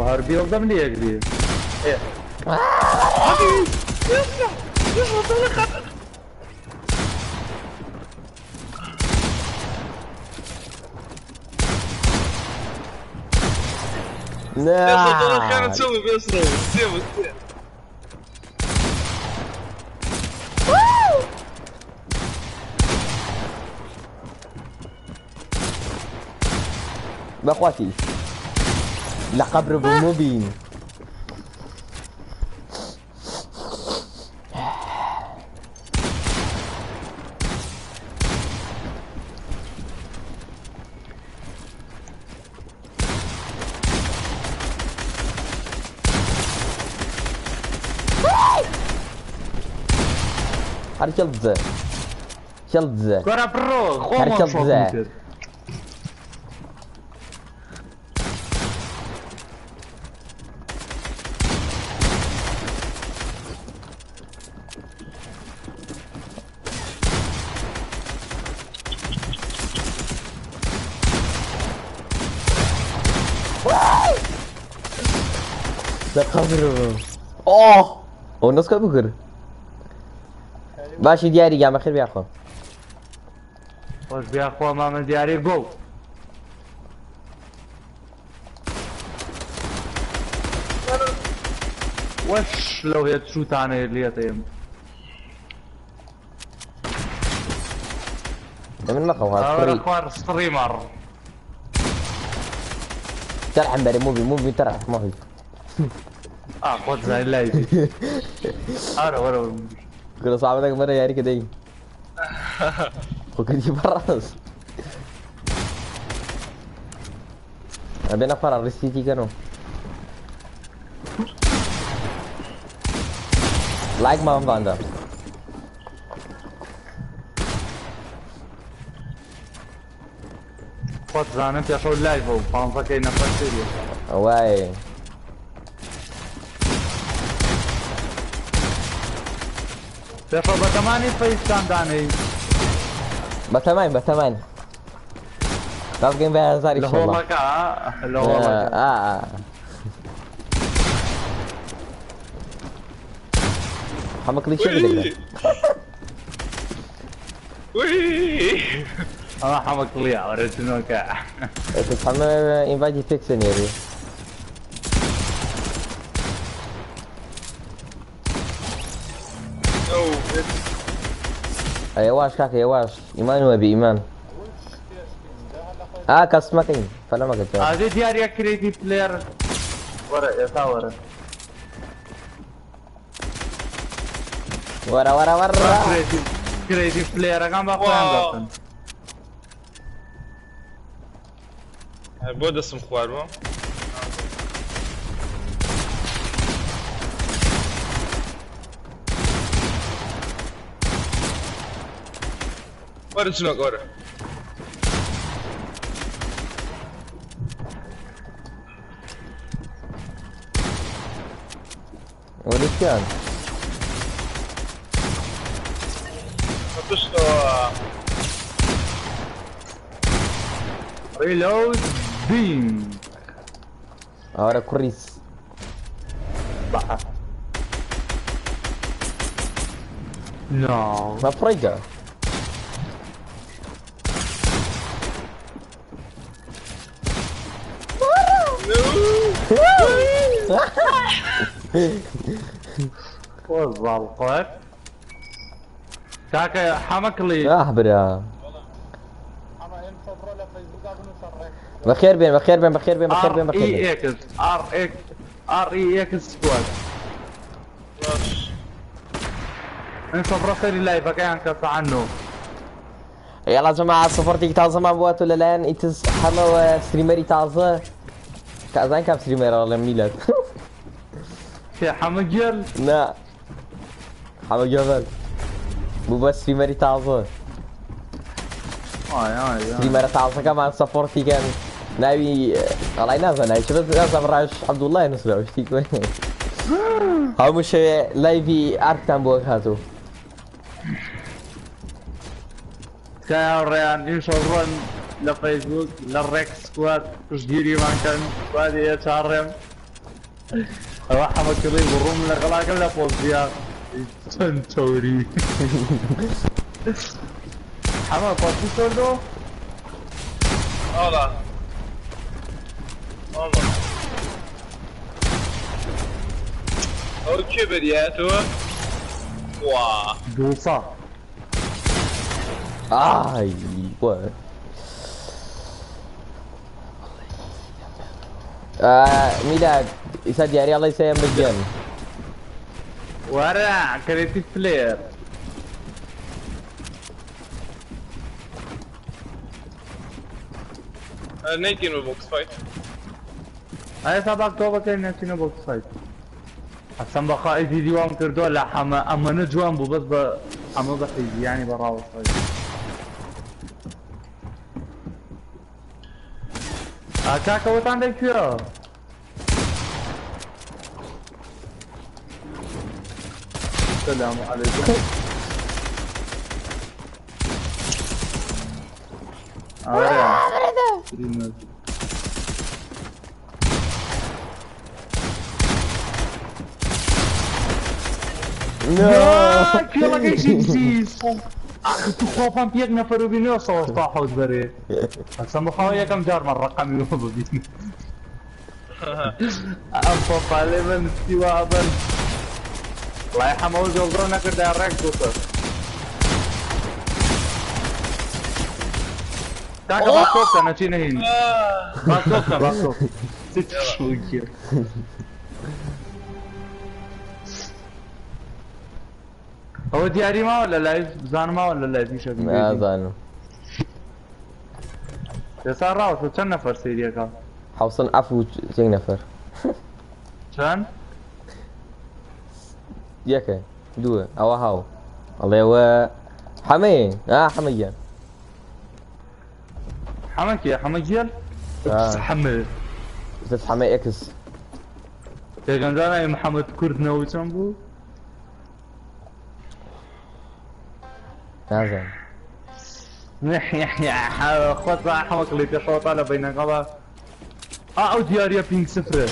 هەر بێڵدەم لێ یەکری. نا. بەخواتی لە قەبر بوو مبین. هەر کێڵ دزە کێڵ دزە. کۆرە بڕۆ خۆم هەر کێڵ دزە. لە قەبر بوو. ئۆه ئەو نسکە بکرد. باشی دیاری گیان بەخێر بیاخۆ. خۆش بیاخوا مامە دیاری گوڵ. وەش لەو هێت شوتانەیە لێتەیەم. لە من مەخەو هات کوڕی. خوار ستریمەر. ترحم بەرێ موبی موبی ترح مەهی. ئا خۆت زای لای. ئارە وەرە وەرە. كل صعب مرة ياري كده وكنت براس أبينا فرع ريسيتي كانوا لايك ما باندا. خۆت زانم پێشەو لایڤە و پانزەکەی نەفەر سێریە. واي پێشەو بەتەمانی فەیستان دانەی. بەتەماین بەتەماین بابقين بها هزار لە ان شاء الله. هۆڵەکە لە هۆڵەکە. آه آه. حمك لي شيء بدك. ئەمە حەمە کڵیە وەرە جنۆکە. تحمل انفايتي فيكسن يا ري. يواش كاك يواش ايمان وبي ايمان. اه كاسمكين فلا ما كنت. ئازێ دیاریە کرێتی پلێر. وەرە ئێستا وەرە. ورا ورا ورا. کرێتی پلێرەکان بە خۆیان دەکەن. بۆ دەستم خواردووە. وەرە جنۆک وەرە. وليش كان؟ پشتەوە. ریلۆد بین. ورا كريس. نو. ما فريقه. خۆ کاکە حەمە کڵی. اه برا. بخير بين بخير بين بخير بين بخير بين بخير ار بين. اي اكس ار اكس ار اي اكس سكواد. انسى سەری لایڤەکەیان کەسە عنه. يلا جماعة سفرتي تازة ما بواتو للان اتز حما ستريمري تازة كازان كاب ستريمر والله ميلاد. شي حەمە گێل. لا حما جبل مو بس ستريمري تازة. ئای ئای ئای. ستريمر تازة كمان سفرتي كان ناوي والله نازل ناوي شوف نازل راش عبد الله نسرع وش تيك هاو مش لايفي اركتان بوك هاتو. تکایە ڕێیان ئیشەو ڕۆن لە فەیسبوک لە ڕێک سکواد پشتگیریمان کەن سوادی ئێچ ئاڕ ئێم. ئەوە حەمە کڵی بڕوم لە غەڵاکەم لە پۆزیا چەند چەوری. حەمە پۆستی کردو؟ ئاڵا ئاڵا ئەو کێ بەریاتەوە؟ وا دووسا. ئای وە میلاد ئیسا دیاری ئەڵێ سێیەم بگەن. وەرە کرێتیڤ پلەیەر. نەیکەین بە بۆکس فایت. ئێستا باک تۆ بەکەین نەچینە بۆکس فایت. قەسەم بەخوا ئیدی دیوام کردووە لە حەمە ئەمەنە جوان بوو بەس بە حەمە بە حیزی یانی بە ڕاوەستایی. کاکە وەتان لە کوێ؟ سلام عليكم. ئاوەرە. کێڵەکەیشی دزی. ئاخ توخوا پەمپ یەک نەفەر و بی 987 بەرێ. قەسەم بەخوا یەکەم جارمە ڕەقەمی وە ببینم. ئەم پۆپالێ بن شتی وا بن. وڵای حەمە و زۆڵدڕ نەکردایە ڕێک دووسەد. کاکە با تۆ بکە نەچینە هین. با تۆ بکە با تۆ. چ ئەوە دیاری ماوە لە لایڤ بزانم ماوە لە لایڤ ئیشەکەم نازانم. ئێستا ڕاوەستە چەند نەفەر سەیریەکە؟ حوسن عەفو یەک نەفەر. چەند؟ یەکە دووە ئەوە هاو ئەڵێ وە حەمەیە ئا حەمە گیان. حەمە کێ؟ حەمە گیان؟ حەمە بس حەمە ئێکس. پێغەمبەر محەممەد کورد نەوە چەند بوو؟ نازانم. خۆت بە حەمە کڵی پێشەوە لە بینەکەڵە. ئا ئەو دیاریە پینگ سفرە.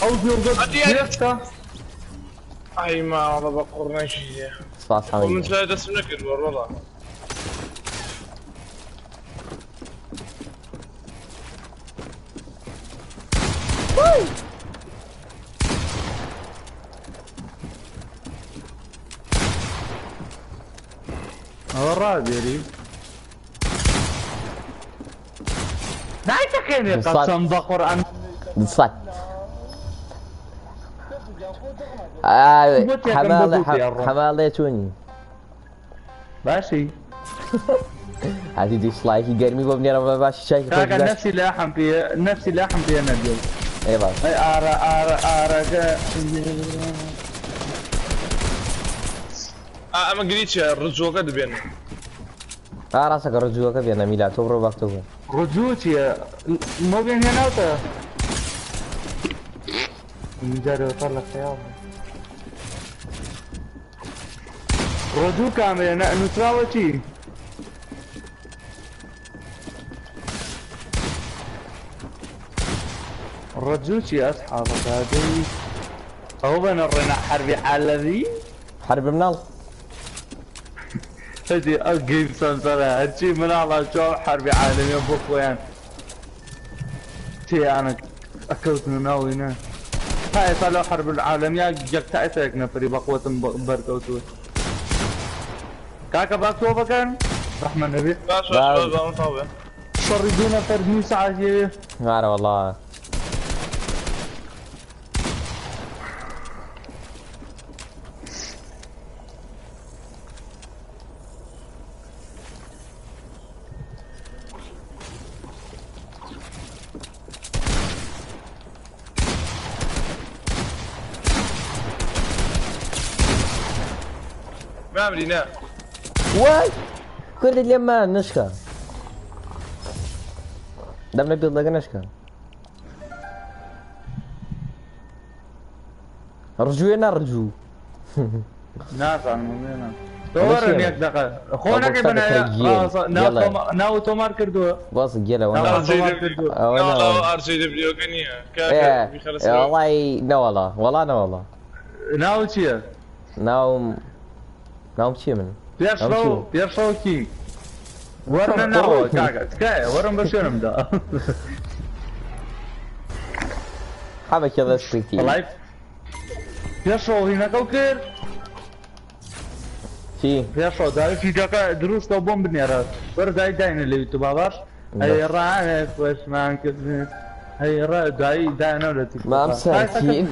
ئەو زۆرگە دیارێستا. ئای ماڵە بە قوڕنەشی. سپاس حەمە من گیان. چای دەستم نەکرد وەڕۆڵا. ئەوە ڕادێری. نایتەقێنێ قەسەم بە قورئان. سەد. حەماڵێ چۆنی؟ باشی. هاتی دیسلایکی گەرمی بۆ بنێرە بە باشی چای کاکە نەفسی لە حەم پێ نەفسی لە حەم پێ نەبێت. ئێ باش. ئەی ئارە ئارە ئارەکە. ئەمە گریچە ڕجوەکە دەبێن. ئا ڕاستەکە ڕجوەکە بێنە میلا تۆ بڕۆ باختە بوو. ڕجوو چییە؟ مۆبیان هێناوتە؟ جارێ تا لە خەیاڵ. ڕجوو کامەیە نووسراوە چی؟ ڕجوو چی ئەسحابەکە دەی ئەو بەنە ڕێنە حەربی عالەمی؟ حەرب مناڵ؟ هەدی ئەو گەیم سەنتەرە هەرچی مناڵە چۆن حەربی عالەمیە بۆ خۆیان تێیانە ئەکەوتن ناوینە تا ئێستا لەو حەرب العالەمیە یەک تا ئێستا یەک نەفەری بەقوەتم بەرکەوتووە. کاکە با تۆ بکەن ڕەحمە نەبێ. باش باش باش تاوێ. شەڕی دوو نەفەر نیو سەعات یەوێ. ئارە وەڵا. مامری نا. وای کوردت لێم نشکا. دەم لە بیڵدەکە نشکا. ڕجوویە نا ڕجوو. نازانم نا. وەرن یەک دەقە خۆ نەکەی بەناوی ناو تۆمار کردووە. باس گێلە ناو وەنا تۆمار کردووە. ئەوە ناوەڵا ناوەڵا. RJW-ەکە نییە. ئێ کاکە بیخەرە سەرەوە. وەڵای نەوەڵا وەڵا نەوەڵا. ناو چییە؟ ناوم ناوم چییە من؟ ناوم پێشڕەو چییە؟ پێشڕەو کینگ. وەرنە ناوە کاکە تکایە وەرم بە شوێنمدا. حەمە کێ دەستێکی وەڵای پێشڕەو هینەکە و کرد. چی؟ پێشڕەو داوی فیدیۆکە دروستە و بۆم بنێرە. وەرە دای داینە لە یوتیوب باش. ئەی ڕانێ خۆشمان کردن. ئەی ڕا دای دانەوە لە تیک مام تۆکا. ساکین.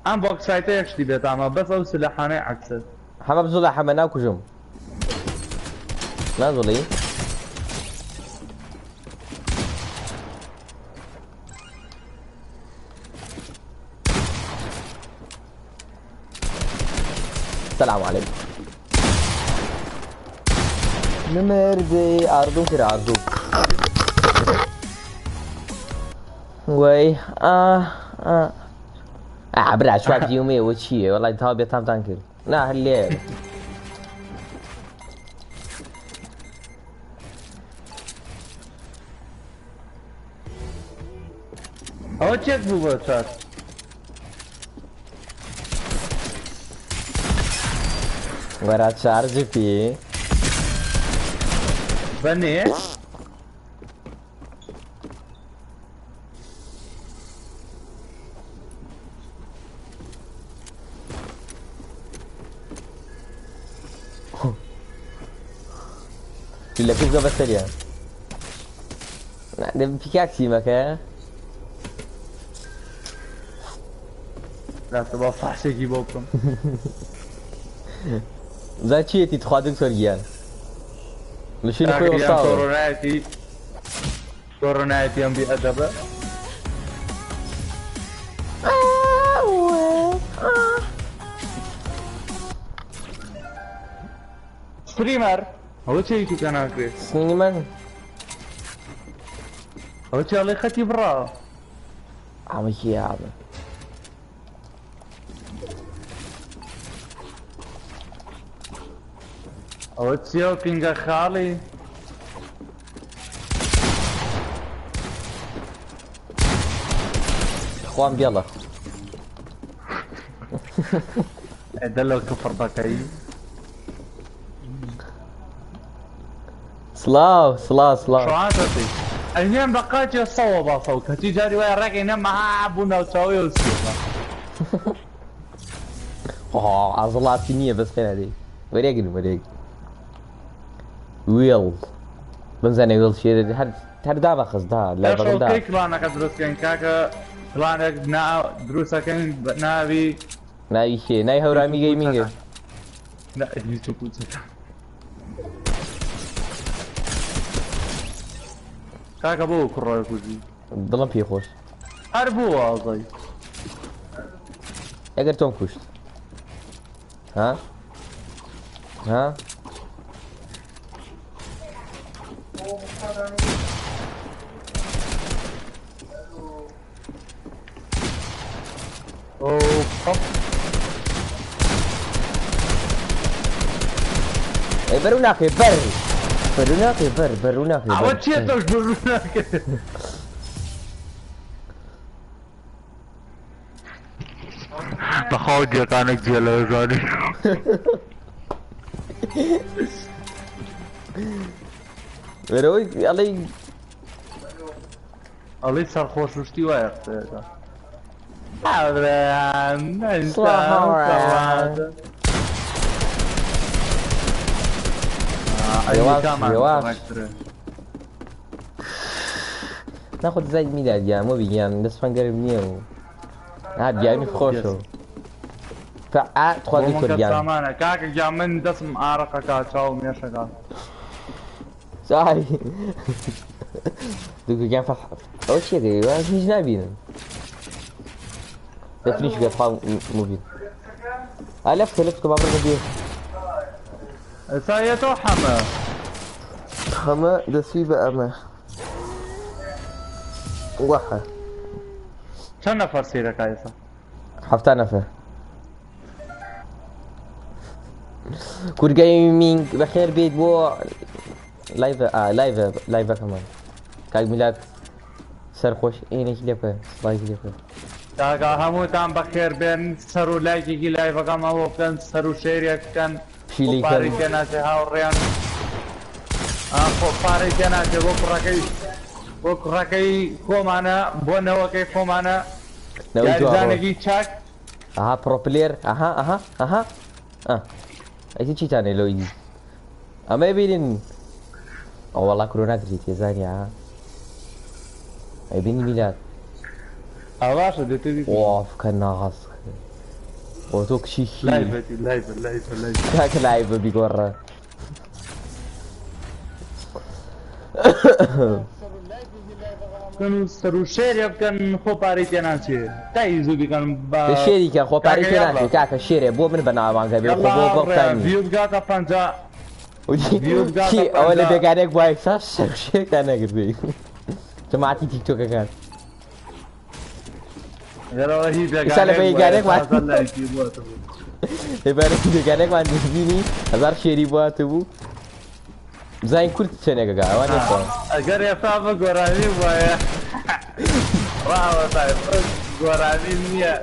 ئەم بۆکسایتە یەک شتی بێتامە بەس ئەو سلەحانەی عەکسە. حەمە بزوڵە حەمە ناکوژم. نازڵی؟ السلام عليكم. نمردي عرضو كده عرضو. وي آه آه آه برا شو يومي وشي والله تاو بيتام تانكر نا هالليل ئەوە چێک بوو بە چات؟ ورا تشارج فيه بەنێ؟ ولا كيف قبل سريع بيكاكسي مكان لا با فحشێکی بۆ بکەم. زا چیەتی تخوا دکتۆر گیان لە شوێنی خۆی کاکە گیان وەستاوە. کۆرۆنایەتی کۆرۆنایەتی ئەم بێئەدەبە. ستریمەر ئەوە چێکی کە ناکرێت؟ سنینی من ئەوە چی ئەڵێ خەتی بڕاوە؟ ئەمە کێ ئەمە؟ ئەوە چییە و پینگە خاڵی؟ خوام بێڵە. دە لەو کفر دەکەی. سڵاو سڵاو سڵاو. شوان دەتی ئەینێم بە قاچێ سەوە باسەوە کەچی جاری وایە ڕێک ئەینێم مەها بوو ناوچاوی و سیەکە. ئۆه عەزڵاتی نییە بەس خێرا دەی وەرێگن وەرێگ. ویڵ بمزانێ ویڵ چیە هەر هەر دابەخست دا لای پێشەوە بەغدا. کەی کلانەکە دروستکەین کاکە؟ کلانێک دروستەکەین ناوی ناوی کێ؟ ناوی هەورامی گەیمینگە. نا هیچ و پوچەکان. کاکە بۆ کوڕۆی کوژی؟ دڵم پێ خۆش. هەر بوو ئازای. ئەگەر تۆم کوشت. ها؟ ها؟ ئەو پەپ. ئەی بەرو ناکەی بەر. بەرو ناکەی بەر بەرو ناکەی ئەوە بەر. چییە تۆش بەرو ناکەی؟ بەخوا جێکانێک جێ لەوە زانی. بەرەوەی ئەڵێی ئەڵێی سەرخۆش و شتی وایە قسەیەکە. هاوڕێیان، سڵاو هاوڕێیان. هێواش هێواش. ناخۆ دەزای میلاد گیان مۆبی گیان دەستمان گەرم نییە و ها گیانی خۆشە و فعا تخوا دکتۆر گیان. سامانە کاکە گیان من دەستم ئارەقەکا چاوم مێشەکا. سای دکتۆر گیان فەح ئەوە چیە دەی وا هیچ نابینم. دەفنیش بێ تخوا مۆبی. ئا لەفکە لەفکە با بڕگە بێ. ئێستا یەتەوە حەمە. حەمە دەستی بە ئەمە. وەحە. چەند نەفەر سەیرەکا ئێستا؟ 70 نەفەر. کورد Gaming بەخێر بێیت بۆ live live live ەکەمان. کاک میلاد سەرخۆش ئینێکی لێ بکە، سڵاوێکی لێ بکە. کاکە هەمووتان بەخێر بێن، سەر و لایکێکی live ەکەمان بۆ بکەن، سەر و share ێک بکەن. پشیلەی خۆ پارەی کەن. تێ ناچێ هاوڕێیان. خۆ پارەی تێ ناچێ بۆ کوڕەکەی، بۆ کوڕەکەی خۆمانە، بۆ نەوەکەی خۆمانە. نەوەی دوا ڕۆژ. یاریزانێکی چاک. ئەها pro player، ئەها ئەها ئەها ئە ئەیتی چیتانێ لەو ئیدی ئەمە بینن. ئەو وەڵا کورۆ ناکرێت تێزانیا ئەی بینی میلاد. ئا باشە دێتێ بیکوژم. واف کە ناز بۆ تۆ کچێکی live ەتی live ە live ە live ە. کاکە live ە بیگۆڕە. بکەن و سەر و share ێ بکەن، خۆ پارەی تێ ناچێ تای زوو بیکەن بە share ی کە خۆ پارەی کاکە تێ یاڵا ناچێ کاکە share ێ بۆ من بەناوانگە بێ خۆ یاڵا بۆ هاوڕێیان بەختانی. view بگاتە 50، view بگاتە چی ئەوە لە 50. بێگانێک وایە سا سەر و share ێکتان نەگرتووی جەماعەتی تیکتۆکەکان. گەرەوە هی ئیسا لە بێگانێک وایە بێگانێکمان تازە لایکی بووەتە بوو. بێگانێکمان بینی 1000 share ی بواتە بوو. بزانین کورد چەنێکەکە ئەوان نێخۆ. ئەگەر ئێستا بە گۆرانی وایە ڕاوەتای بەس گۆرانی نییە.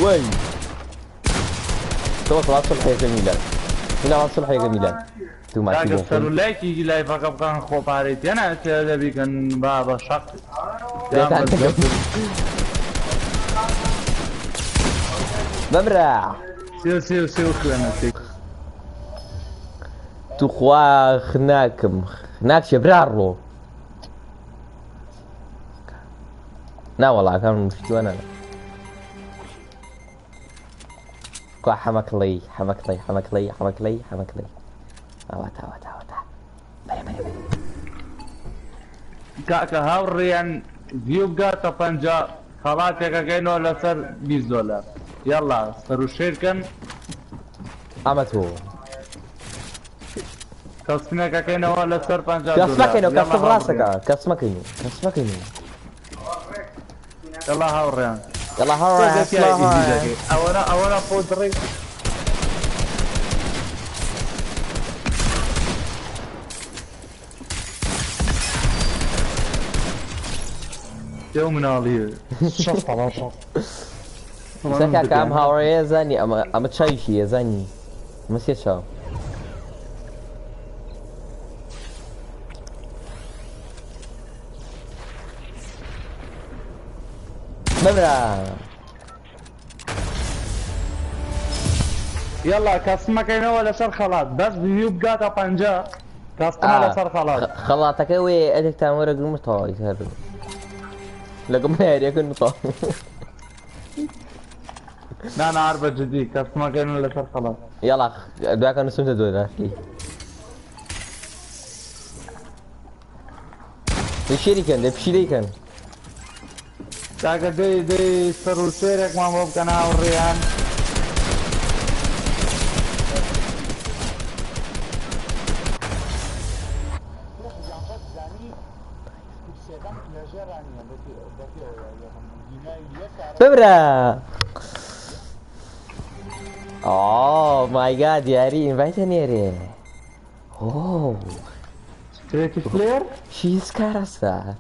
وای تۆ سڵاو سڵحێکە میلاد، میلاد سڵحێکە میلاد تو ماچی کاکە بۆ سەر خۆی. و لایکێکی live ەکە بکەن، خۆ پارەی تێ ناچێ دەبیکەن با بە شەق یان لێتان بە دەکەم. زەبر. بمرە. سێ سێ و سێ و خوێنە تێک. توخوا خناکم خناکشێ برا ڕۆ. ناوەڵاکان شتوانە. کوا حەمەکڵی حەمەکڵی حەمەکڵی حەمەکڵی حەمەکڵی ئاواتا ئاواتا ئاواتا بەرە بەرە بەرە. کاکە هاوڕێیان view بگاتە 50 خەڵاتێکەکەینەوە لەسەر 20 دۆلار. یاڵا سەر و share کەن. ئەمە تۆ. کەسنێکەکەینەوە لەسەر 50 کەس دۆلار. مەکەینەوە یاڵا کەسم هاوڕێیان. ڕاستەکە کەس مەکەینەوە کەس مەکەینەوە. یاڵا هاوڕێیان. يلا تۆ هاوڕێ دەتیای سڵاو ئیزی هاوڕێ. دەکەی. ئەوەنە ئەوەنە خۆ دڕی. تێو مناڵیە شەست تەڵا شەست. ئیسا کاکە ئەم هاوڕێیە زانی ئەمە ئەمە چاویشیە زانی ئەمە سێ چاو. بمرە. یاڵا کەسمەکەینەوە لەسەر خەڵات، بەس view بگاتە 50 کەسمە لەسەر خەڵات. خەڵاتەکە وێ ئەرێکتان وەرەگرم تەواوی هەر لەگەڵ یاریەکە تەواو. نا نا هەر بە جدی کەسمەکەینەوە لەسەر خەڵات. يلا دواکە نووسمتە دۆلار. دە share ی کەن، دە پشیلەی کەن. کاکە دەی دەی سەر و share ێکمان بۆ بکەن هاوڕێیان. بمرە. oh my God یاری invite ە نێرێ. oh creative player؟ شیز کارەسات.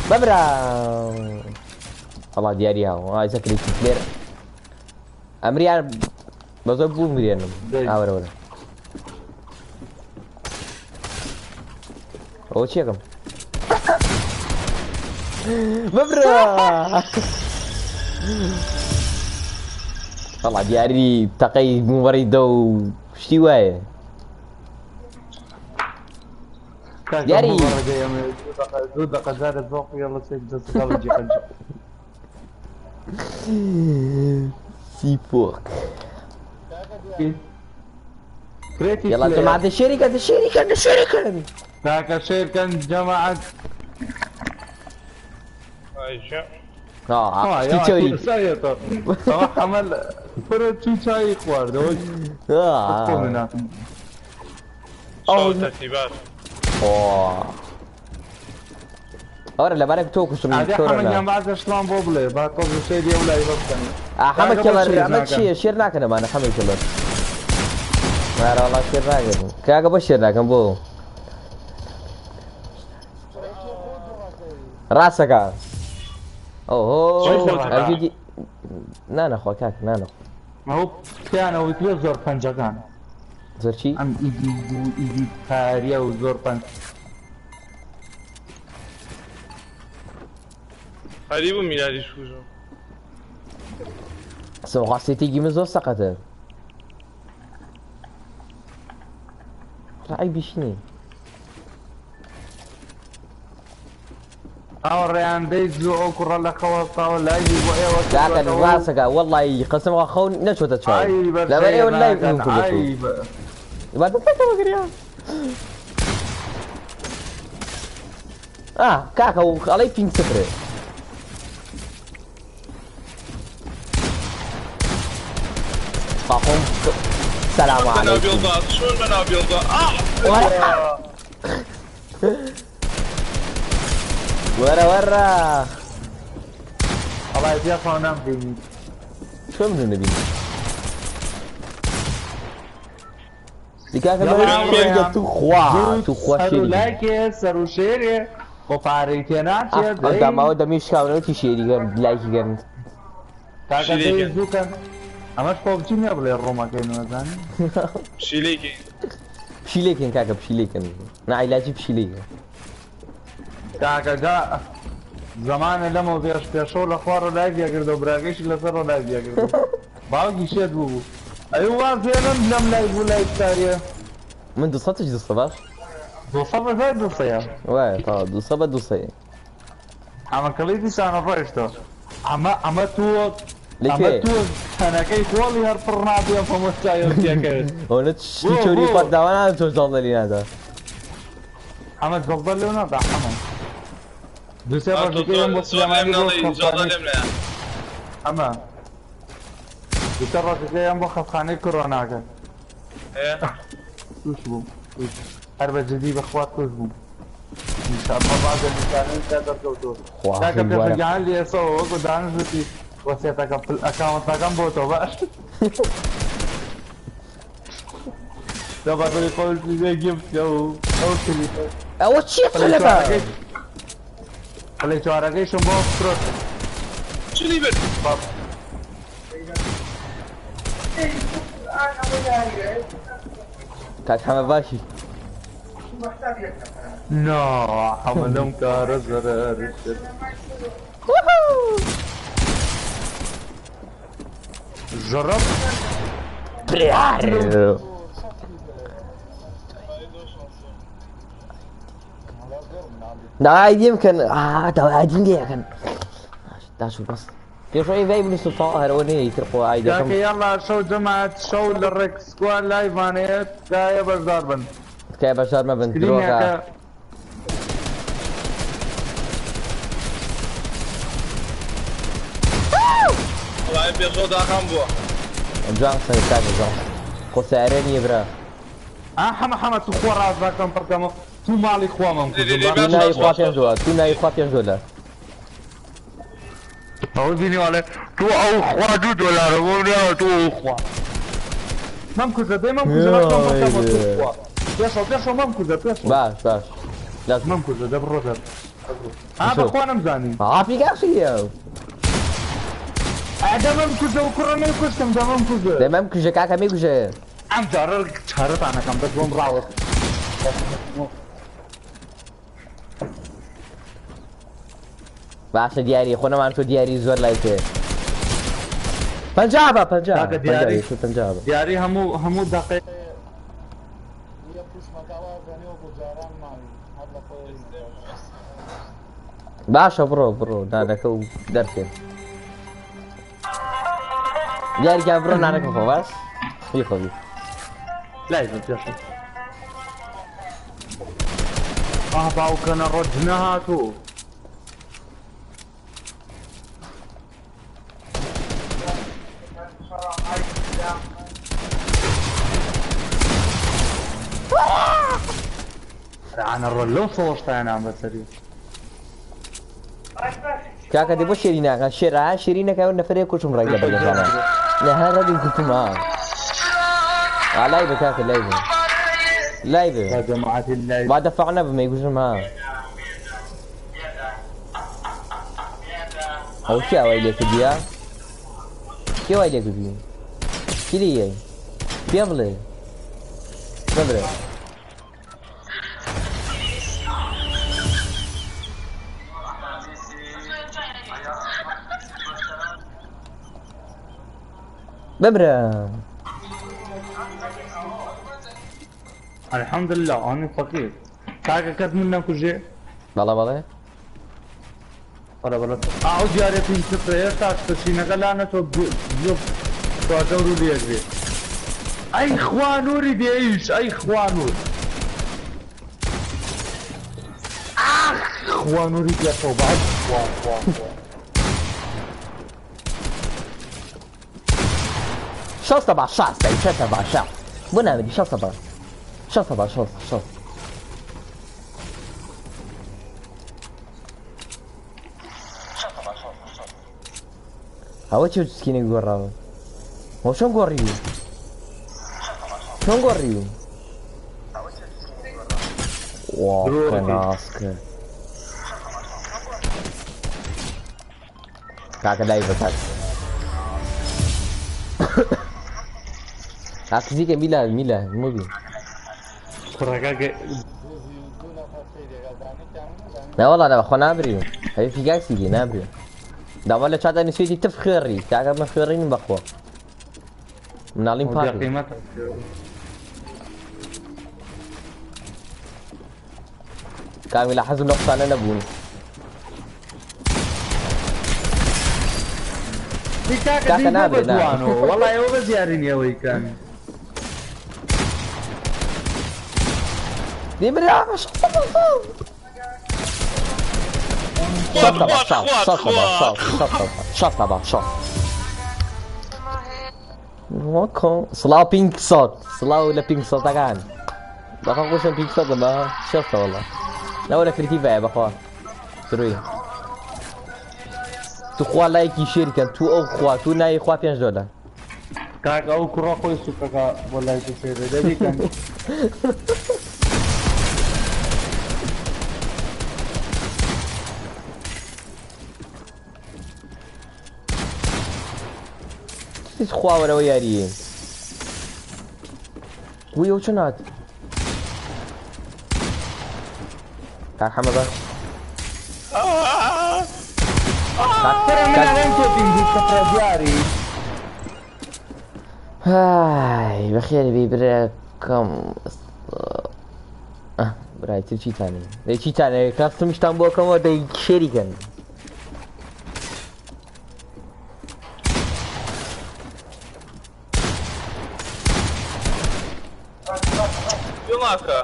بمرە. وەڵا دیاری هاو ئایسا creative player ئەمریان بە زۆر بوو مرێنم. دەی. ئاوەرە وەرە. ئەوە چیەکەم؟ بمرە. وەڵا دیاری تەقەی موبەڕی دە و شتی وایە. کاکە دیاری. مبەڕەدەی ئەمە دوو دەقە جارێ زۆق یاڵا سێ دەست قەڵ جیقەنجە. سیپۆک. creative يلا player. جماعة share ی کەن، share ی کەن، share ی کەن. کاکە share کەن جەماعەت. عايشة. شتی چۆری. ئەوە حەمەل فرە چوو چایی خواردەوە. خۆ ناکەم. صوت ترتيبات. أوه. ئەوەرە لەبارەک تۆ کوشتم ئادێ تۆ حەمە نا. گیان بازە شتمان بۆ بڵێ با تۆز شێری ئەو لای بکەن. حەمە کاکە بۆ کێڵەر شێر ئەمە ناکەن؟ چییە شێر ناکەن ئەمانە حەمە کێڵەر مارە وەڵا شێر ناکەن کاکە بۆ شێر ناکەن بۆ ڕاستەکە ئۆهۆ چی خۆت ئەرجی نانەخوا کاک نانەخوا ئەو پیانەوەی کرێ زۆر پەنجەکان زۆر چی ئەم ئیدی دوو ئیدی پاریە و زۆر پەنج غەریب و میلادیش کوژم سەوخوا سێتێکی من زۆر سەقەتە ڕای بیشنی ئەو ڕێیاندەی زوو ئەو کوڕە لە خەوەستاوە لایڤی بۆ ئێوە کاکە کردووەتەوە. ڕاستەکە وەڵی قەسم خەو نەچۆتە چاو عەیبە لەبەر ئێوە شێر لایڤ ناکەن، کردو عەیبە. کاکە آه کاکە و ئەڵێی ping سفرێ خاخۆم سلام بەناو عليكم بێڵدا چۆن بەناو بێڵدا ئا وەرە وەرە وەڵای پێخەوە نامبینی. چۆن منو نەبینی دیکاکە یاڵا بەرە تو خوا تو خوا سەر و شێری لایکێ سەر و شێرێ بۆ پارەی تێ ناچێت ئەو داماوە دەمی شکاونەوە تی شێری گەرم لایکی گەرم کاکە شیرێکە. دەی زووکەن ئەمەش پۆبجی نییە بڵێ ڕۆمەکەی نوەزانی پشیلێکی پشیلێکن کاکە پشیلێکن نا عیلاجی پشیلێکن کاکە جا زەمانە لەمەوە پێش پێشەوە لە خوارە لایڤ یەکردەوە براکەیشی لەسەر لایڤ یەکردەوە باوکی شێت بوو بوو ئەی واز هێنم لەم لایڤ و لایڤ ساریە من دو سەتش دو سە باش دوو سەد بە دوای دوو سەیە وایە تەواو دو سە بە دو سەیە ئەمە کڵی دیسانە ڕۆیشتەوە ئەمە ئەمە تۆ ئەمە لەکوێ تۆ تەنەکەی خۆڵی هەر پڕ نابێ هەموو چایەوە تێکەوێت ئەوە شتی بۆ، چۆری بۆ. خوارد داوا نادە تۆ جاڵدە لی نادا ئەمە جەڵدە لێو نادا حەمە دوو سێ ئا، تۆ ڕۆژەکەی ئەم بۆ زۆر لێم سلێمانی بۆ ناڵێی جاڵدە خەستخانەی لێم نایە ئەمە دوو سێ ڕۆژەکەی ئەم بۆ خەستخانەی کۆرۆناکە ئێ توش بووم توش. هەر بە جدی بەخوا توش بووم ئینشاءالله بعد نیشانەی تا دەرکەوتەوە خوا کاکە خێر وارە. پێشەگیان لێ ئێسەوە وەکو دانش وتی وەسێتەکە ئەکاونتەکەم بۆ تۆ باش دەبەتەوەی خۆش گفت ئەو ئەو کلیپە ئەوە چییە قەلەبە پلەی چوارەکەیشم بۆ فرۆشت چلی برد کاک حەمە باشی نا حەمە لەم کارە زەرەر کرد. جرب برار داوای دیم کەن داوای دیم لێ داشو بەس پێشەوەی ڤای بنووسم تەواو هەرەوە نەیە تر خۆ ئایدەکەم کاکە یاڵا شەو جەماعەت شەو لە ڕێک سکواد لایڤانەیە تکایە بەشدار بن تکایە بەشدار مەبن درۆغە سکرینەکە وەڵای پێشەوە داخام بووە جوان قسە کاکە جوان خۆ سیارە نییە برا ئا حەمە حەمە تو خوا ڕاست ناکەم پڕکەمە تو ماڵی خوامان دێ، تو ناوی خوا پێنج دۆلار تو ناوی خوا پێنج دۆلار ئەو بینی وڵێ تو ئەو خوا دوو دۆلارە بۆ ناوە تو ئەو خوا مەم کوژە دەی مەم کوژە ڕاستم پڕکەمە تو خوا پێشەوە پێشەوە مەم کوژە پێشەوە باش باش لازم مەم کوژە دەبڕۆ دەر ئا بەخوا نەمزانی ئاپی کاخیە ئەدە مەم کوژە و کوڕە نەیکوشتم دە مەم کوژە دەمەم کوژە کاکە مێکوژە ئەم جارە چارەتانەکەم بەس بۆم ڕاوەست باشە دیاری خۆ نەمان تۆ دیاری زۆر لای تێ پەنجا بە پەنجا کاکە دیاری. پەنجا پەنجا بە دیاری هەموو هەموو دقەی باشە بڕۆ بڕۆ نانەکە و دەرکێن دیاریکان بڕۆ نانەکە خۆ باش بیخۆ بی لای پێشەوە ئاه باوکەنە ڕۆژ نەهاتوو ئەنا ڕۆ لەو سەوەشتایان بەسەری. کاکە دێ بۆ شێری ناکەن شێرا شێری نەکە نەفرێ کوشم ڕای لە بەرگەزانە نە هەر ڕەدی کوتم ها لای بە کاکە لای بە لای بە يا جماعة اللايف با دفعنا بمە گوژم ها ئەو کێ ئەوەی لێ کردیە کێ وای لێ کردی کی لێ یەی پێ بڵێ بمرە بمرە الحمد لله أنا فقير. کاکە کەس من نەکوژێ بەڵێ بەڵێ بەڵێ بەڵێ ئاو دیارێ پێنج سفرە هێشتا سەچینەکە لانەتەوە چواردەور و لێک بێ ئەی خوا نوری دێیش ئەی خوا نور ئاخ خوا نوری پێشەوە بە خوا خوا خوا. شەستە با شەستە شەستە با شەست بۆ نامری شەستە با شەستە با شەست شەست ئەوە چێ سکینێک گۆڕاوە ئەوە چۆن گۆڕی چۆن گۆڕی وا درۆ ناسکە کاکە لای بە کاک کاکزیکە میلا میلا مبین کوڕەکە لا والله انا بخوا نابري هي في جاكسي دي نابري دا ولا چاته نسيتي تف خيري کاکە من خوێڕین بەخوا مناڵیم پاک قیمەتە کامیلا حەزم لە قسانە نەبوون کاکە کاکە نابێ، نا. وەڵا ئێوە بە دیارین ئەوەی کان دي برا شەستە با شەست شەستە با شەست شەستە با شەستە با شەست وەکۆ سڵاو پینک سۆت سڵاو لە پینک سۆتەکان بەخوا خۆشم پینک سۆتە بە شەستە وەڵا لەوە لە کریتیڤایە بەخوا دروی تو خوا لایکی شێر کەن تو ئەو خوا تو ناوی خوا پێنج دۆلار کاک ئەو کوڕە خۆی سوکەکە بۆ لای تو شێرێ دەبیکەن هیچ خوا وەرەوە یاریە وی ئەو چۆن هات کاک حەمە بە ترى من ئەڵێم تۆ پینگ سفرە دیاری های بەخێر بی برا کەم برای تر چیتانێ دەی چیتانێ کاستمیشتان بۆ کەمەوە دەی شێری کەن ناکە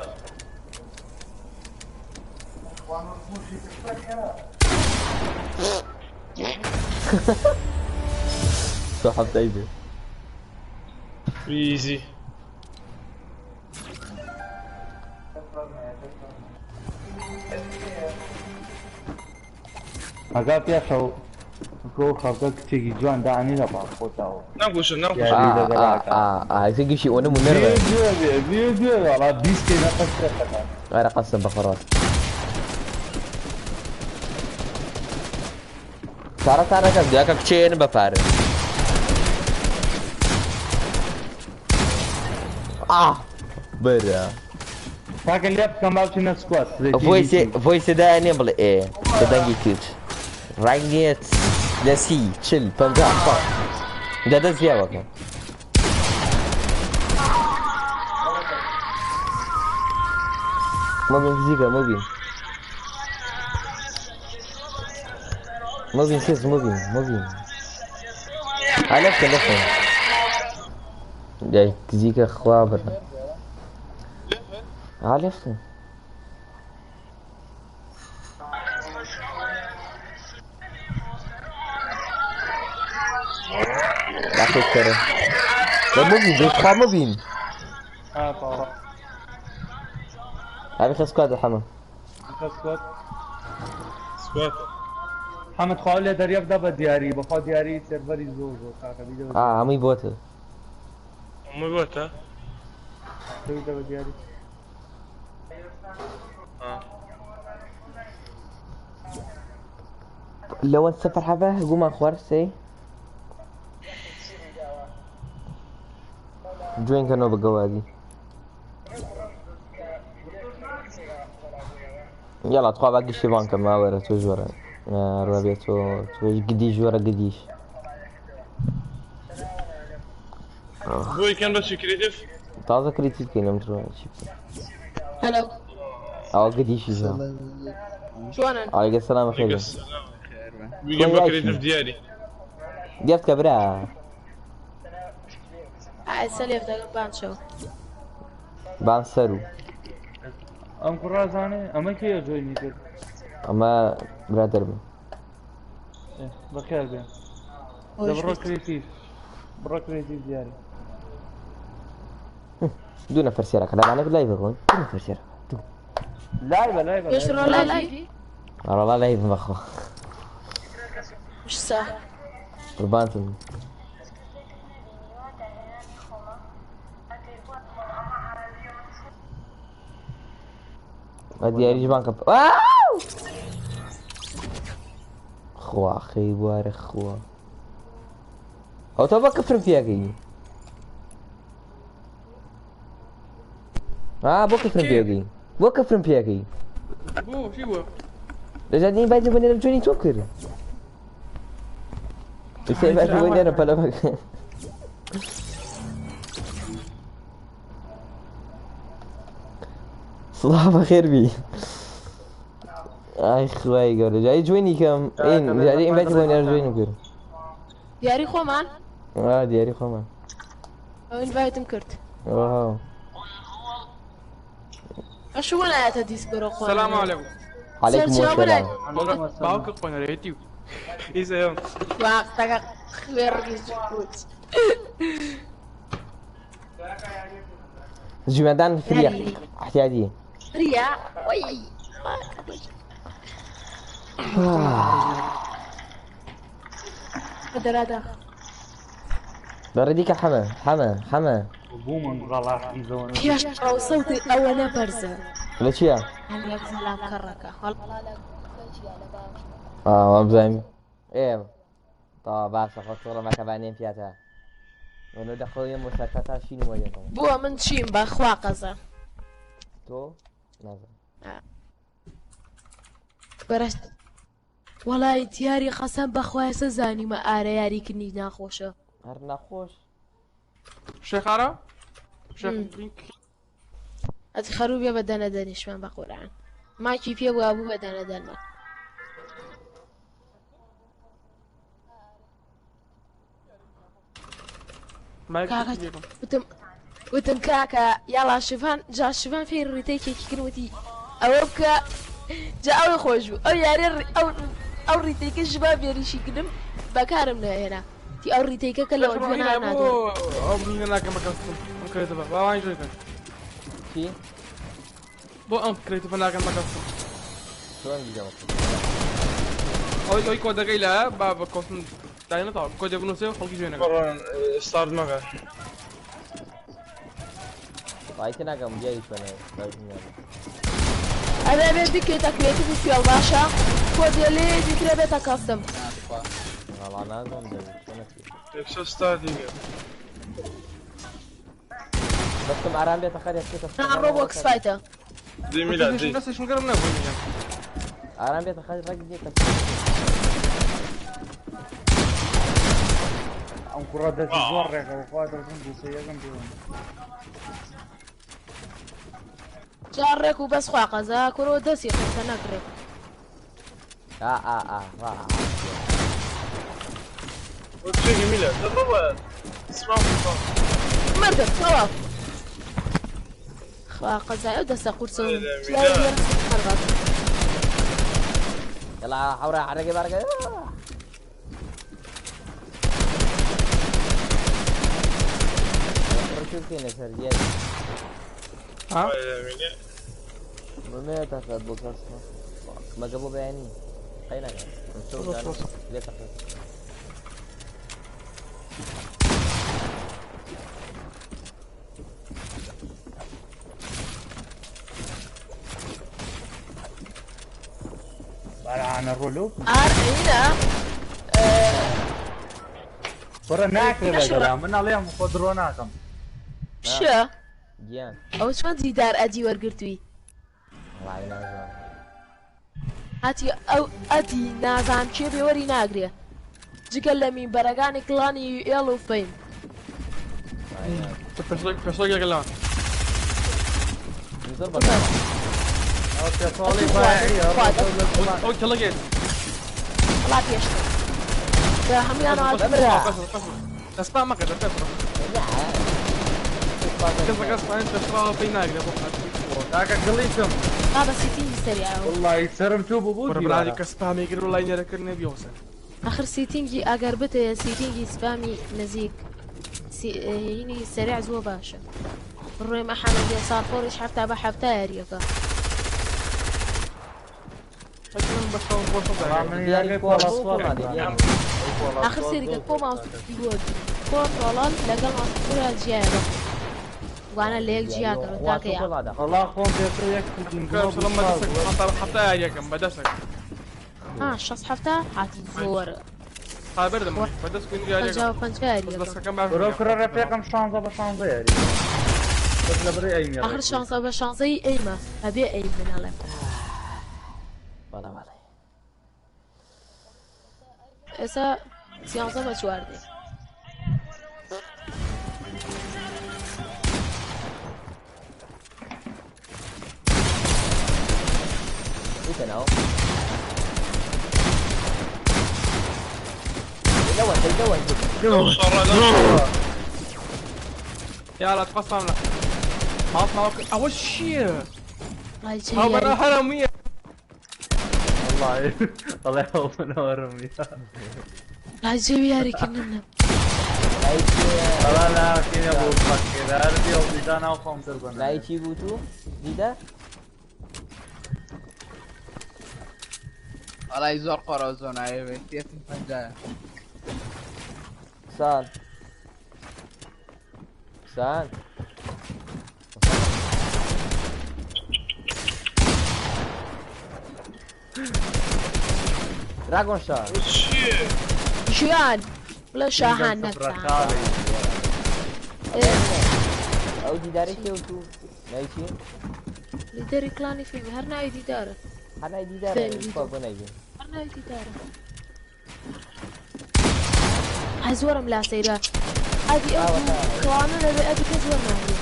سحب طيبة ئیزی ئەگا پێشەوە کۆ خەڵکە کچێکی جوان دانی لە پاڵ خۆتاوە ناکوشم ناکوشم یاری آه لەگەڵاکە آه آه گشی ئەوە منەرە بێ بێ وەڵا بیست کەی نەفەس پێشەکان غير قسم بخراس تارە تارەکە دیاکە کچێن بە پارە آه برا کاکە لێ بکەم با بچینە سکوات ڤۆیسێ دایە نییە بڵێ ئێ بە دەنگی کچ ڕەنگێت لە سی چل پەنجا شەست لە دەست یاوەکە مبین زیکە مبین مبین سێز مبین مبین لەفکە لەفکە دای زیکە خوا برا لەفکە لا ترى مبين بيخوا مبين آه هذا خذ سكواد الحمام سكوات سكوات. حەمد خوا لێ دەریە بدە بە دیاری بەخوا دیاری سێرڤەری زۆر زۆر کاکە بیدە بە ئا هەمووی بۆتە. هەمووی بۆتە؟ تۆ بیدە بە دیاری. لەوە سەفەر حەفە گومان خوارد سێ جوێن کەنەوە بە گەوادی. یاڵا تخوا با گشتی بانگ کەم وەرە تۆش وەرە ڕەبێ تۆ تۆش گدیش وەرە گدیش. بۆی کەن بەچی creative؟ تازە creative بکەین ئەم ترۆ چی بکەین؟ هەلۆ. ئەوە گدیشی زۆر. چۆنن؟ علیکم السلام خێر بێ. بیگەم بە creative دیاری. گەفت کە برا. ئایسە لێف دەگەم بان چەو. بان سەرو. ئەم کوڕە زانێ ئەمە کێیە جۆینی کرد؟ ئەمە برادەرمە. بەخێر بێن. دە بڕۆ creative بڕۆ creative دیاری. دوو نەفەر سێرەکە لەوانەیە live بڕۆن دوو نەفەر سێرەکە دوو. live ە live ە. پێش ڕۆ live ی؟ وەڵا live بەخوا. مش سا. قوربانتم. بە دیاریش بانکە خوا خەی بوارە خوا ئەو تۆ بە کفرم پیاکەی ئا بۆ کفرم پێکەی بۆ کفرم پێکەی بۆ چی بووە دەزانین باجی بنێرم چۆنی تۆ کرد ئێستا باجی بنێرم پەلە بکە سڵاو بەخێربی ئای خوای گەورە جاری جوێنی کەم جاری ئینڤایتی بۆ نێر جوێنم کرد دیاری خۆمان ئا دیاری خۆمان ئەو ئینڤایتم کرد واو ئەشو وەنایەتە دیسکۆرە خۆ سلام علیکم علیکم السلام باوکە قۆنەرێتی ئیسەیەم واقتەکە خوێڕی جووت جوێندان فریە احتیادی فریا وی درادا دەڕێ دیکە حەمە حەمە حەمە بوومن ڕەڵاحی زۆر پێش ڕەو سەوتی ئەوە بەرزە لە چییە؟ هەندێک سەلام کەڕەکە وابزانم ئێ تا باشە خۆ تۆڕە مەکە با نێم پیاتە منۆ دەخۆیم بۆ سەرتا تا شین وەرێتەوە بووە من چیم بەخوا قەزە تۆ نازانم بەرەست وەڵی دیاری قەسەم بەخوای سە زانیمە ئارە یاریکردنی ناخۆشە هەر ناخۆش شێخارە شێخ ئەتی خەروو بێ بە دەنە دەنیشمان بە قورئان ماکی پێ بووە بوو بە دەنە دەنمان کاکە وتم وتم کاکە یاڵا شڤان جا شڤان فێری retake ێکی کرد وتی ئەوە بکە جا ئەوەی خۆش بوو ئەو یاری ئەو ئەو retake ە ژبا فێریشی کردم بەکارم نەهێنا تی ئەو retake ە کە لەوە گوێ نادۆ ئەو ناکەم بە custom ئەم creative ە باوانی جۆیکەن چی؟ بۆ ئەم creative ە ناکەم بە custom چۆن بیدەمە ئەوەی ئەوی کۆدەکەی لایە با بە custom داینە تاوە کۆدێ بنووسێ و خەڵکی جوێنەکە بڕۆن ستارت مەکە وایتە ناکەم دیاری چۆنە ئەبێ بێ بکرێتە creative و فێڵ باشە کۆدێ لێ دیکرێ بێتە custom وەڵا نازانم دەبێت چۆنە یەکسەر ستارتی کرد بەستم ئارام بێتە خەر یەکسەر نا ڕۆبۆکس فایتە دی میلاد دی دەستێکم گەرم نەبوو ئارام بێتە خەر ڕێک دێتە ئەم کوڕە دەستی زۆر ڕێکە بەخوا دەستم دوو یەکەم پێوە جا ڕێک و بەس خوا قەزا کورۆ دەستی قسە نەکرێت ئا ئا ئا وا چێکی میلاد دەڕۆ سماو مردم تەواو خوا قەزای ئەو دەستە قورسە و خەربات يلا حورا حركة بركة شو فينا سر ها ما تاخذ بوكس ما قبل بيعني قەیناکە. لێ تەقێ. بەرانە ڕۆلو. ئار ئەینە کوڕە ناکرێ لەگەڵا من ئەڵێم خۆ درۆ ناکەم. شە گیان. ئەوە چۆن دیدار ئەدی وەرگرتووی؟ وەڵی نازانم. هاتی ئەو ئەدی نازانم کێ بێ وەری ناگرێ جگە لە مینبەرەکانی کڵانی یو ئێڵ و فەیم. پێشڵێک لەوان. زۆر بەڵام. ئەو پێساڵی بایعیە ئەو کەڵەکێت. وەڵا پێشتر بە هەموویان دەسپا مەکە دەپێ کەس کەس پێشڕاوە پێی ناگرێ بۆ کاکە گڵیتم. بابە سیتینگی سەریعەوە. وەڵڵاهی سەرم توو بوو بوو کوڕە برادی کە سپامی کرد وەڵای نێرەکرد نەبیۆسن. آخر سیتینگی ئەگەر بتەیە سیتینگی سپامی نزیک هینی سەریع زۆر باشە. ڕێ محەممەد سارفۆریش حەفتا بە حەفتا یاریەکە. آخر سەریکە کۆ ماوس کیبۆرد کۆ تۆڵان لەگەڵ ماوس کیبۆرد جیایە وانە لە یەک جیا کەن تاکەیە. وەڵا خۆم پێشتر یەک سیتینگ حەفتا یاریەکەم بەدەستێک. ها شەست حەفتا هاتی زۆر. بردم بەدەست کوین یاریەکەم. 55 یاریەکەم. بەسەکەم باش. کوڕە کوڕە ڕەفیقم 16 بە 16 یاری. بەس لە بڕی ئەیمی. آخر 16 بە 16 ئەیمە ئەبێ ئەیم من ئەڵێم. بەڵێ بەڵێ. ئێستا 13 بە 4 دێ. ئیتە ناو. دەوە دەوە. يلا تقسم له. ما أول شيء. وەڵای هاو أنا حرامية. والله والله هو منورم وەڵای جێ یاریکردنم. والله لا كين ابو بكر عربي وبيدانا وخوم تربنا. لای چی بوو تو؟ دیدە؟ وەڵای زۆر قۆرە زۆنایە بێت تێتم پەنجایە. سان سان دراگۆن شا ژیان بڵێ شاهان نەکشان. ئەو دیدارەی کێ وتو؟ ناوی چی؟ لیدەری کلانی فیلم هەر ناوی دیدارە. هەر ناوی دیدارە خوا بۆ نایبین. هەر ناوی دیدارە. هەر زۆرم لا سەیرە. ئەدی ئەو کڵانە لەبێ ئەدی کەس وەرناگرێ.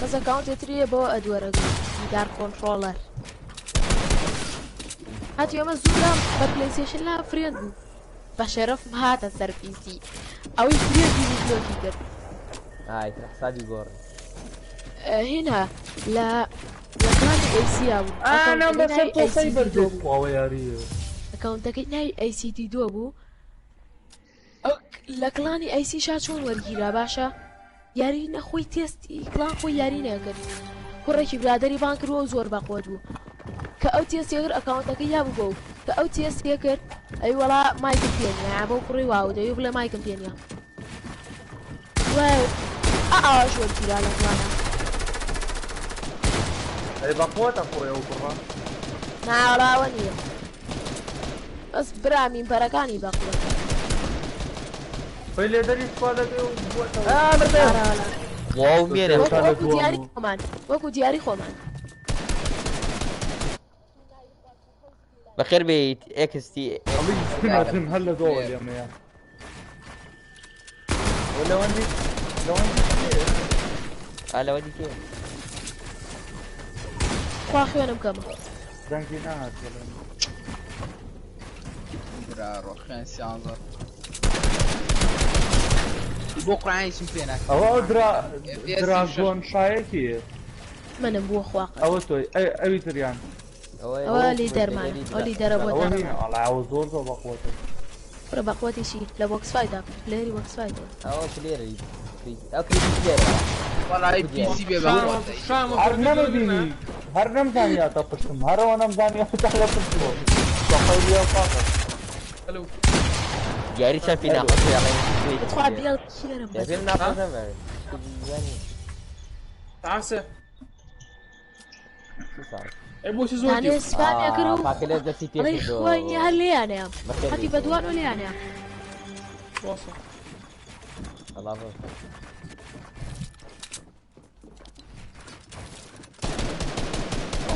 بەس ئەکاونتێ تریە بۆ ئەدوەرەگرێ دیدار کۆنترۆڵەر. هاتی ئەمە زوو لام بە پلەیستەیشن لام فرێند بوو. بە شەرەفم هاتە سەر پیسی. ئەوەی فرێندی بوو بلۆکی کرد. ئای تر حسابی گۆڕی. هینا لە کلانی ئەیسیا بوو. ئەنا بەسەر تۆسەی بەردێت خواوە یاریە. ئەکاونتەکەی ناوی ئەیسیتی دۆ بوو. لە کلانی ئەیسی شا چۆن وەرگیرا باشە؟ یاری نەخۆی تێستی کلان خۆی یاری نەکرد. کوڕێکی برادەری بان کردووە و زۆر بەقوەت بوو. کە ئەو تێستی کرد ئەکاونتەکەی یا بوو بەو. کە ئەو تێستی کرد ئەی وەڵا مایکم پێ نییە بەو کوڕی واو دەوی بڵێ مایکم پێ نییە. دوای ئاواش وەرگیرا لە کلانە. ئەی بەقوەتە خۆی ئەو کوڕە؟ ناوەڵاوە نییە. بەس برا مینبەرەکانی بەقوەتە. خۆی لێدەری سوادەکەی و بووەتەوە. واو مێرە. وەکو دیاری خۆمان وەکو دیاری خۆمان. بەخێر بێیت ئێکستی. ئەڵی هەر لە دۆوە لێمەیە. لەوەندی لەوەندی ئا لەوەندی کێ؟ خوا خوێنم کەمە. دەنگی ناهات بڵێم. برا ڕۆ خوێن 13. بۆ قورئانیشم پێ ناکەم. ئەوە ئەو دراگۆن شایەکیە. منم بووە خواقە. ئەوە تۆی ئەوی تریان. ئەوە لیدەرمانە. ئەو لیدەرە بۆ دەرمان. ئەوە زۆر زۆر بەقوەتە. کوڕە بەقوەتیشی لە بۆکس فایتە پلێری بۆکس فایتە. ئەوە پلێری ئەو کریتی پلێرە. وەڵای پیسی بێ بەقوەتە. هەر نەمەبینی. هەر نەمزانیا تا پشتم هەرەوە نەمزانیا تا لە پشتەوە شەقەی لێ فاقە ئەلو دیاری چەند پێی ناخۆشە یاڵێ تخوا بێڵ کیلەرم بەس پێم ناخۆشە تعاسە ئەی بۆچی زۆر دانێ سپامیان کرد و پاکە لێ دەستی پێ ئەڵێ خوای نییە هەر لێیانەیە بەخێر هەتی بێیت. بەدوان و لێیانەیە وەسە ئەڵا بڕۆ.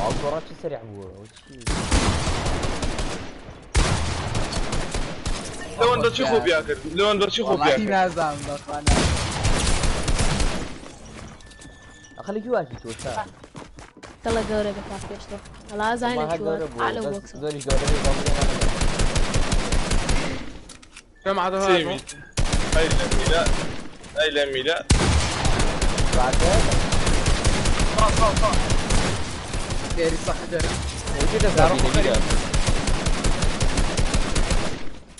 ئەو گۆڕە چی سەریع بووە ئەو چی لەوەن بەچی خۆ بیا کرد لەوەن بەچی خۆ بیا والله کرد نازانم بەخوا نازانم. ئەخەلی واکی تۆ چا دڵە گەورە بە کاک پێشتۆ وەڵا زانین هەر لە گەورە کوێ بوو عالە بەس بۆکسە زۆریش گەورە بێ بەڵام نەبوو. كم عدد سيمي هاي لميلا هاي لميلا بعد دێری سەخت دەرم. وجي دەزانین میرە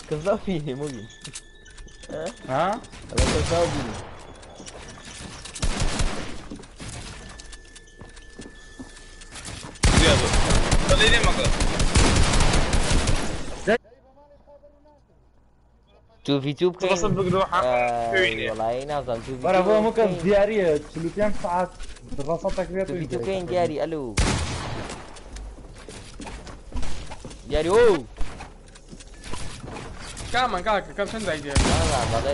کەزا فینی مۆگی ها ئەڵێ کەزا بینی زیادە بەڵێ لێ مەکە تو في تو بکەین ڕەسەت بگرەوە حەقی وەڵی نازانم تو بەرە بۆ هەموو کەس دیاریە 45 سەعات ڕەسەتەک بێت تو في تو بکەین دیاری ئەلو دیاری ئۆ كم كاك كم چند دقيقة نازانم بەڵێ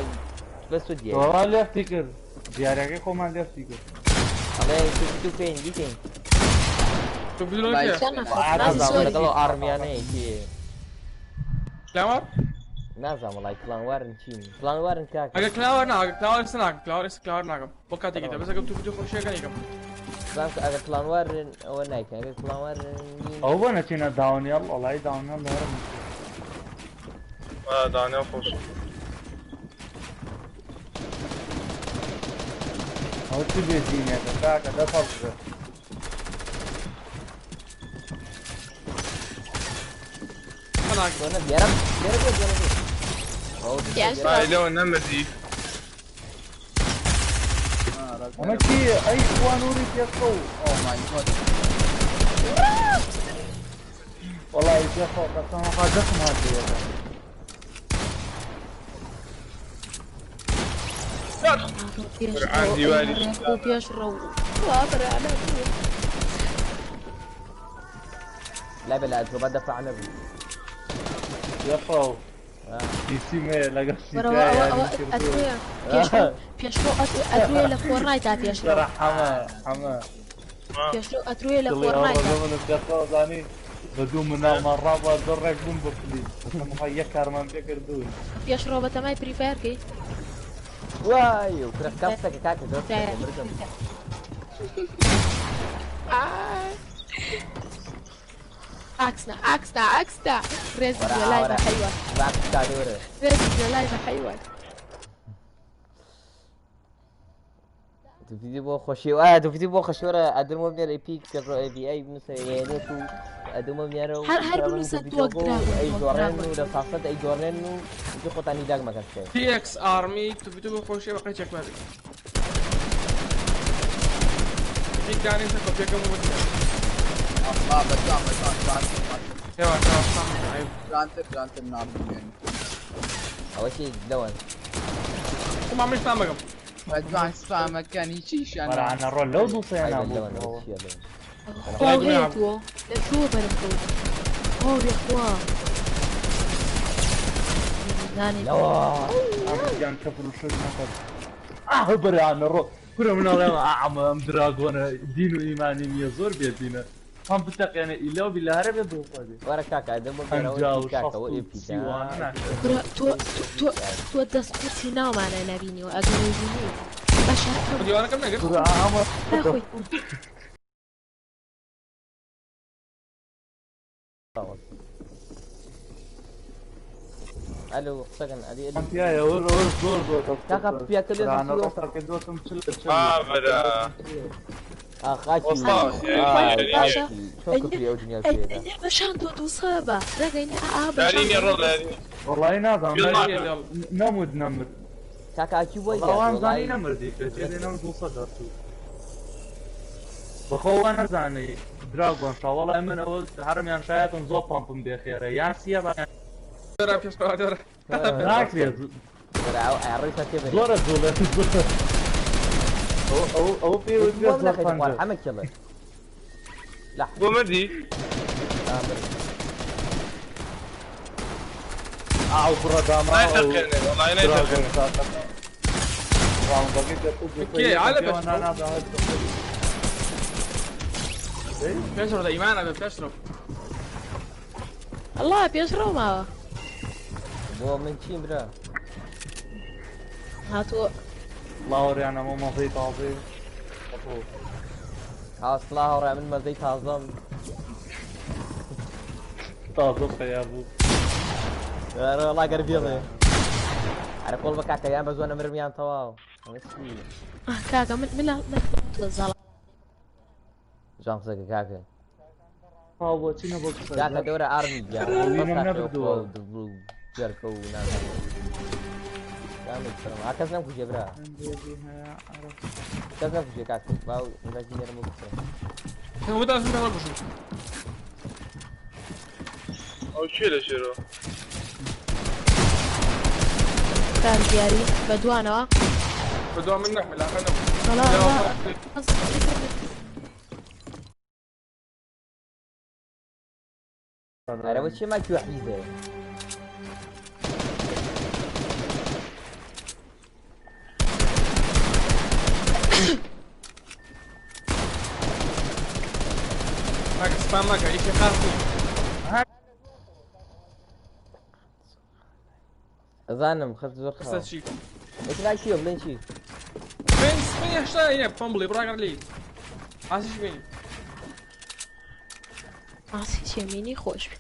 بەس تو دیاری وەڵا لێفتی کرد دیارەکەی خۆمان لێفتی کرد ئەڵێ تو في تو بکەین دیکەین تو بدون كيف چەند نەفەر عادە نازی نازانم زۆری لەگەڵ ئەو ئارمیانەیە کێ كلاور نازانم وەڵای کلانوارن چین کلانوارن کاکە اگه كلاور نا اگه كلاور سناك كلاور اس كلاور ناقم بوكاتي كده بس اگه تو بدو خوشيه كان يقم زانم کە ئەگەر کلانوارن ئەوە نایکەن ئەگەر کلانوارن نین ئەو بۆ نەچینە داونیڵ وەڵای داونیڵ هەرم دانیا خۆش ئەو چی بێدینێکە کاکە دەست هەڵبگرە انا تۆ دیارم دیارە بێ دیارە بێ ئەو یاش هاي لەوە نەمەدی ئەمە چییە ئەی خوا نوری پێخەو Oh my God. وەڵای پێخەو قەسەم خوا دەستم هات لێیەکە عندي دیواری پێش ڕەو وابرانە لا بلا ئەتۆ با دەفع نەبوو پێخەو ئیسیمەیە لەگەڵ بەرەوە ئەوە ئەوە ئەتوێ پێشڕەو پێشڕەو ئەتوێ لە فۆرنایتا پێشڕەو حەمە حەمە پێشڕەو ئەتوێ لە دڵی ئەو فۆرنایتا ڕۆژە من پێخەو زانی بە دوو مناڵمان ڕابووە زۆر ڕێک بووم بە پلی قەسەم خوا یەک کارمان پێ کردوون پێشڕەو بەتەمای پریفایەرکەی وای و کرە کەپسەکە کاکە زۆر سەکە مردم عكسنا عكسنا عكسنا رزق ورا للاي ورا حيوان بعد تعالي رزق للاي حيوان تو بۆ خۆشی وایە تو بۆ خۆشیوەرە ئەدەمۆ بنێرە ئەی کە ئەی بنووسە یێنێت و ئەدەمۆ بنێرە و هەر هەر بنووسە دووەک دراگۆن ئەی دووەک دۆڕێن دراگۆن و لە ساسەت ئەی دۆڕێن و تو خۆتانی داگ مەکەن بکەین تي اكس ارمي تو بدو خوشيه بقيت شك مالك في داني سكوبيا كم مدة الله بەجوان بەجوان جوانتر يا يا صح عيب جوانتر جوانتر نابینێن. ئەوە چی لەوەن وما عملش فاهم بەجوان سپامەکان هیچیشیان بەرانە ڕۆ لەو دوو سێیانە عیبە لەوەن بوو ئەوە چییە لەوەن خوا هەیە لە شووە بەرم کەوت ئەو بێخوا زانی لەوە گیان کەفر و شت نەکەن ئاه بەرانە ڕۆ کورە مناڵێم ئەمە ئەم دراگۆنە دین و ئیمانی نییە زۆر بێدینە هەم بتەقێنە ئیلە و بیلە هەرە بێ دووخوا بێ وەرە کاکە ئەدەمۆ بنێرەوە پەنجا و چی کاکە شەست ئەوە و ئێپی سی وانە ناکەن کورە تۆ تۆ تۆ دەست قورسی ناومانە نبینیەوە ئەگەر بینی باشە دیوانە كم نقل کورە ئەمە خۆی ئەلو قسەکەن ئەدی ئەلو پیایە وەر وەر زۆر زۆر کاکە پیاکە لێ بەرانە دەستی ڕۆ کردوتم چل چل ئابرا خاکی وەستا باشە چۆن کوفری ئەو دنیا پێدا بەشان تۆ دووسە بە ڕێگەی ئا دارینی بەشان ڕۆ دارینی وەڵی نازانم يلا. يلا نەمود نەمرد کاکە ئاکی بۆی وەڵام وەڵای زانی نەمردی کە تێ نەم دووسە دەرچوو بەخۆ وا نەزانی دراگۆن شا وەڵای من ئەوە هەرمیان شایەتم زۆر پەمپم بێخێرە یان سیە بە دەرە پێشڕەوە دەرە ناکرێت وەرە ئەو ئەڕۆی سەر تێ بەرێ زۆرە جوڵێ ئەو ئەو ئەو پێ بۆم زۆر نەخەیتە خوار پەنجە حەمە کێڵێ لا بۆ مردی ئامر ئاو کوڕە داما ئەو نایتەقێنێ وەڵای دراگۆن نایتەقێنێ شا ڕاوندەکەی دەکوو کێ؟ عالە پێوە بەش. نانا پێشڕەوە لە ئیمانە بێ پێشڕەو الله پێشڕەو ماوە بۆ من چیم برا هاتووە لاوەریانە مە مەزەی تازەی ئاسڵا هاوڕێ من مەزەی تازەم تازە پەیا بوو ئەرە وەڵا گەر بێڵێ ئەرە کۆڵ بە کاکە یان بە زۆنە مرم یان تەواو ئەمە چی آه، کاکە من من من زاڵ جوان قسەکە کاکە تاو بۆچی نەبۆ کاکە دەورە ئارمی گیان وینم نەبردووە. جەرکە و نازانم کەس نەمکوژێ برا کەس نەمکوژێ کاکە باو مزاجی نێرم و بکڕم وتا سم پێشڕەو بشم ئەو کێ لە ژێرەوە کار دیاری بە دوانەوە بەدوا من نەکمە لاقە نەبوو وەڵا لا، وەڵا ئەرە بۆ چێ ماکی وەحیزێ کاکە سپام مەکە ئیشی خاص نییە ئەزانم خەت زۆر قسە خاوە چی ئێتر چییە بڵێن چی بین سپین هەشتا هینە پۆم بڵێ بڕاگەر لێی ئاسیش بین ئاسی چێمینی خۆش بێ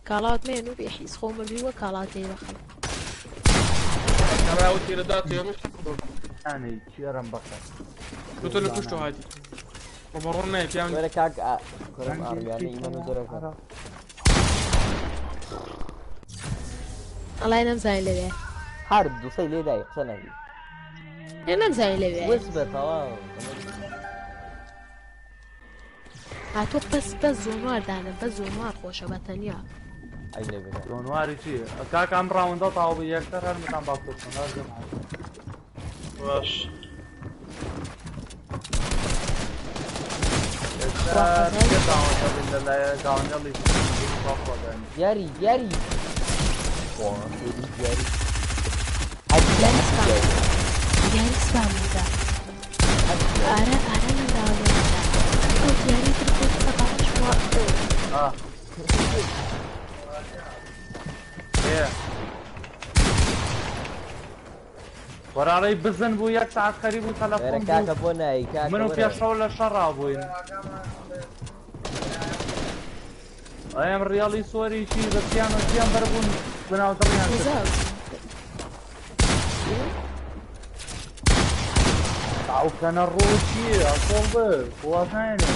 کاڵات مێن و بێحیز خۆ مردووە کاڵات لێ بەخەڵ کابرا وتی لە دات تێ ینی چێرم بەخە تۆ لە پشتۆ هاتی ڕۆبەڕۆ نایە پیاون وەرە کاک کورم ئارمیانە ئیمەن و زۆرەکە ئەڵای نەمزانی لەوێ هەر دووسەی لێ دای قسە نەبی نە نەمزانی لەوێ وس بە تەواو هاتووە بەس بەس زۆنوار دانە بەس زۆنوار خۆشە بە تەنیا ئەی لێ بکە دۆنواری چی کاکە ئەم ڕاوندە تاو بە یەکتر هەرمتان با بکەن باش دیاری دیاری دیاری دیاری سپام دیاری سپام دا ئارە ئارە نەداوە لێ ئەو دیاری تر خۆی سەباش وە وەراڵی بزن بوو یەک ساعت خەریب و وەرە تەلەفۆن کاکە بوو بۆ نای کاکە من و وەرە. پێشەوە لە شەڕا بووین ئەم ڕیاڵی سۆری چی بەسیان و چیان بەربوون بەناو دڵیان کرد. وزاو ئەو کەنە ڕوو چییە خۆڵ بر خواز نایەنێ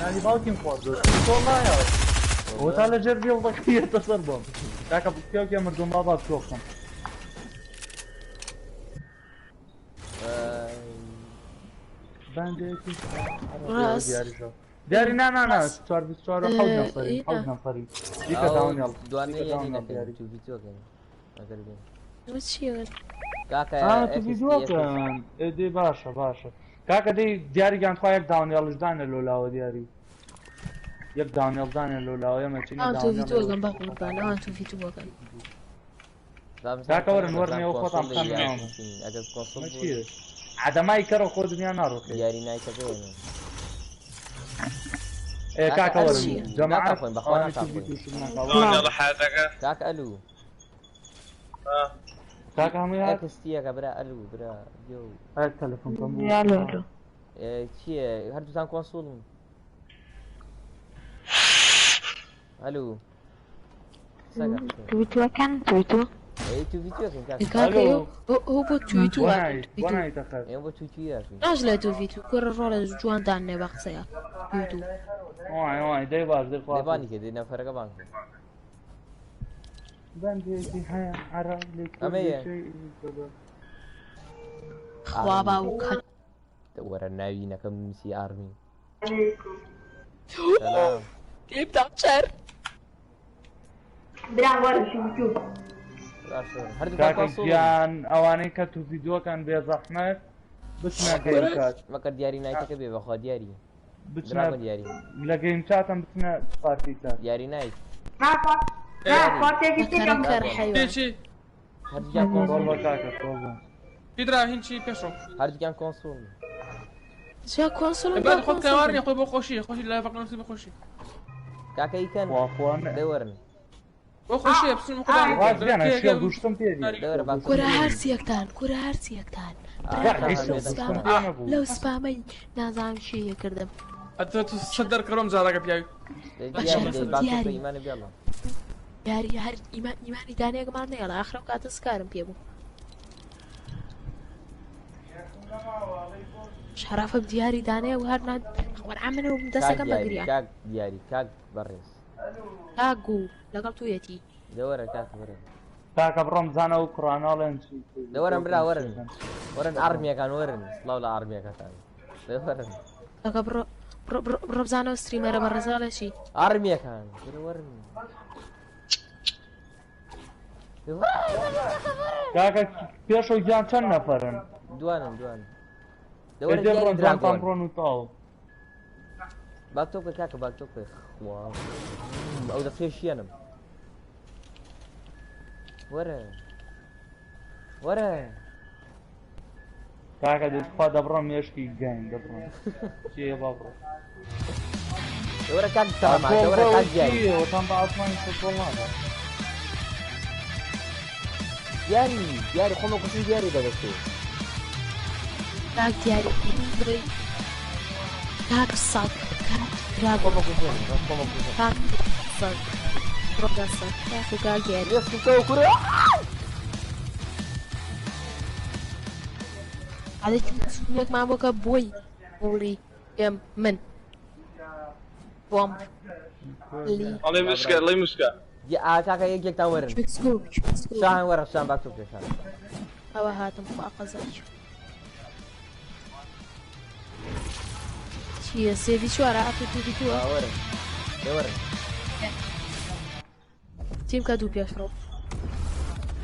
نانی باوکیم خواردوە خۆڵ نایە ئەوە تا لە ژێر بیڵدەکەیەتە سەر بۆم کاکە پیاوکێ مردوم با با تۆ بکەم بەندێکی ڕاست. دیاریشە دیاری نا نا نا چوار بیست چوار و حەوت نەفەرین حەوت نەفەرین دیکە داونیڵ دوانەی دیکە یاری داونیڵ نەکەین دیاری تو ڤیدیۆکەین ئەگەر بین ئەوە چییە کاکە آه تو FSD ڤیدیۆکەن ئێ دێ باشە باشە کاکە دەی دیاریگان خوا یەک داونیڵش دانێ لۆلاوە دیاری یەک داونیڵ دانێ لۆلاوە ئێمە چینە ئەوان تو داونیڵ ڤیدیۆکەن بە قوربان ئەوان تو ڤیدیۆکەن کاکە وەرن، وەرن، ئێوە خۆتان بخەن ناوم. ئەگەر کۆنسۆڵ ئەمە بوو چییە عەدەمای کەرە خۆ دنیا ناڕۆکێ یاری نایتەکە وێنە ئێ کاکە وەرن چییە؟ جەماعەت ناکا خۆین، بەخوا ئەوانەی ناکا تو خۆین. ڤیدیۆشم ناکا. داونیڵ حیاتەکە کاکە ئەلو آه. کاکە هەمووی هات ئەکستیەکە برا ئەلو برا یۆ هات تەلەفۆن کەم بوو. ئالۆ ئالۆ ئێ، چییە هەردووتان کۆنسوڵن ئەلو قسەکە قسە. تویتوەکەن تویتو ئەی تو ڤیدیۆکەین کاکە کاکە ئەلو. هو بۆ تویتو بۆ نای بۆ نایتە خەر ئێمە بۆ تویتویەکەین ناش لە تو ڤیتو کوڕە ڕۆڵە جوان دانێ بە قسەیە تویتو وای وای دەی باش دەی خوا دەبانی کە دەی نەفەرەکە بانگ کە. بەندێکی هەیە عەرەب لەکوێ ئەمەیە. شەیء خوا باوکە وەرە ناوی نەکەم نووسی ئارمی. سلام. يبدأ شر برام وەرە شوو باشە هەردوو کاکە کۆنسوڵن. گیان ئەوانەی کە تو ڤیدیۆکان بێزەحمەت بچنە گەیم چات مەکە دیاری نایتەکە بێ بەخوا دیاری بچنە دراگۆن دیاری لە گەیم چاتم بچنە پارتی چات دیاری نایت نا پارتێکی تکەم كر چی حيوان چی هەردووکیان بۆڵ کۆنسوڵن بە کاکە تۆ بۆ. چی درا هین چی پێشڕۆ هەردووکیان کۆنسوڵن جا كونسول بعد خۆت کاوارنی خۆی بۆ خۆشی خۆشی لای فەقنسی بۆ خۆشی کاکە ئیکەن خوا خوا نە. دەوەرن بۆ خۆشی بچن ڕاست گیانە شێڵ دووشتم پێ دی. دەوەرە با كرة هەرسیەکتان كرة هەرسیەکتان دووشتم پێ نەبوو. لەو سپامەی نازانم چی کردم ئەتە تو سەد دەرکەڕۆم جارەکە پیاوی دیاری باشە، با دیاری. ئیمانە بێڵە یاری هەر ئیمان ئیمانی دانەیەکمان نەیەڵا ئاخرەو کاتە سکارم پێ بوو شەرافم دیاری دانەیە و هەر نا وەرعامنە و کاک دەستەکەم دیاری بەگریا کاک دیاری کاک بەڕێز کاک گوو لەگەڵ تویەتی دەوەرە کاک وەرن کاکە بڕۆم زانە و کوڕاناڵێن چی دەوەرن برا وەرن وەرن ئارمیەکان وەرن سڵاو لە ئارمیەکەتان دەوەرن کاکە بڕۆ بڕۆ بڕۆ بڕۆ بزانەوە streamer ە بەڕێزاڵێ چی ئارمیەکان وەرن وەرن کاکە پێشەوە گیان چەند نەفەرن دوانن دوانن دەوەرە دێ دیاری بڕۆن جوانتان دراگۆن بڕۆن و تاو با تۆ بکە کاکە با تۆ بکە خوا ئەو دەستێ شیێنم وەرە وەرە کاکە دەخوا دەبڕۆم مێشکی گەین دەبڕۆم چیە با بڕۆ دەوەرە کاک سامان دەوەرە کاک دیاری وتان بە ئاسمانی فوتبۆڵ نادا دیاری دیاری خۆمە کوشتن دیاری بەدەستێ کاک دیاری بڕی کاک سەگ کاک دراگۆن خۆمە کوشتن خۆمە کوشتن کاک سەگ بڕۆ سەگ کاک و کاک دیاری لێ سوکە و کورە عادەتی یەکمان بۆ کە بۆی بوڵی پێم من بۆم لی ئەڵێ مسکە ئەڵێ مسکە کاکە یەکێکتان وەرن سکوب شاهن وەرە شان با تۆ بکە شان ئەوە هاتم خوا قەزای چییە سێڤی چوارە ئەفی تیڤی تووە آ، وەرن دێ وەرن تیم کە دوو پێش ڕۆ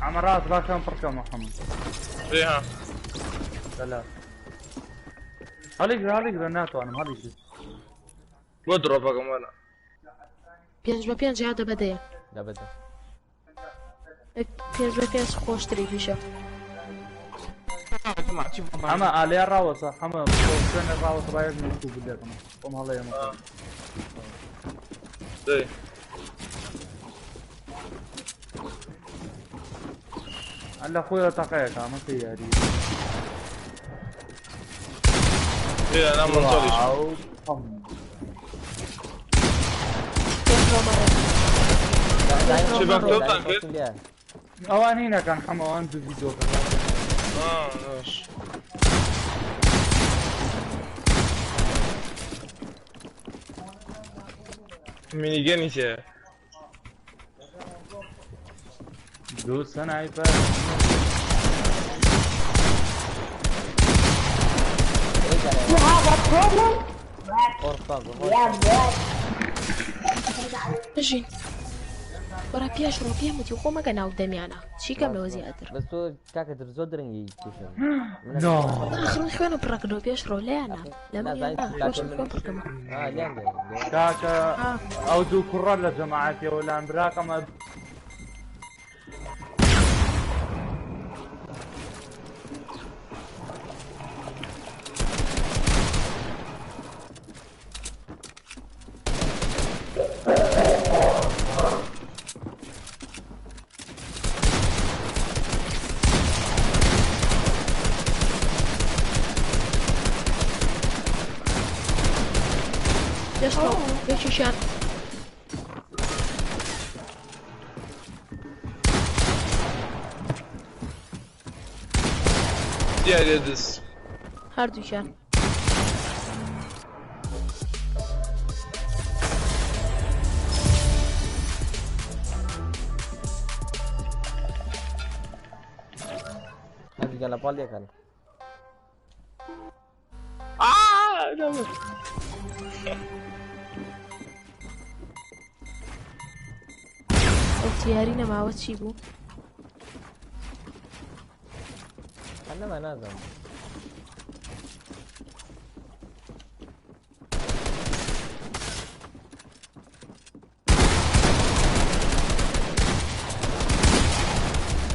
ئەمە ڕاست باشان پڕکە محەممەد ها سەلام هەڵیگرە هەڵیگرە ناتوانم هەڵیگرە بۆ درۆپەکەم وەرە پێنج بە پێنج یا دەبەدەیە دەبەدە پێنج بە پێنج خۆشتری پیشە ئەمە ئالێ ڕاوەسە حەمە شوێنە ڕاوەسە با یەک نووسو بدێتم خۆم هەڵەیەمە دەی لە خۆی تەقەیەکە ئەمە کە یاری لا منطلش واو پەم. پێش ڕۆ مەڕۆ چی بەکتۆبتان کرد؟ ئەوان هینەکان حەمە ئەوان دوو ڤیدیۆکە آه ماشي ميني چیه دوو sniper You have a problem? قۆرفان Yeah, boy. بژین وەرە پێش ڕۆ پێم وتی خۆ مەگە ناو دەمیانە چی کەم لەوە زیاتر بەس تۆ کاکە در زۆر درەنگی کێشم No. ئاخر من خوێنم پڕکردەوە پێش ڕۆ لێیانە لەمە خۆشم خوێن پڕکەمە لیان دێ کاکە ئەو دوو کوڕە لە جەماعەتیەوە لان براکەمە پێش ڕۆ یەکیشیان دیارە دز هەردووکیان هەردووکیان لە پاڵ یەکان آه لا ئەو تیاری نەماوە چی بوو؟ نەما نازانم.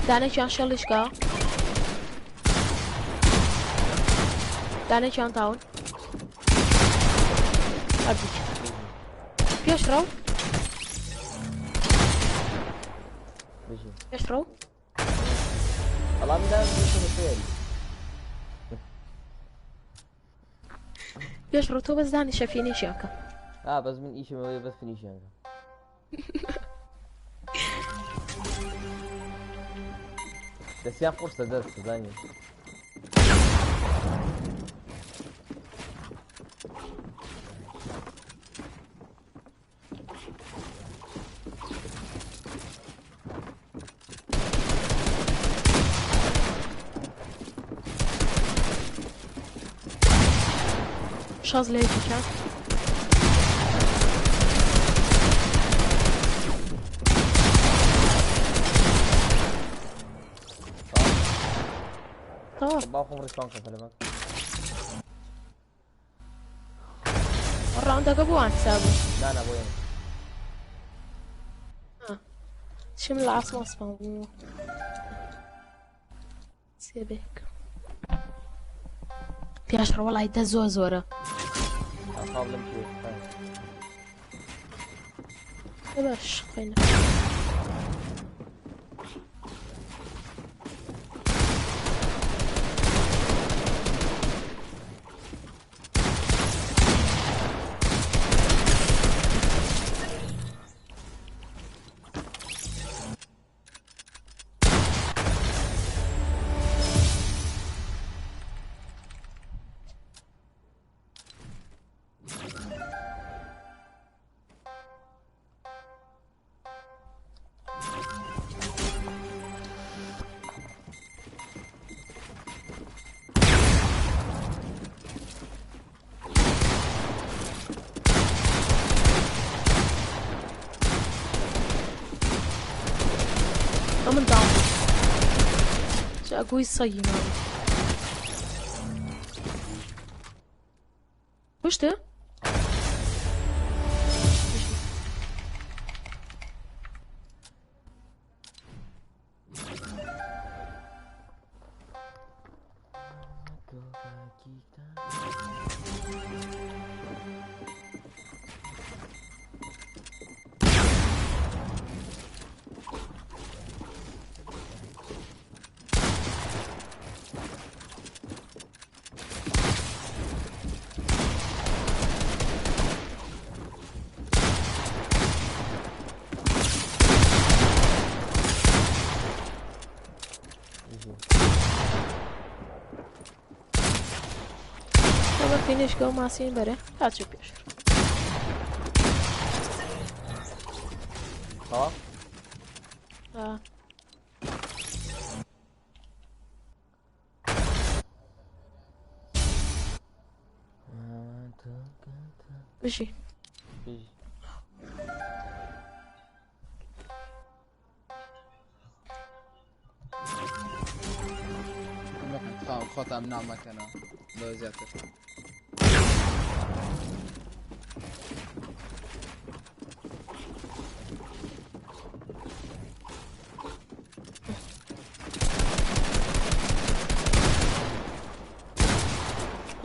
دانێکیان شەڵیشکا، دانێکیان تاون، هەردووکیان پێش ڕەو. بژی. پێش ڕەو. بەڵام دام فێری. پێش ڕەو تۆ بەس دانیشە فینیشیان کە. ئا بەس من ئیشم ئەوەیە بەس فینیشیان کەم. دەستیان قورسە دەست زانی. شاز لە یەکێکیان. تەواو. با خۆم ڕیسپان کەم فەلەمەک. ڕاوندەکە بۆ وان حساب بوو. نا نا بۆ ئێمە. چیم لە ئاسمان سپان بوو. سێبێک. پێش ڕەو وەڵای دە زۆر زۆرە. خاڵ لەم پێ. باش خوێنە. ئەو من داون بوو. جا گوی سەگی ماوە. کوشتە؟ بابا فینیش کە و ماسین بەرێ هاچوو پێش. تەواو؟ ئا. بژی. بژی. خۆتان مناڵ مەکەنەوە لەوە زیاتر.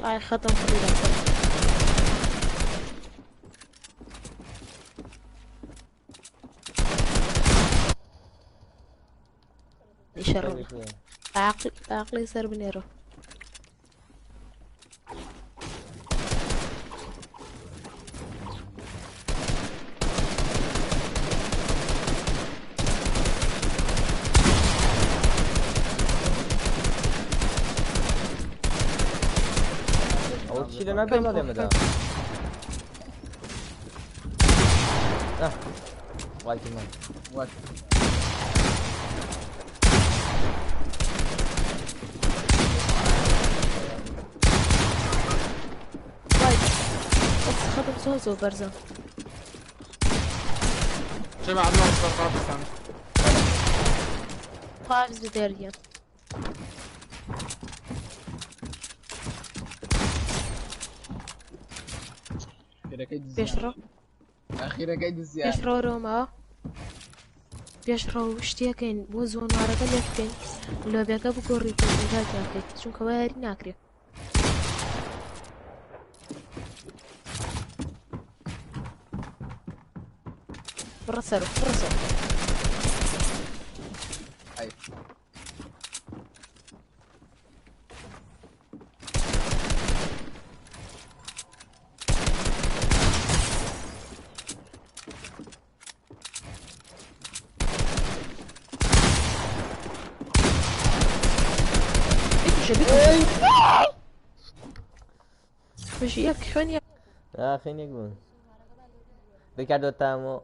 وەڵای خەتم فڕی دەکەم. ئیشە ڕۆ. عەقڵی سەر بنێرە. ئەوە چی لە ناو لێمەدا؟ وای کرمان. What? وای. ئۆف. زۆر زۆر بەرزە. جماعة الله قافز قافز بدەرگە. پێشڕۆ ئەخیرەکەی دزیان. پێشڕۆ ڕۆمەوە. پێشڕۆ شتێکەین بۆ زۆنارەکە لێ بکەین لۆبیەکە بگۆڕیت و ئینتاجیان بکەیت چونکە وا یاری ناکرێت. بڕە سەر بڕە سەر. بژی یەک خوێن یەک. خوێن یەک بوون. ریکاردۆ تامۆ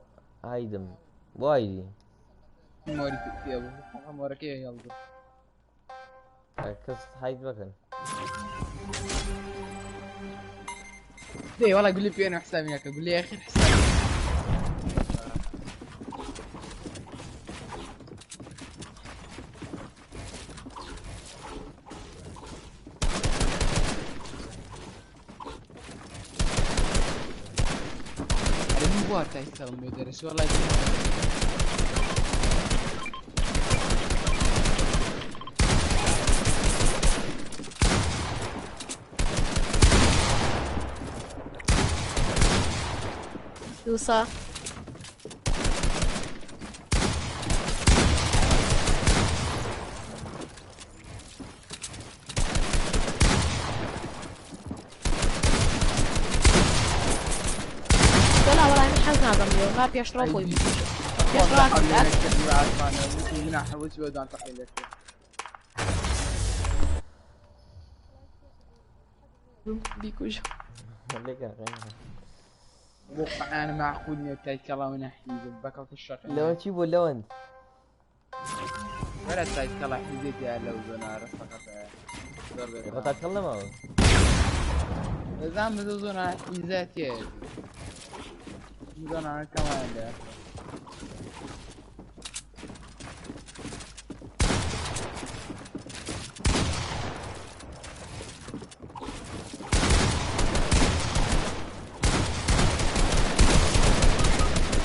هایدم بۆ هایدی مۆری پێ بوو مۆرەکەی هێڵ بوو. کەس هاید بکەن. دەی وەڵا گولی پێ حسابی نەکە گولی ئەخیر حسابی. بوار تایسەڵم بێ دەرس وەڵای. دووسا وەڵا وەڵا من حەز نابەم لێ با پێشڕۆ خۆی پێشڕۆ بیکوژ. انا معقول تايكلا ونحيد بكرة الشقة. لو تجيبوا لون ولا تايكلا حيدت يا لو زنار فقط. تايكلا ما زعما زوزونا حيزات يا زونا كمان.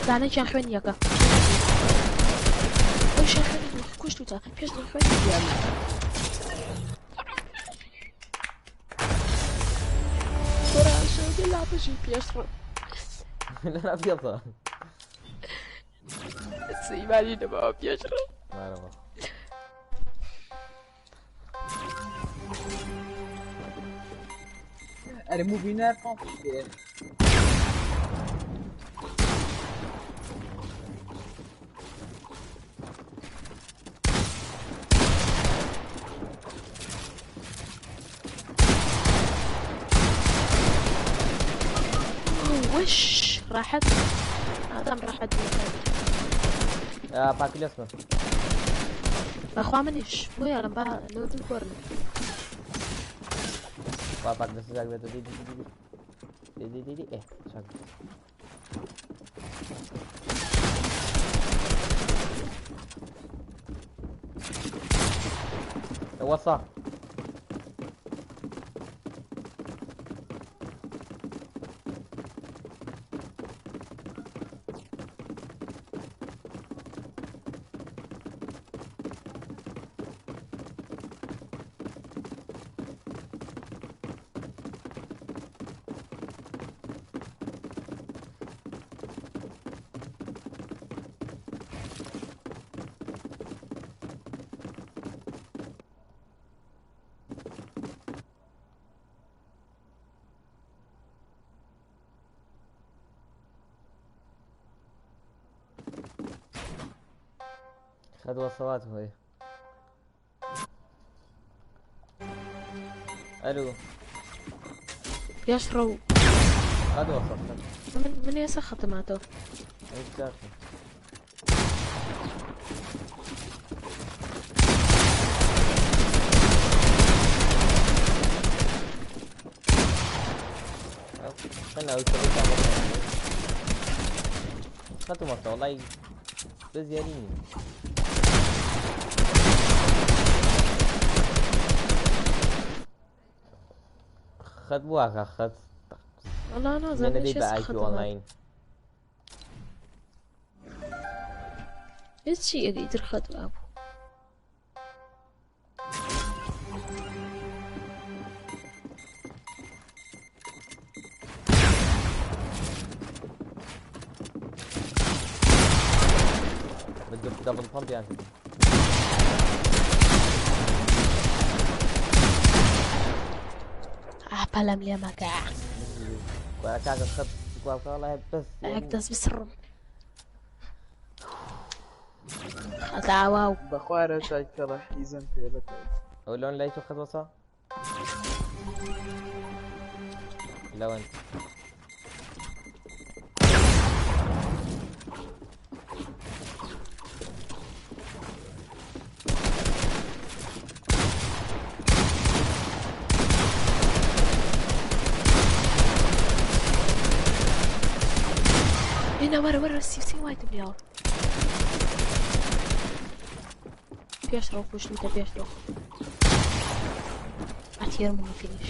دانێکیان خوێن یەکە. ئەوشیان خوێن کوشتوتە پێش خوێن لا بژی پێشڕۆ. لا پێشڕۆ سەیمانی نەماوە پێشڕۆ. ئەرێ موبینە وش راحت آدم راحت. باكل اسمه اخوا منيش بويا لما لو تنكورن باك بس دي دي دي دي دي دي ايه شاك وصل. خد وصلات هوي. الو يشرو خد وصل. من يسا ختماته استنى. نا ئەو خەتم وەستە وەڵای بەس یاری نییە. خەت بووە خەت. وەڵا نازانم نەدەی چێ بە ئایپی خەتم ئۆنلاین. هیچی ئیتر خەت وابوو. دبل بامب یان کردم. پەلەم لێ مەکە. کاکە خەت وەڵای بەس یەک دەست بسڕم. خەتاوە و بەخوارە چاکەڵە حیزم پێ بکەیت. ئەو لۆن لای تۆ خەت وەسا؟ لەوەن هنا ورا ورا سي وايد بلياو. بيشرب وش انت بيشرب عتير مني فينيش.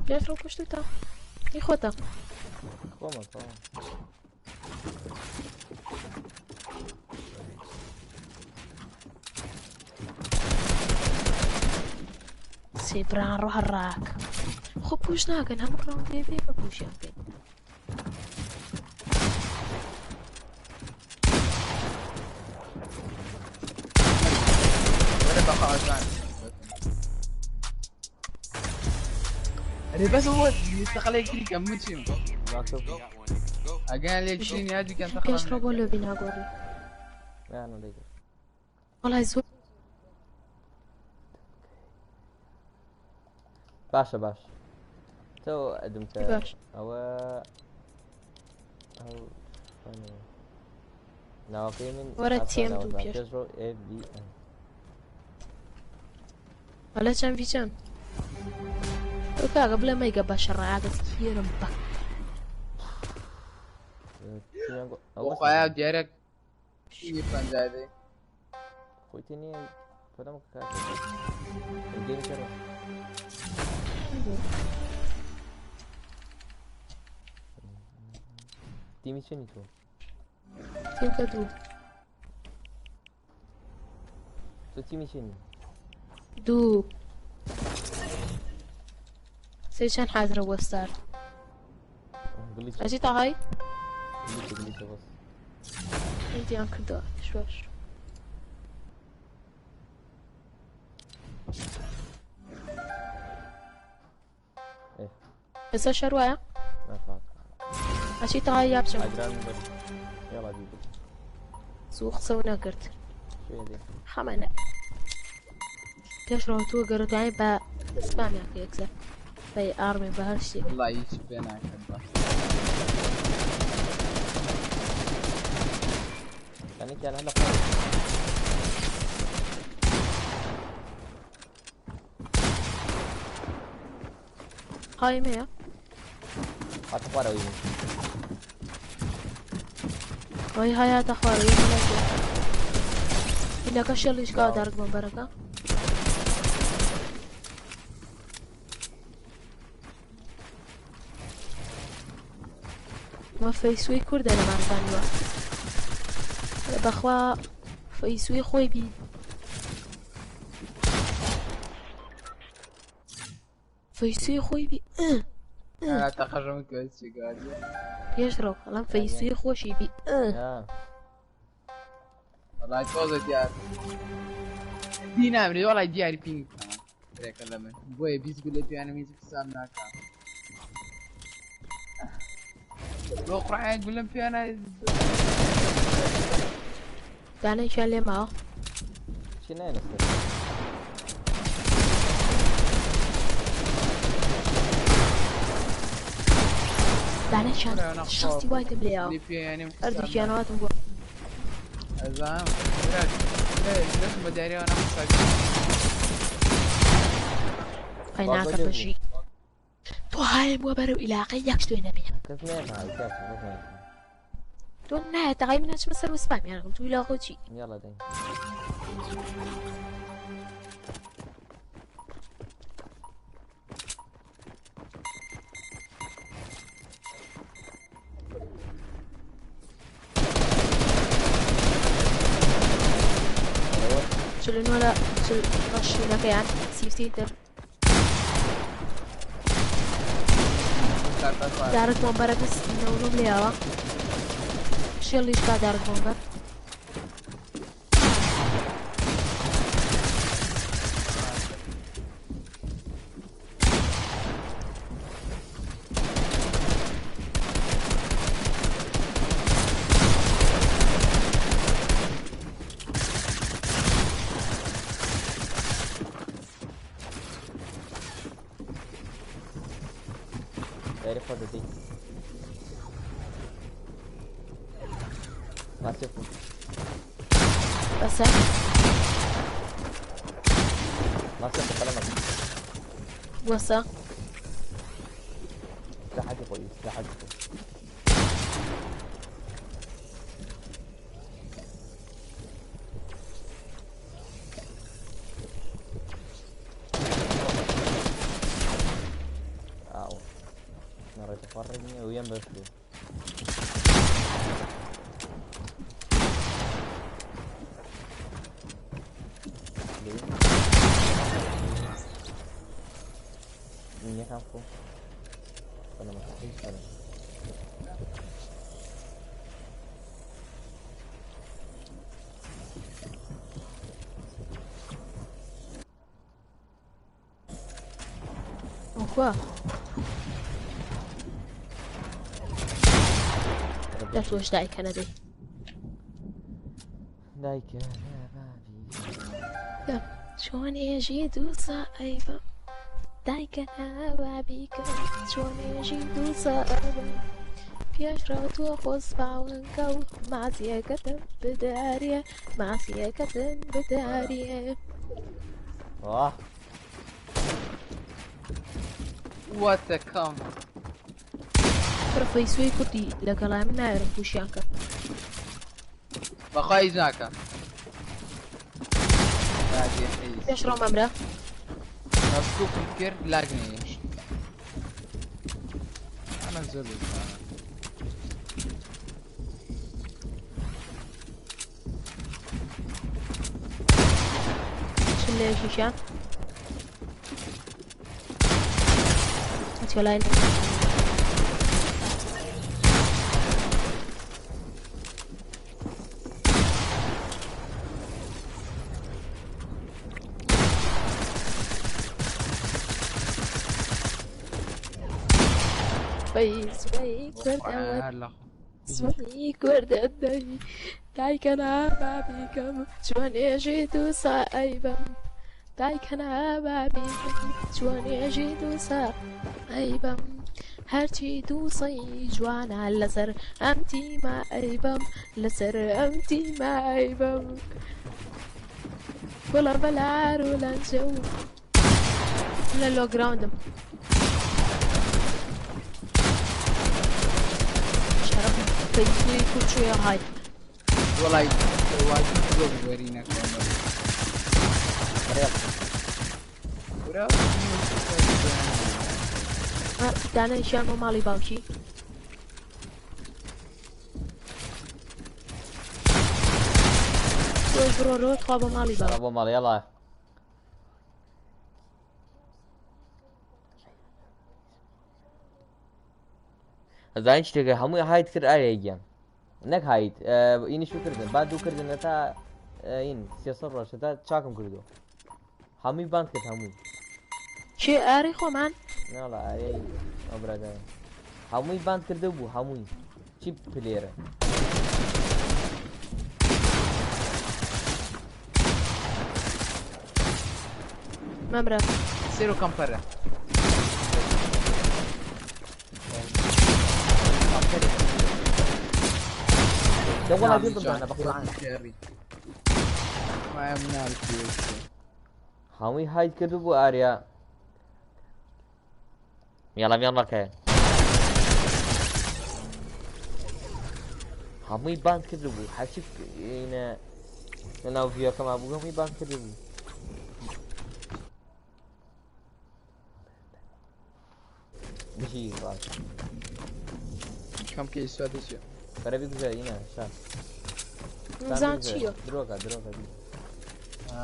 بيشرب وش انت يخوتا خۆمە تەواو. سیبران ڕۆ هەڕاک خۆ پوش ناکەن هەموو ڕاوندێ بێ بە پوشیان بێت. وەرە بەخوا ئەرێ بەس هو تەقەلە یەکتری کەم من چیم ئەگەیان لە یەکتری نیازی کەم پێش تەقەڵە ڕۆ بۆ لۆبی ناگۆڕی. یانە دەیکرد. وەڵای زۆر باشە باش تۆ ئەدمکە باش. ئەوە ئەو ناوەکەی من وەرە ئاسانە تێم دوو وەزان. پێش. پێش ڕۆ FBN. وەلا چەند فیچەند ئەو کاکە بڵێ مەیگە بە شەڕاگەت کێرم بە. تیمیان ئەو بۆ بەس خۆیان دیارە پەنجادەی خۆی تێ نییە پەلەم کاکە. گەیم کەرە. تیمی چنی تۆ؟ تیمکە دوو. تۆ تیمی چنی؟ دوو سێ چەند حازرە بۆ ستار. گلیچ ئەچی تاهای گلیچ گلیچ بەس. دیان کردەوە باش. إيه. ئێستا شەر وایە؟ ناتوانم. ئەچی تاهای یا بچم؟ ئاگران بەس. يلا جيب. زوو قسە و نەکرد. شوێ دێ. خەمەنە پێش ڕەوتووە گەڕدای بە سپامیان کە یەکسەر بە ئارمی بە هەر شتێک. وەڵای هیچ پێ ناکەم بە. یانێکیان هەر لە خۆی. قایمەیە؟ هاتە خوارەوەی من. وای هایا خوارەوە یەکە هینەکە شێڵیش کاوە دارک بۆمبەرەکە. ما فەیسوی کوردە لە مارزانیوە. بەخوا فەیسوی خۆی بی. فەیسوی خۆی بی. تەقەژم کرد چی گادیە. پێش ڕەو ئەڵام فەیسوی خۆشی بی. وەڵای تۆزە دیار دی نامرێ وەڵای دیاری پینگ رێکە لە من بۆیە 20 گولە پیانم هیچ حساب ناکا. بۆ قڕعەیەک گولەم پیانە دانێکیان لێ ماوە. چی نایەنە سەر؟ دانەشیان شەستی وایتم لێیاوە لێ پێیانم هەردووکیان هاتم بۆ ئەزانم دەستم بە دیاریەوە نەحساب ئەی ناکە بەژی تۆ هایم بووە بەرەو ئیلاقەی یەک شتێ نەبێ کەس نایە هاي کاکە کەس نایە تۆ نایە تەقای من ئەچمە سەر وسپامیان تو ئیلاقە چی یاڵا دەین چلنۆ لە چل ڕەشینەکەیان سیفتی تر دارک بۆمبەرەکە نەونم لێیاوە شێڵیش کا دارک بۆمبەر دایرە خۆ دەدەی ماسێ خۆ بەسە ماسێ خۆ قەلەمە وەسە سلاحەتی خۆی سلاحەتی خۆی ئاو نەڕێتە فەڕێک نییە ویان بەس بوو منیەکان خۆ بەنەمەکە هیچ بەنە وەخوا دەتۆش دایکە نەدەی دایکە بابی چۆن ئێژی دووسا ئەیبم دایکە ناوابیکە چۆن ئێژی دووسا ئەیبم پێش ڕەوتووە خۆزباونکە و مازیەکەتم بداریە ماسیەکەتم بداریە واه What the come کوڕە فەیسوەی کوردی لەگەڵای من نایەرم پوشیان کە بەخوا هیچ ناکە لاگێ حیز. پێش ڕۆ مەمرە سکوپم کرد لاگ نەیشت ئەمە زۆر بێزانە. چل لە یەکێکیان ئەچێ لای فەیسوەی کوردەوە هەر لە خۆ. سوەی کوردە دەی دایکە نابابیکەم چۆن ئێژی دووسا ئەیبەم دایکە نابابیکەم چۆن ئێژی دووسا ئەیبەم هەرچی دووسەی جوانە لەسەر ئەم تیمە ئەیبەم لەسەر ئەم تیمە ئەیبەم گوڵە بەلار و لەنجە و لە لۆگراوندم شەرەف فەیسوەی کورد چۆیە های وەڵای واجب زۆر وەرینەکەم. ورا دانەیشیان بۆ ماڵی باوکی تۆش بڕۆرەوە تخوا بۆ ماڵی باوک یاڵا بۆ ماڵ یاڵا ئەزانی شتێکە هەمووی هایت کرد ئایا گیان نەک هایت ئینی شو کردن با دوو کردن تا این سێ ڕۆژ تا چاکم کردو هەمووی باند کرد هەمووی چێ ئاری خۆمان ناڵا ئارەی ئەو برادەرە هەمووی باند کردو بوو هەمووی چی پلێرە مەمرە سێر و کەمپەرە. لە وەڵا بێ بزانە بە قورئان. وایە مناڵ هەمووی هاید کردو بوو ئاریا. یاڵا میاڵەکە. هەمووی باند کردو بوو هەرچی ئینە لەناو ڤیۆکەما بوو هەمووی باند کردو بوو. بژی ڕاست. کەم کە ئیسوا دەچێ. بەرە بگوزە ئینە شا. نزان چییە؟ درۆکە درۆکە.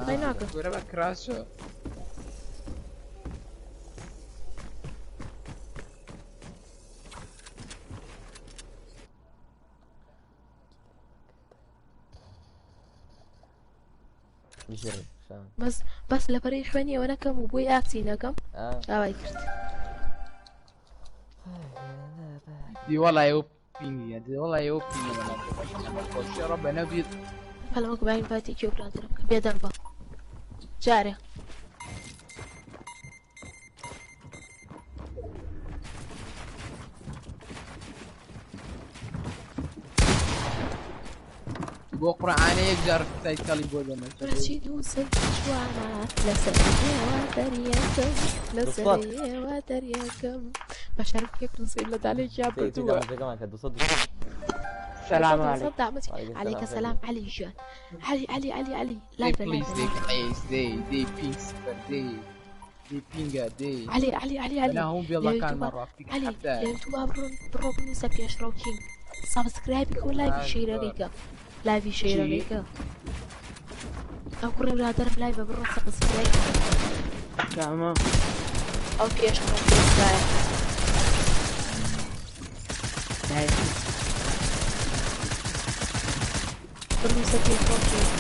ئەی ناکە. گۆرە بە کراسە. بژی شا. بەس بەس لە پەرەی خوێنی ئەوە نەکەم و بۆی ئاکسی نەکەم ئاوای کرد. دی وەڵا ئێوە پینگیە دی وەڵا ئێوە پینگە خۆشی ڕەبە نەبیت. پەلەمەکە باین پاتێکی ئەو برادەرم کە بێدەنگ بە جارێ. بۆ قورئانە یەک جار سایکڵی بۆ دەمە. بەچی دوو سەر جوانە لەسەر ئێوە دەریەکەم لەسەر ئێوە دەریەکەم بە شەرف یەک نووسین لە دالێکیان بردووە. دەگەمان کە 200 سلام عليكم. عليك السلام علي جان علي علي علي علي دي لايف بليز دي لايف قيس دي دي بينج سوبر دي دي بينجا دي. علي علي علي علي لا هم بيلا كان مرة فيك علي حتى يوتيوب بڕۆ بنووسە پێشڕەو کینگ سابسکرایبی کە لایڤی شەیرەکەیکە لایڤی شەیرەکەیکە ئەو کوڕی برادەرم لایڤە بڕۆ سابسکرایب تمام. ئەو پێشڕەو کینگایە بنووسە پێشڕەو کینگ.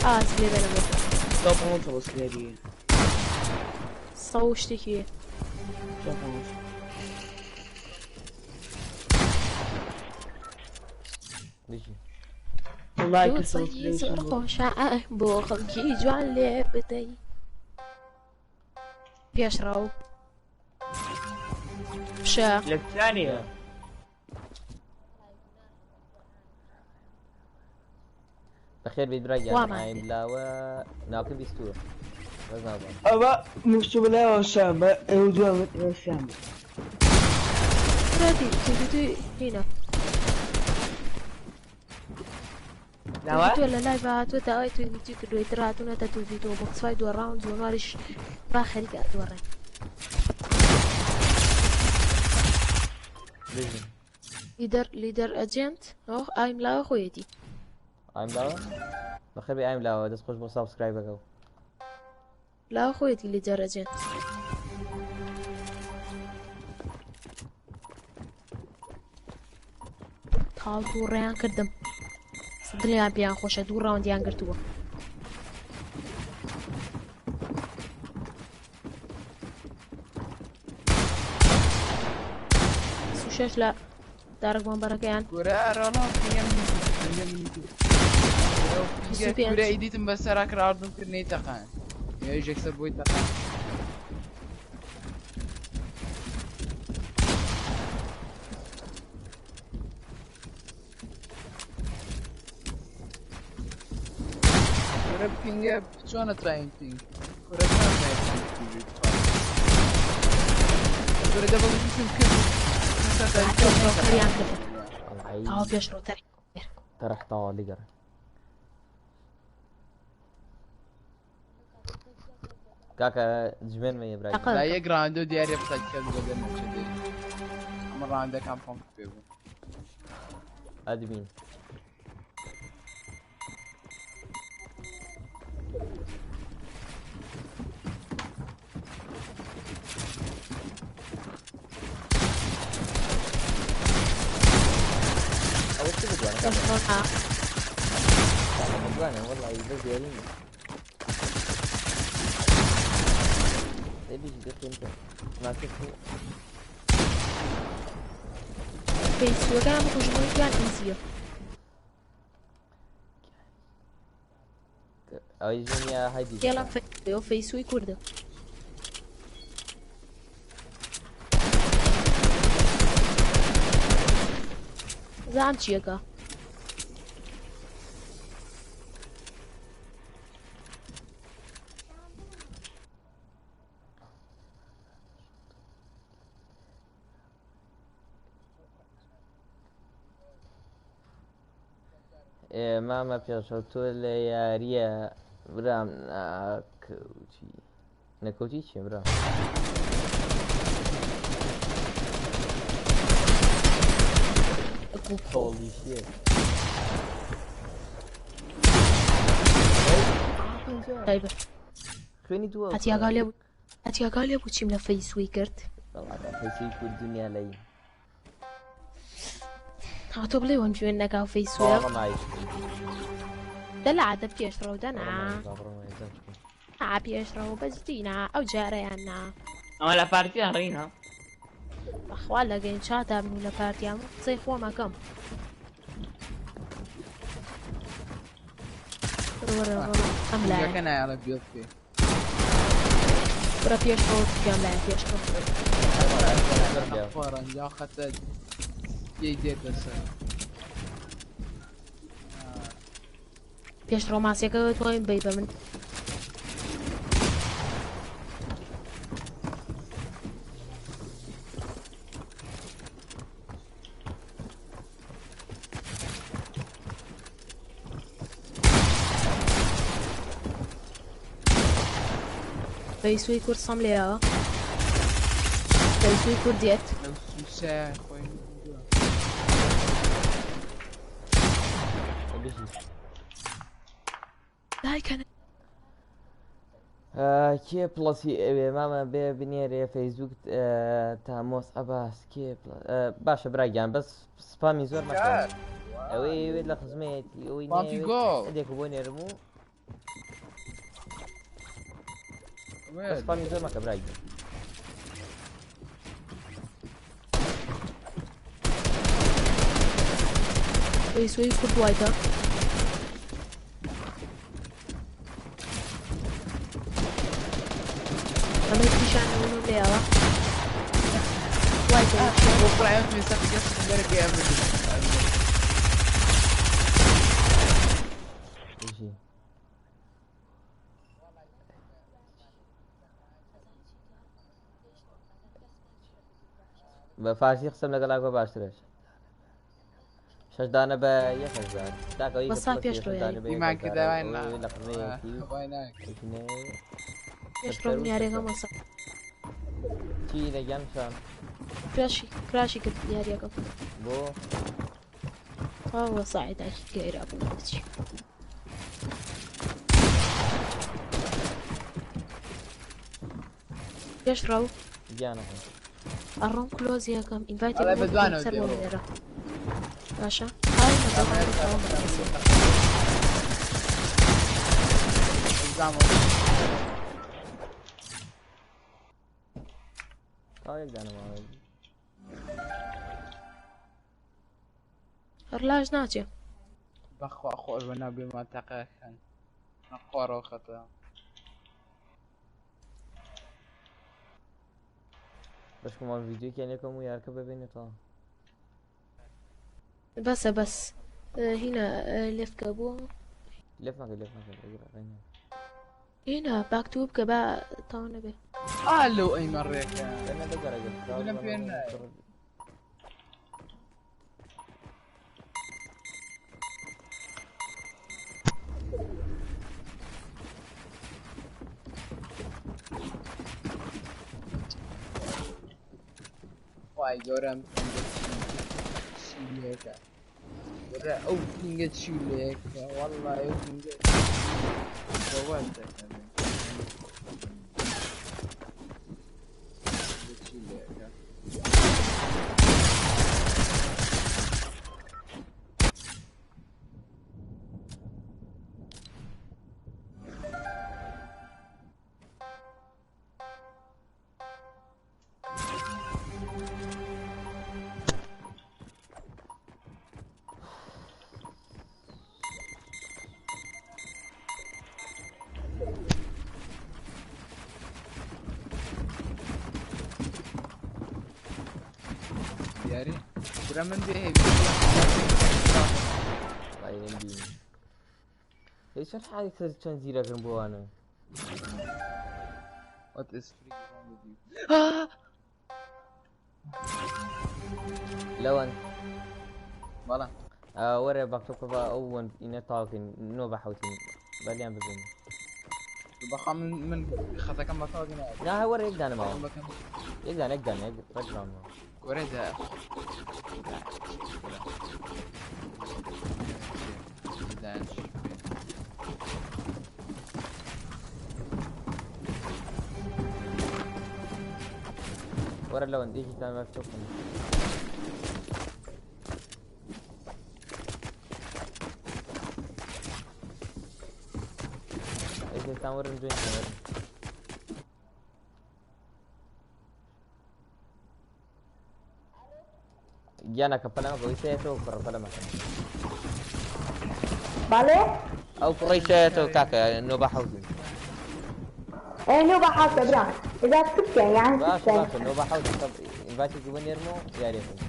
ئاز لێ بەرەوە. 115 بسكريبية. سەو شتێکی 115. بژی. لايك دوو سەی زۆر سبسكريبشن. خۆشە بۆ خەڵکی جوان لێ بدەی. پێشڕەو شە للثانية. بەخێر بێت برای وامان ئایم لاوە ناوکەم بیستووە بەس نازانم. ئەوە مشتوب لا وسامة ودوام وسامة. برادی تۆ هینە لاوە تۆ لە لای هاتووە تا ئەوەی توی کردووی تر هاتوونەتە تو ڤیدۆ بۆکسفای دووە ڕاوند زۆنواریش با خەریکە ئەدوەڕێن. بژی. لیدەر لیدەر ئەجێنت ئەو ئایم لاوە خۆیەتی. ئایم لاوە بەخێر بێ ئایم لاوە دەست خۆش بۆ سابسکرایبەکە. لاوە خۆیەتی لیدەر ئەجێنت. تاو دوو ڕێیان کردم دڵیان پێیان خۆشە دوو ڕاوندیان گرتووە. سوشەش لە دارک بۆمبەرەکەیان. کورە ئەرەڵا پینگە من کورە ئیدیتم بەسەرا کراردم کرد نەیتەقان یەکسەر بۆی تەقان. کورە پینگە چۆنە تراین پینگ کورە چۆنە تراین پینگ کورە دەبڵ بیتم کرد. پێشڕەوتەریان کردم تاو پێشڕەوتەری تەرح تاوا لێگەڕێ. کاکە جمێن مەیە برای. لا یەک ڕاوندۆ دیارە بسایکل بۆ دەرنەچێت ئەمە ڕاوندەکان پۆمپ پێ بوو. ئەدمین ئەوە چ بدوانە پێشڕەو نا. بدوانە وەڵی بەس دیارین دەی بژی دەخێن کە ماکە فەیسوەکان بکوژنەوەی گیان ئیزیە. ئەوەی ژنیا هایدی کێڵم فەیسوی کوردە. زام چیەکە؟ مامە پێشەوتۆ لە یاریە برام ناکەوتی نەکەوتی چیە برام؟ Holy shit. تایبەت خوێنی دووە هەتیاگا لێ بوو هەتیاگا لێ بوو چیم لە فەیسوی کرد فەیسی کورد دنیا لەی تۆ بڵێ وەم جوێن نەکاو فەیسوە دەلا عادە پێشڕەو دەنا نا پێشڕەو بەس دینا ئەو جارەیان نا. ئەمە لە پارتیان ڕینە. بەخوا لەگەین چاتا بن و لە پارتیان قسەی خۆم ئەکەم. وەرە وەرە ئەم لایە. پینگەکە نایەڵێ بێڵ بکەی. وەرە پێشڕەو بکەم لایە پێشڕەو. خۆڕەنجا خەتە پێی دێتە سەر. پێشڕەو ماسیەکە توانین بەی بە من. فەیسوی کورد سەم لێیەوە. فەیسوی کورد دێت. لەو سوسە خۆی دووە. دایکە کێ پڵەسی ئەوێ مامە بێ بنێرێ فەیسبوک تامۆس عەباس کێ باشە براگیان بەس سپامی زۆر مەکە ئەوەی ئەوێت لە خزمەتی ئەوەی مافی گۆڵ. هەندێک بۆ نێرم و بەس سپامی زۆر مەکە براگیان. فەیسوی کورد وایتە. ئەمە پیشان ئەوم لێیەوە. وایتە. بۆ پرایڤ مێستا دەرەکەی ئەمە. بژی. بە فارسی قسەم لەگەڵا گۆ باشترش. شەش دانە بە یەک هەزار. تاکە یەک وەسا پڵەسی پێش شەش ڕۆیایی. دانە بە یەک ئیمان هەزار. کردە وای نا. ئەوەی لە خزمەیەتی و وای ناکە. یەکینەیە. پێش ڕۆم یاریەکەم وەسا. چی لەگیان شان؟ کراشی کراشی کرد یاریەکەم. بۆ؟ تەواو وەساعی داکی گەیرا بوو بچی. پێش ڕەو. گیانەکەم. ئەڕۆم کلۆزی یەکەم ئینڤایتی ئەڵێ بۆ بە دوانەوە سەر بۆ دێ. لێرە. باشە؟ ئای مەدەم. تاو یەک دانە ماوە. هەر لاش ناچێ. بەخوا خۆش بە ناو بێمان تەقەکەن. نەخواڕەوە خەتە. بەشکمان ڤیدیۆکیان یەکەم و یارکە ببینێتەوە. بەسە بەس. هینا لێفکە بوو. لێف مەکە لێف مەکە لەگەڵ ڕێنە. هینا باک تو بکە با تاو نەبێ. ئا لەو ئەیمە ڕێکە. لەنە دەگەڕێ. لەم پێ نایە. وای گەورەم چی لێکە. گەورە ئەو پینگە چی لێکە. وەڵڵا ئەو پینگە بەوە دەکەن. چی لێکە. دیاری؟ برا من بێ وای لێم بینی. ئەی چەند حالی کەس چەند زیرەکن بۆ وانە. What is freaking wrong with you? لەوەن بەڵام وەرە باکتۆکە بە ئەو وەن ئینە تاوکەین نۆ بە حوتین بەلیان ببین. بەخوا من من خەتەکەم بەتاڵ نایە. نا وەرە یەک دانە ماوە. یەک دانە یەک دانە یەک ڕێک ڕاونەوە. کۆرە دا. دانش. وەرە لەوەن یەکیتان باکتۆکن. یەکێکتان وەرن جوێن وەرن. گیانەکە پەلەمەکە ئەوی سەیەتەوە کوڕە پەلەمەکە. بەڵێ ئەو کوڕەی سەیەتەوە کاکە نۆ بە حەوتین. ئێ نۆ بە حەوتە برا ئێجا چ بکەین یان چ باشە بکەین باشە نۆ بە حەوتین تەب ئینڤایتێکی بۆ نێرمەوە یاریەکەین.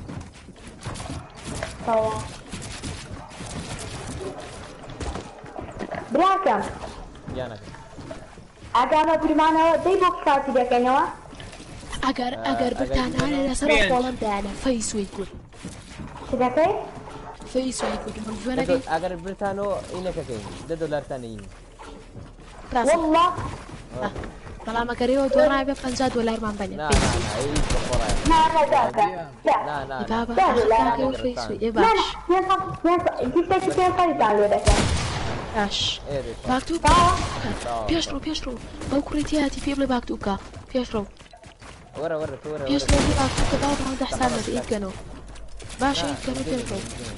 تەواو براکەم گیانەکە. ئاگامە بیرمانەوە دەی بۆ پارتی دەکەینەوە ئەگەر ئەگەر ئەگەر برتانانە بیبەنەوە لەسەر پێنج. خۆڵم دایانە فەیسوی گول چ دەکەی فەیسوی گول من دە جوێنەکەی ئەگەر برتانەوە ئینەکەکەین دە دۆلارتان ئین. ڕاستە والله بەڵام ئەگەر ئێوە دۆڕای بە 50 دۆلارمان بەنێ نا نا فەیسوی نا هیچ بە خۆڕایە. نا نا داکە دا نا نا ئێ نا. بابا دا ئاخر دۆلار کاکە ئەو نەگرتان. فەیسوی ئێ نا باش نا پێنج سەد پێنج سەدتان لێ دەکەم باش ئێ بێ تەواو. باکتوب تەواو تەواو پێش ڕۆ تەواو. پێش ڕۆ بەو کوڕی تیاتی پێ بڵێ باکتوب بکە پێش ڕۆ وەرە وەرە تۆ وەرە پێش وەرە. ڕۆ باکتوب کە باوە بەڕەندە حساب تەحەڕەک نەکە ئی کاکە. بکەنەوە باشە نا ئی بکەنەوە جوێنە پێش ڕۆ جوێنە.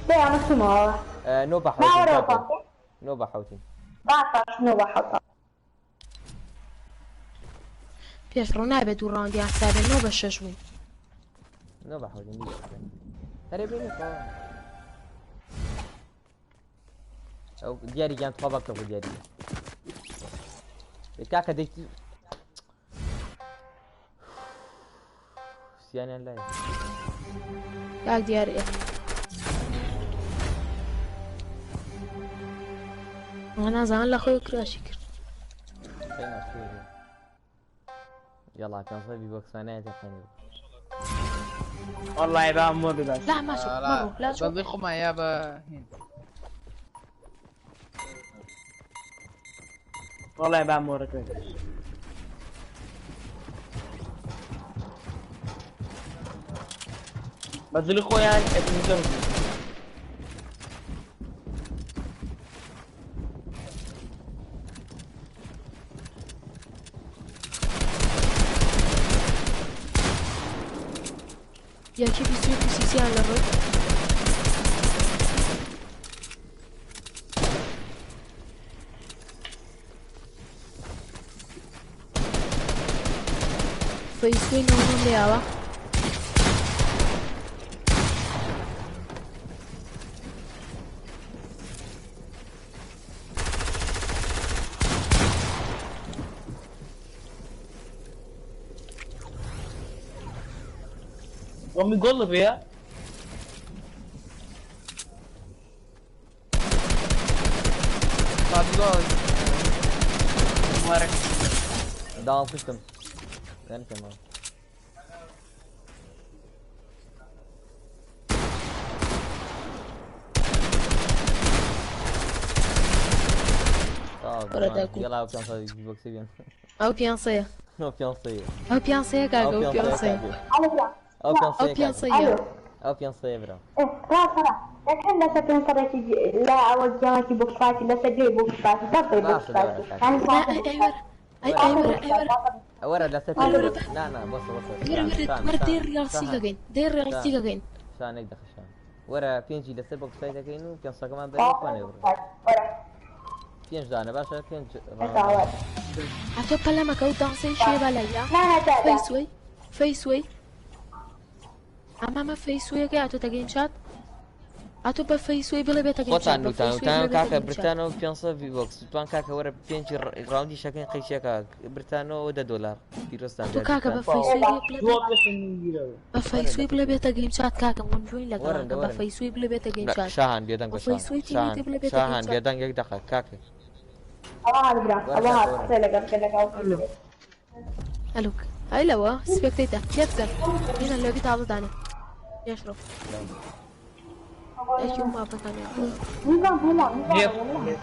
دەی ئەمە چوومەوە نۆ بە نا حەوتین وەرەوە کاکە. پاکە نۆ بە حەوتین. باش نۆ بە حەوتە پێش ڕۆ نابێت دوو ڕاوندیان حسابێ نۆ بە شەش بووین نۆ بە حەوتین دیگە. هەرێ بێنی تەواو. ئەو دیاری گیان تخوا باکتۆ بۆ دیاری. کاکە دەیتی سیانیان لای. کاک دیار ئێ نازانم لە خۆی کراشی کرد خەینا سوێ. یاڵا پێنج بی بۆکسانایەتی خوێنی. والله يبقى مو بس لا ما شوف مڕۆ لا شوف بەڵێ خۆمان یا بە هین. والله يبقى مو ركبت بس اللي خويا ابن یەکی 21 و سیسیان لە ڕۆی فەیسوی نەوەم لێیاوە امي قول فيها بابلۆ مبارك داوام کوشتم. دانکەمەوە. تەواو وەرە جوان. داکو. یاڵا ئەو پێنج سەد بی بۆکسێ بێن. ئەو پێنسەیە ئەو پێنج سەدیە. ئەو پێنسەیە ئەو کاکە ئەو پێنج سەدیە پێنسەیە کاکە. ئەلو برا ئەو پێنج ئەو سەدیە کاکە. پێنسەیە ئەلو ئەو پێنج سەدیە برا. ئێ ڕاستە ڕا دەکەن لەسەر پێنج سەدێکی لە ئەوە گیانێکی بۆکس پارتی لەسەر گوێی بۆکس پارتی دەبڕی بۆکس باشە پارتی دەوەرە کاکە. یعنی نا ساتە ئەی بۆکس ئەی پارتی وەرە ئەی ئەی ساتە وەرە بۆکس ئەی وەرە پارتی وەرە لەسەر وەرە پێنج وەرە بۆ نا نا بۆسە بۆسە وەرە شان وەرە شان وەرە شان دەی ڕیاڵسی شان دەکەین دەی ڕیاڵسی شان دەکەین شان یەک دەقە شان. وەرە پێنجی لەسەر بۆکس فایت دەکەین و پێنج سەدەکەمان بەرێ ساتە خوانێ بۆکس بڕێ. پارتی وەرە پێنج دانە باشە پێنج ئێستا ڕاوندە. وەرە ئەتۆ پەلەمەکە و دانسەی شێ بالایە نا نا دا دا فەیسوی فەیسوی ئەمامە فەیسویەکەی ئەتۆ دەگەین چات. ئەتۆ بە فەیسوی بڵێ بێتە گەیم خۆتان چات بە نوتان فەیسوی وتان بڵێ بێتە کاکە گەیم چات برتانەوە 500 ڤی بۆکس وتوان کاکە وەرە پێنجی ڕاوندی شەکەین قەیچەکە برتانەوە دە دۆلار پیرۆزتان تۆ بێت کاکە بە برتان فەیسوی بڵێ بێت دووە پێشم گیرەوە بە وەرن فەیسوی لە بڵێ پێش بێتە گەیم چات کاکە من جوین لەگەڵ وەرن ئەکەم بە دەوەرن فەیسوی بڵێ بێتە گەیم چات شاهان بێدەنگ بە بە شاهان فەیسوی شاهان تیمیتی بڵێ بێتە گەیم شاهان چات بێدەنگ یەک دەقە کاکە ئەوە هات برا وەرە ئەوە کاکە هات وەرە قسە لەگەڵ کە لەگەڵ ئەلو ئەی لەوە سپێکتەیتە لێ بکەن هێنا لۆبی تازە دانێ پێشڕۆ یەکی و ماپەکانیان نظام هلا لێ نظام والله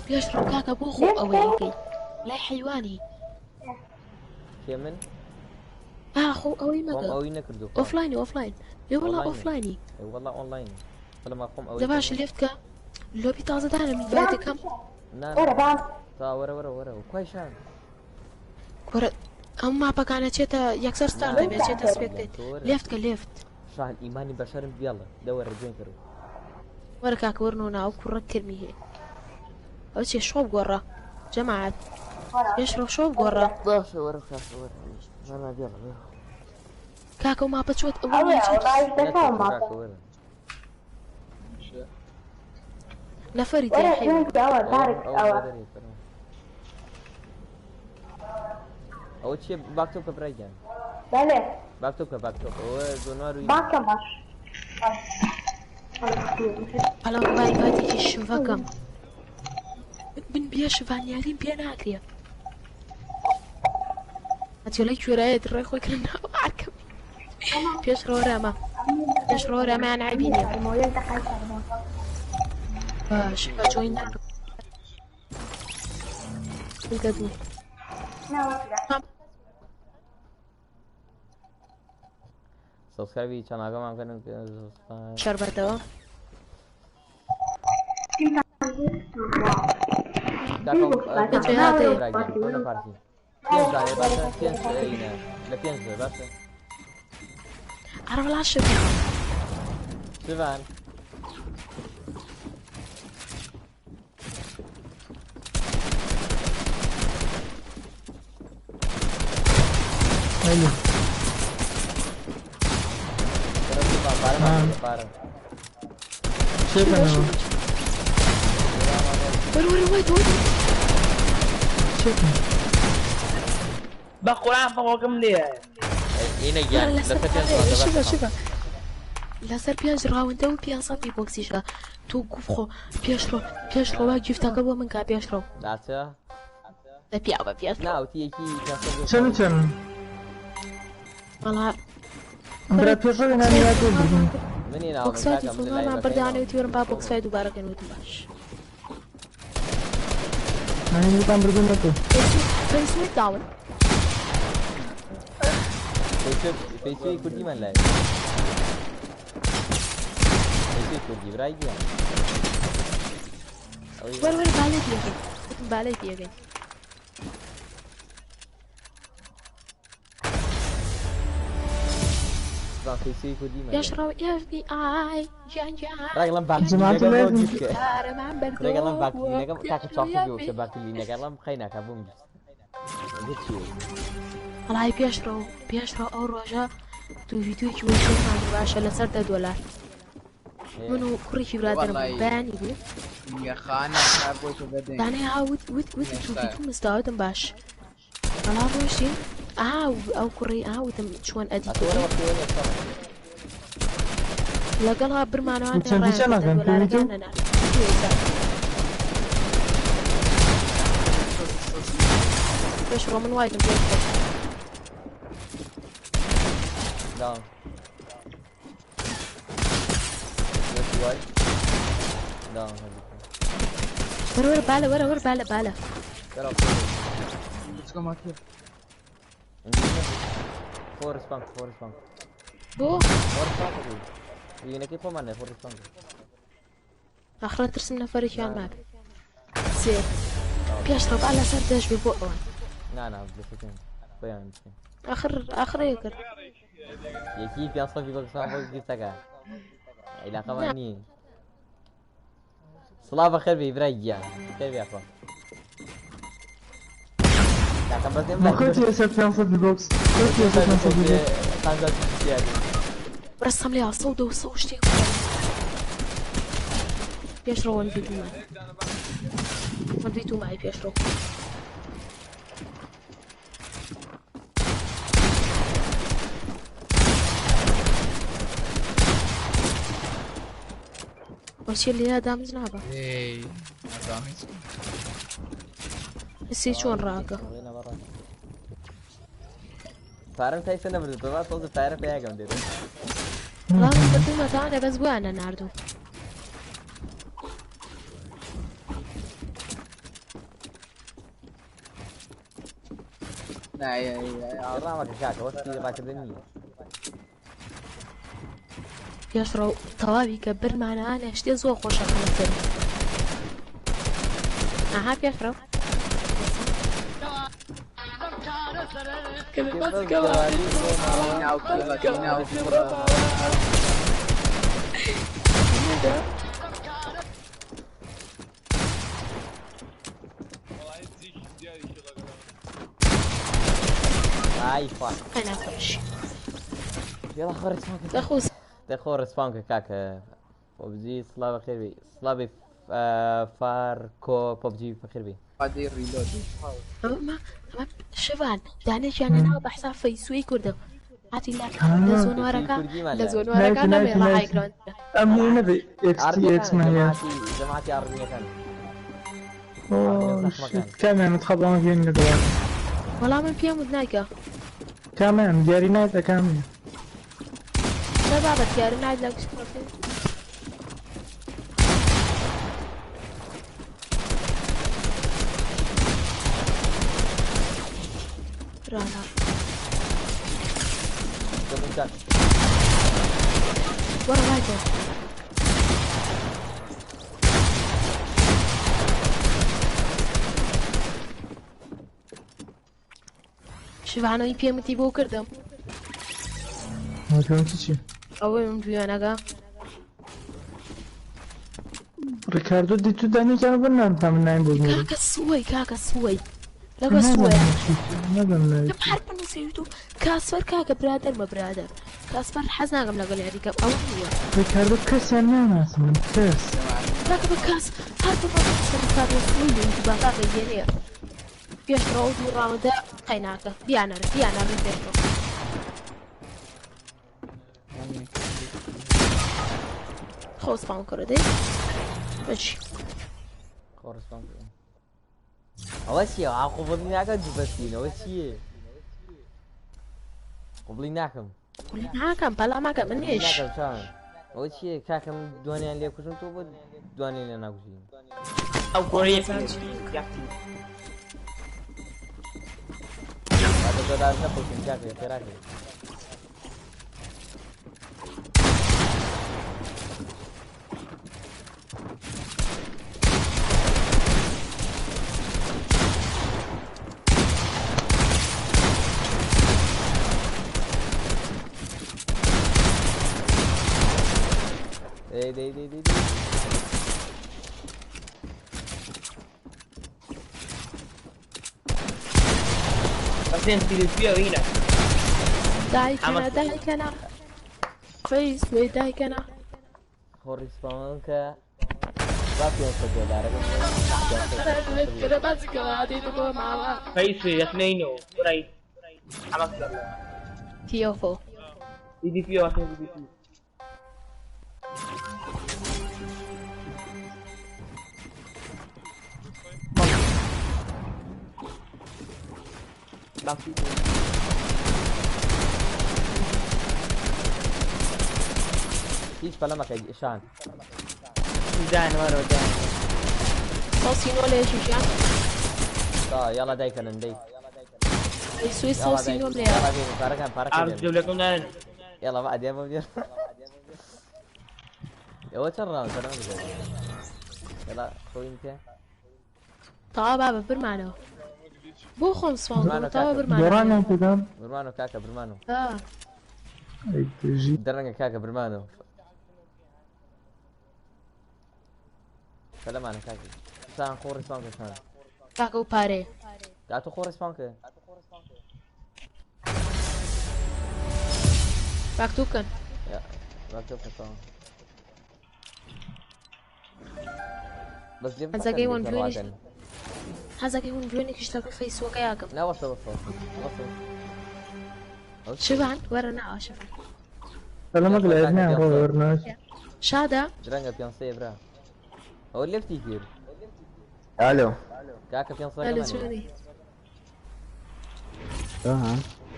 پێشڕۆ کاکە بۆ خۆ ليش ئەوەیەکەی لای حیوانی کێ من ئا خۆ ئەوەی خۆم مەکە ئەوەی نەکردو خوا ئۆفلاینی ئۆفلاین لێ وەڵا ئۆنلاینە ئۆفلاینی ئەی وەڵا ئۆنلاینە بەڵام خۆم ئەوەی دە باش کردم لێ بکە لۆبی تازە دانێ من برا ڤایتەکەم نا وەرە نا با تا وەرە وەرە وەرە کوای شان کورە ئەم ماپەکانە چێتە یەکسەر نا ستار نا دەبێت چێتە کاکە سپێکتێت گیان تۆ وەرە لێفت کە لێفت شاهان ئیمانی بەشەرم بێڵە دەوەرە جوێن کەرو وەرە کاکە وەرنەوە ناو کوڕە کرمی هەیە ئەو چێ شۆپ گۆڕە جەماعەت وەرە پێشڕەو شۆپ گۆڕە باشە وەرە کاکە وەرە نا بێڵە بێڵە کاکە و ماپە چۆت ئەوە ئەوێ نییە چێت والله دەکەم نەچێتەوە ماپە کاکە وەرە نەفەری تێ وەرە حیوان جوێن ئەوە ئەوە دارک ئەوە ئەوە بۆ دەرێ فەرموو ئەوە چییە باکتۆ بکە برای گیان بەڵێ باکتۆ بکە باکتۆ ئەوە زۆنوار و ئینە باکەم باش بەڵام بای باتێکی شڤەکەم من بێ شڤانیاریم پێ ناکرێ ئەتیۆلای کوێرایەت ڕێ خۆی کردن ئارکەم پێش ڕۆرەمە پێش ڕۆرەمەیان عیبی نییە باش بە جۆین بگە دوو سبسکرایبی چەناگەمان بکەن شەربەتەوە کاکە پارتی پێنج دانێ باشە پێنج ئینە لە پێنج بێ باشە ئەرە وەڵا شڤان شڤان هەلو وەرە شڤان پارەمان آه. پێ پارە شێکەنەوە وەرە وەرە وای وای شێکەن بە قورآن فەوەکەم لێیە ئینە گیان وەرە لەسەر لەسەر پێنج ڕاوندە شڤە باشە شڤە لەسەر پێنج ڕاوندە و 500 بی بۆکسیشە تۆ گوفخۆ پێشڕۆ پێشڕۆ وا گیفتەکە بۆ من کا پێشڕۆ داچە لە پیاوە پێشڕۆ نا وتی یەکی 500 چەند چەند وەڵا برا کوڕە پێشەوە بۆکسفایتی نانی یاتۆ بردن فۆنمان منی ناوم بۆکسفایتی کاکە من لە فۆنمان لایڤەکەی بردانێ ناوم وتی وەرم با خۆم بۆکسفای دووبارەکەن وتم باش نانی میتان بردن نەتۆ فەیسوی داون فەیسوی کوردیمان لای فەیسوی کوردی برای گیان ئەوەی وەرە وەرە بالێت یەکەین وتم بالێت یەکەین شڤان فەیسوی کوردیمان لای پێشڕەو FBI گیان گیان ڕێگەڵم جەماعەت باکلینەکە بۆ لایڤ گیفتکە پارەمان ڕێگەڵم بەردەوە باکلینەکەم کاکە پێشڕەو چاقو بێ FBI وشە باکلینەکەڵم قەیناکە بۆم گیفت چی وەڵای پێشڕەو پێشڕەو ئەو ڕۆژە دوو ڤیدیۆیەکی وەشێمان باشە لەسەر دە دۆلار من و کوڕێکی برادەرم بوو وەڵی بەیانی بوو خانە بۆ تۆ بەدەین دانەی ها وت وت وت تو هێشتا ڤیدیۆ مستاوتم باش وەڵا ڕۆشتین ئا ئەو کوڕی ئا وتم چۆن ئەدیت ئەتۆ وەرە بکەین وەختی وەرە شەڕ لەگەڵا برمانەوان چەند ڕایان چەند کرد دە ناکەن پێویتۆ دۆلارەکەیان نەنارد ڤیدیۆیەکە پێشڕۆ من وایتم پێشڕۆ داون لەشی وای داون هەردوو وەرە وەرە بالە وەرە وەرە بالە بالە دەرەوە بچکە ماتێ فۆرس بانک فۆرس بانک بۆ فۆرس بانک وینەکەی خۆمان نێ فۆرس بانک ئاخرە ترسم نەفەرێکیان نا مابێ سێ پێشڕەو با لەسەر دەش بێ بۆ ئەوان نا نا لەسەر پێنج خۆیان بچین ئاخر ئاخرەیە کرد یەکی 500 ڤی بۆکسان بۆ گیفتەکە عیلاقەمان نا نییە سڵاو بەخێر بێی برای گیان خێر بێ خوا کاکە بەس ئێم لای خۆتی لەسەر 500 بۆکس خۆتی لەسەر 500 بۆکس قازا ڕستم لێ سەو دە و سەو شتێک. پێشڕەوە وەن ڤی دوومان وەن ڤی دوو مای پێشڕەو. وەچی لێرە دامج نابە. ئێی نازانم هیچ. سی چۆن ڕاکە؟ پارەم تا ئێستا نەبردووە با تۆزە پارە پیاگەم دێت. وەڵا من بردوومە تاوانێ بەس بۆیان نەناردووم. نا ڕامەکە کاکە وەختی ڕاکردن نییە. پێشڕەو تەواوی کە برمانە ئانێ شتێ زۆر خۆشە کەمتر. ئەها پێشڕەو. ناو کڵەکی ناو کوڕە. ئای خوا. ئەنا خۆش. یاڵا خۆ ڕێسپان کە. دەخۆ دەخۆ ڕێسپان کە کاکە. پۆبجی سڵاو بەخێر بی. سڵاوی فارکۆ پۆبجی بەخێر بی. قادەی ڕیلۆد. ئەمە ئەمە شڤان دانێکیان ناوە بە حساب فەیسوەی کوردە هاتی لە لە زۆنوارەکە لە زۆنوارەکە نەبێ ڕەهای گراند. ئەم هەیە نەبێ ئێکس تی ئێکس من هەیە. جەماعەتی ئاڕمیەکان. کامیان خەڵان گوێن لەدەوە. وەڵا من پێم وت نایکە. کامیان دیاری نایتە کامیان. لا بابا دیاری نایت لە گشت پرۆفیل. ڕانا. وەرە لای شڤانەوەی پێم وتی بۆ کردم. پێم چی؟ ئەوەی من دویانەکە. ڕیکاردۆ دی تو دانێکیان بن نام من نایم بۆ کاکە سوەی کاکە سوەی لەگە سوەیە. نەدەم ناوی. لەم هەر بنووسە یوتیوب کاسپەر کاکە برادەرمە برادەر کاسپەر حەز ناکەم لەگەڵ یاریکەم ئەوە نییە. ڕیکاردۆ کەسیان ناناسم من کەس. کاکە بە کاس هەر بنووسە ڕیکاردۆ سوەی لە یوتیوب کاکە یەنێ پێشڕەوە دوو ڕاوندە قەیناکە بیانەر بیانەر پێشڕەوە. خۆ سپاون کڕ دەی بەچی. خۆ ڕسپاون کڕ. ئەوە چییە؟ ئا قوبڵی ناکەم دوو بەسین ئەوە چییە؟ قوبڵی ناکەم. قوبڵی ناکەم پەلا ماکە منیش. ناکەم چاوم. ئەوە چییە کاکەم دوانیان لێ کوژم تۆ بۆ دوانیان لێ ناکوژین. ئەو کۆریە باتە دۆلار نەخۆشین کاکە خێراکەی. دەی دەی دەی دەی دەی. بەسێن تیلفیە وینە. دایکەنە دایکەنە فەیس وی دایکەنە. خۆ ڕیسپاون کە با 500 دۆلارەکە. فەیس یەکنەینەوە برای حەمەس تیۆفۆ. دی پی واتە دی پی. هیچ پەلەمەکە شان. دان وەرەوە دان. سەوسینۆ لە یەکێکیان. تا یاڵا دایکەنن دەی. سوی سەوسینۆ لێ. پارەکان پارەکان. ئارز جەولەکەم دانن. يلا بعد يا مدير. ئەوە چەند ڕاوند چەند ڕاوند يلا خۆی انت. تەوا بابە برمانەوە. بۆ خۆم سپاون کردم تەوا برمانەوە. گۆڕانیان پێدام. برمانەوە کاکە برمانەوە. ئا. ئەی بژی. دەرەنگە کاکە برمانەوە. سەلامانە کاکە. سان خۆ ڕیسپان کە سان. کاکە و پارەیە. تا تۆ خۆ ڕیسپان کە. باکتو بکەن. باکتو بکەن تەواو. بەس لێ حەزەکەی وەن بوێنیش حەزەکەی وەن بوێنێکیش لەگەڵ فەیسوەکە یاکەم. نا وەسە وەسە وەسە شڤان وەرە ناوە شڤان. بەلەمەک لە ئێرنا ڕۆ وەرنا. شادە درەنگە پێنسەیە برا. ئەوە لێفتی کرد. ئالۆ کاکە پێنسەکەمان ئەلو چۆنی؟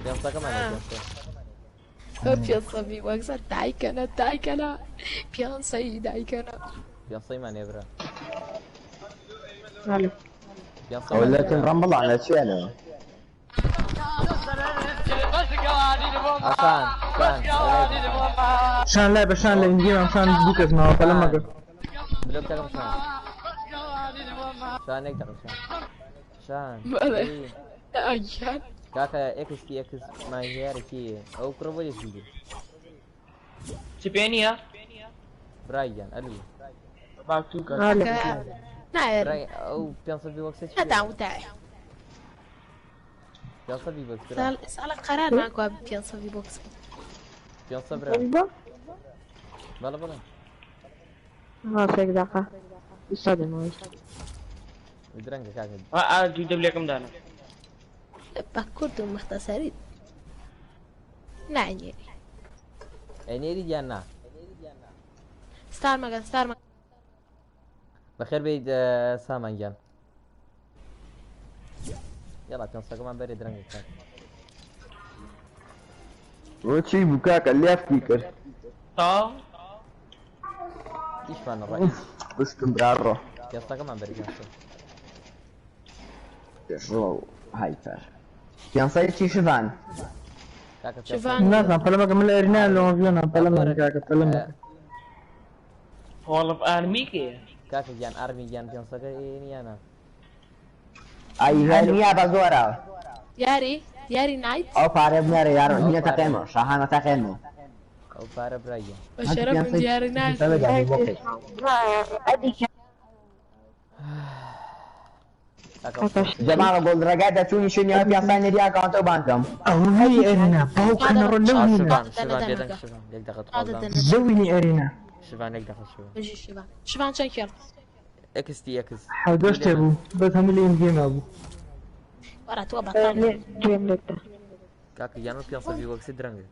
پێنسەکەمان پێنسە بی وەکسە دایکەنە دایکەنە پێنسەی دایکەنە. پێنسەیمان هەیە برا. ئالۆ ئەوە لەکن ڕەمبڵان لە چیانەوە؟ ئاسان شان شان لای بە شان لە ئینگیمان شان دوو کەس ماوە بەلەم مەکە. بلۆک دەکەم شان. شان یەک دەقە شان. شان. بەڵێ. ئەگیان. کاکە ئێکس تی ئێکس ماهیارە کێیە؟ ئەو کوڕە بۆ لێفتی کرد. چ پێ نییە؟ برای گیان ئەلو. با تو کەس. نایەر. برای ئەو 500 بی وەکسە چییە؟ هەتا وتای. 500 بی بۆکس برا. ساڵە قەرار ناکوا پێنسە بی بۆکس. 500 برا. بەڵێ بەڵێ. ڕاستێک دەقە ئیستا دێمەوە. درەنگە کاکە. ئا دوو دەبلێکم دانا. بە کورد و مختصری نانێری. ئەنێری یان نا؟ ستار مەگەن ستار مەگەن. بەخێر بیت سامان گیان. یاڵا پێنسەکەمان بەرێ درەنگە کاکە. بۆ چی بوو کاکە لێفتی کرد؟ تاو ئیشمان ڕای. بشکم برا ڕۆ. پێنسەکەمان بەرێ پێنسە. ڕۆ هایپەر. پێنسەی چی شڤان؟ کاکە شڤان. نازانم پەلەمەکە من لە ئێرنا لە وەڤیۆنام پەلەمەکە کاکە پەلەمەکە. هۆڵف ئارمی کێیە؟ کاکە گیان ئارمی گیان پێنسەکە نییە. ئەی نییە بە زۆرە. یاری یاری نایت. ئەو پارە بنێرە یارۆ هینە تەقێنەوە شاهانە تەقێنەوە. ئەو پارە برای گیان. بە شەرەفم دیاری نایت. جەماڵە گۆڵ ڕێگا دەچوونی شوێنی ئەو پیاسای نەری ئاکاونتەوە بانکەم. ئەوەی ئێرنا باوکە نەڕۆ لەو هینە. شڤان شڤان بێدەنگ شڤان یەک دەقە تخوا. لەو هینی ئێرینا. شڤان یەک دەقە شڤان. بژی شڤان. شڤان چەند کێڵ؟ ئێکس تی ئێکس. حەودۆش تێ بوو بەس هەموو لە ئینگێما بوو. وەرە تۆ بەتاڵ. گوێم لێتە. کاکە گیان 500 بی وەکسی درەنگە.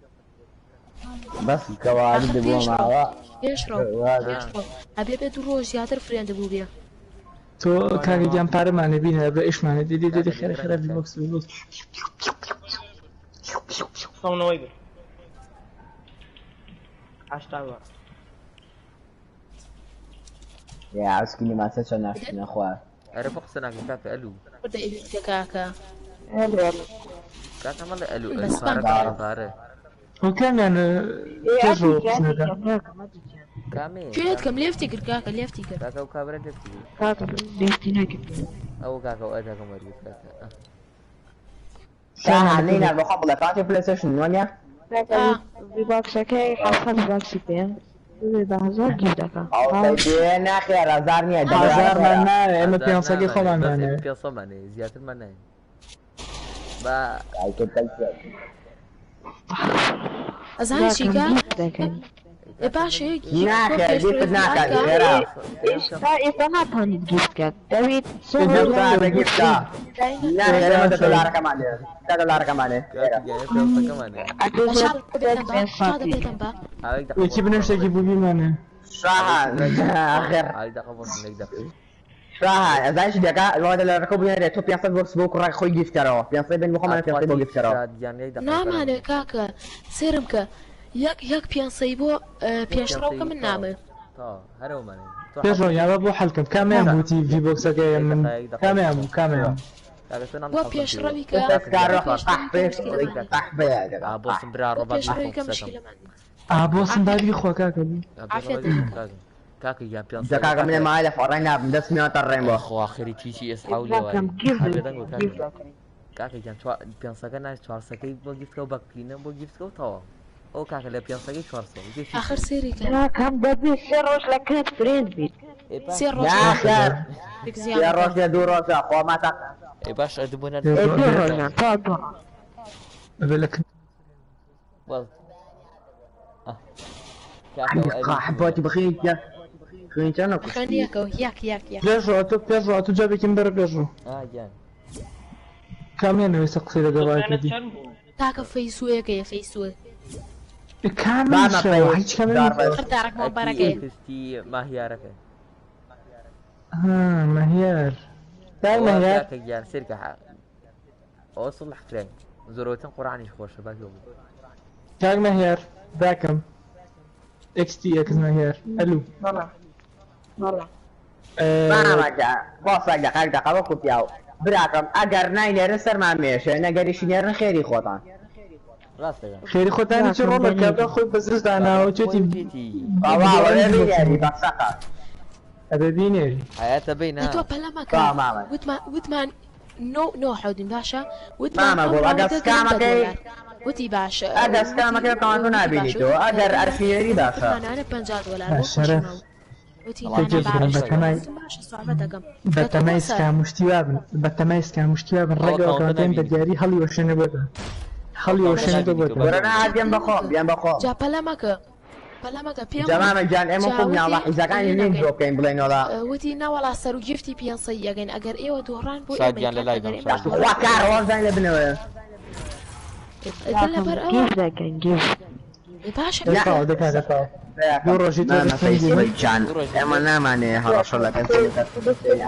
بەس کەواری دەبووە ماوە. پێشڕەو پێشڕەو ئەبێ بێ دوو ڕۆژ زیاتر فرێندە بوو بێ. تۆ کاکە گیان پارەمانە بینە بە ئیشمانە دێ دێ دێ خێرە خێرە بی بۆکس بی بۆکس. سەونەوەی بێ. هەشتا بە. یا عسکینی ماسە چەند ناشتنە خوار. ئەرە بۆ قسە ناکەم کاکە ئەلو. وردە ئیدیتە کاکە. ئەلو ئەلو. کاکە مەڵێ ئەلو بەس ئەلو پارە بانک. پارە پارە. ئەو کامیان پێشڕەو قسەکە؟ کامێ؟ کوێت کەم لێفتی کرد کاکە لێفتی کرد. کاکە ئەو کابرا لێفتی کرد. کاکە لێفتی نەکرد. ئەو کاکە ئەو ئەتاکەم وەرگرت کاکە. شاهان نەینا بۆ خۆم بڵێ کاتی پلەیستەیشن وەنیە؟ کاکە ڤی باکسەکەی 700 باکسی پێ ببێ بە 1000 گیر دەکا. ئەو دەی ناخێر هەزار نییە هەزارمان ناوێ ئێمە پێنسەکەی خۆمان بەس نانەوێ. ئێمە پێنسەمان هەیە زیاترمان ناوێ. با ئەزانی چی کە؟ دەکەن. ئێ باشە یەک ناخێر گیفت ناکات خێرا. ئێستا ئێستا ناتوانیت گیفت بکات دەوێت سێ ڕۆژ گیفت گیفتە. ناخێر ئێمە دە دۆلارەکەمان لێ دە دۆلارەکەمان لێ. کاکە گیان پێنسەکەمان هەیە. شادە پێتم بە. ئاوێک دەقە یەکی بنێ شتێکی بوو بیمانێ. شاهان ئاخر. ئاوێک دەقە بۆسم یەک دەقە. شاهان ئەزانی چی دەکا لەوە دۆلارەکە بنێرێ تۆ 500 بۆکس بۆ کوڕەکە خۆی گیفت کەرەوە 500 بێن بۆ خۆمان 500 بۆ گیفت کەرەوە. شاد گیان یەک دەقە. نامانێ کاکە سێرم کە یەک یەک پێنسەی بۆ پێشڕەو کە من نامێ. تا هەرەوەمانێ. پێشڕەو یاوە بۆ حەلکەم کامیان بووتی ڤی بۆکسەکەی من کامیان بوو کامیان کاکە تۆ نام بۆ پێشڕەوی کە دەستکارە قەحبەیە قەحبەیە ئا بۆسم برا بۆ ڕۆبات پێشڕەوی بخۆم کە قسەکەم. مشکلەمان. ئا بۆسم بابی خۆ کاکە بوو. عافیەت کاکە گیان پێنسە. دە کاکە من مایە لە فەڕای نابم دەست میواتە ڕێم بۆ. خوا خێری چی ئێس حاولێ کاکەم واری. گیفت بێدەنگ بۆ کاکە. گیفت دەکەین. کاکە گیان پێنسەکە ناوی چوارسەکەی بۆ گیفتکە و بەکینە بۆ گیفتکە و تەواو. ئەو کاکە لە پێنسەکەی 400 یەکی ئاخر سێری کە. کاکەم دەبێ سێ ڕۆژ لە کات فرێند بیت. سێ ڕۆژ ناخێر یەک زیان سێ ڕۆژ لە دوو ڕۆژە خۆ ماتە. ئێ باش ئەدو بۆ نەر ئێ دوو ڕۆژان تا دوو ڕۆژ. ئەبێ لە کن وەڵ. کاکە قاحباتي بخيت يا. خوێنی چەند خوێنی نەکوشتی؟ یەکەوە یەک یەک یەک. پێشڕۆ ئەتۆ پێشڕۆ ئەتۆ جابێکیم بەرە پێشڕۆ. ئا گیان. کامیان ئێستا قسەی لەگەڵ خوێنت کردی؟ چەند بوو؟ تاکە فەیسوەکەیە فەیسوە. مامە کامیشەوە فەیس هیچ کامیان داڕێژ. هەر دارک ئەکی مۆبارەکەیە. ئێکستی ماهیارەکە. ها مەهیار کاک ئەوە مەهیار کاکە گیان سێرکە ئەوە سڵح کرای زۆرەوتن قورئانیش خۆشە با گوێ بگرە. کاک مەهیار براکەم ئێکس تی ئێکس مەهیار ئەلو. بەڵێ بەڵێ. مامە گا بۆ سەگ دەقەک دەقە وەکو پیاو براکەم ئەگەر ناینێرن سەرمان مێشێ نەگەریشی نێرن خێری خۆتان. ڕاستەکە. خێری خۆتانی چ براکەم ڕۆڵە کابرا دەنێری. خۆی بەزز کاکە داناوە خۆی چێتی وتێتی. بەڵا بدۆڕێن وەرە بۆ بینێری بەسەقە. ئەبێ بینێری. حەیاتە بینە. ئەتۆ پەلە مەکە. با مامە. وتمان وتمان نۆ نۆ حەوتین باشە وتمان مامە ئەم گوڵ ئەگەر ڕاوندە گرم بە سکامەکەی دۆلار. وتی باشە ئەگەر وتی سکامەکەی کەواتۆ وتی باشە نابینیتەوە وتم ئەگەر وتمان ئەرشینێری باشە. وتمان ئەنە 50 دۆلار با بۆ شەرەف. خۆشمەوە. وتی وەڵام نانا تێ بگرم باشە بەتەمای وتم باشە سوعبە دەکەم. دەتۆ بەتەمای بۆ سەر. سکامشتی وابن بەتەمای سکامشتی وابن ئەو ڕێگەوە ئەکاونتە کەواتێن بە نابینیتەوە. دیاری هەڵی وەشێنە بۆتە هەڵی ئەو وەشێنە ئەکاونتە بۆتە. نابینیتەوە با وەرە گوێ نا بگرە. بیان بەخۆم بیان بەخۆم. جا پەلە مەکە پەلە مەکە پێم جا وت مامە گیان ئێمە جا خۆ مناڵە وتی حیزەکانی ئەی نین نەکەین درۆ بکەین بڵێین وەڵا. وتی ناوەڵا سەر و گیفتی 500 یەگەین ئەگەر ئێوە دۆڕان بۆ شاد ئێمەی گیان لە کات لای ئەگەر بم ئێمەش شاد گیان. خوا دۆڕان کار وەزان لە بنەوەیە. ئیتر براکەم لەبەر ئەوە گیف دەکەن گیف. باشە دەتاوە کاکە دەکا دەتاوە دوو براکەم ڕۆژی تر مامە چەند فەیسوەی بینی؟ گیان دوو ڕۆژی ئێمە تر نامانەیە هەڕەشە لە کەس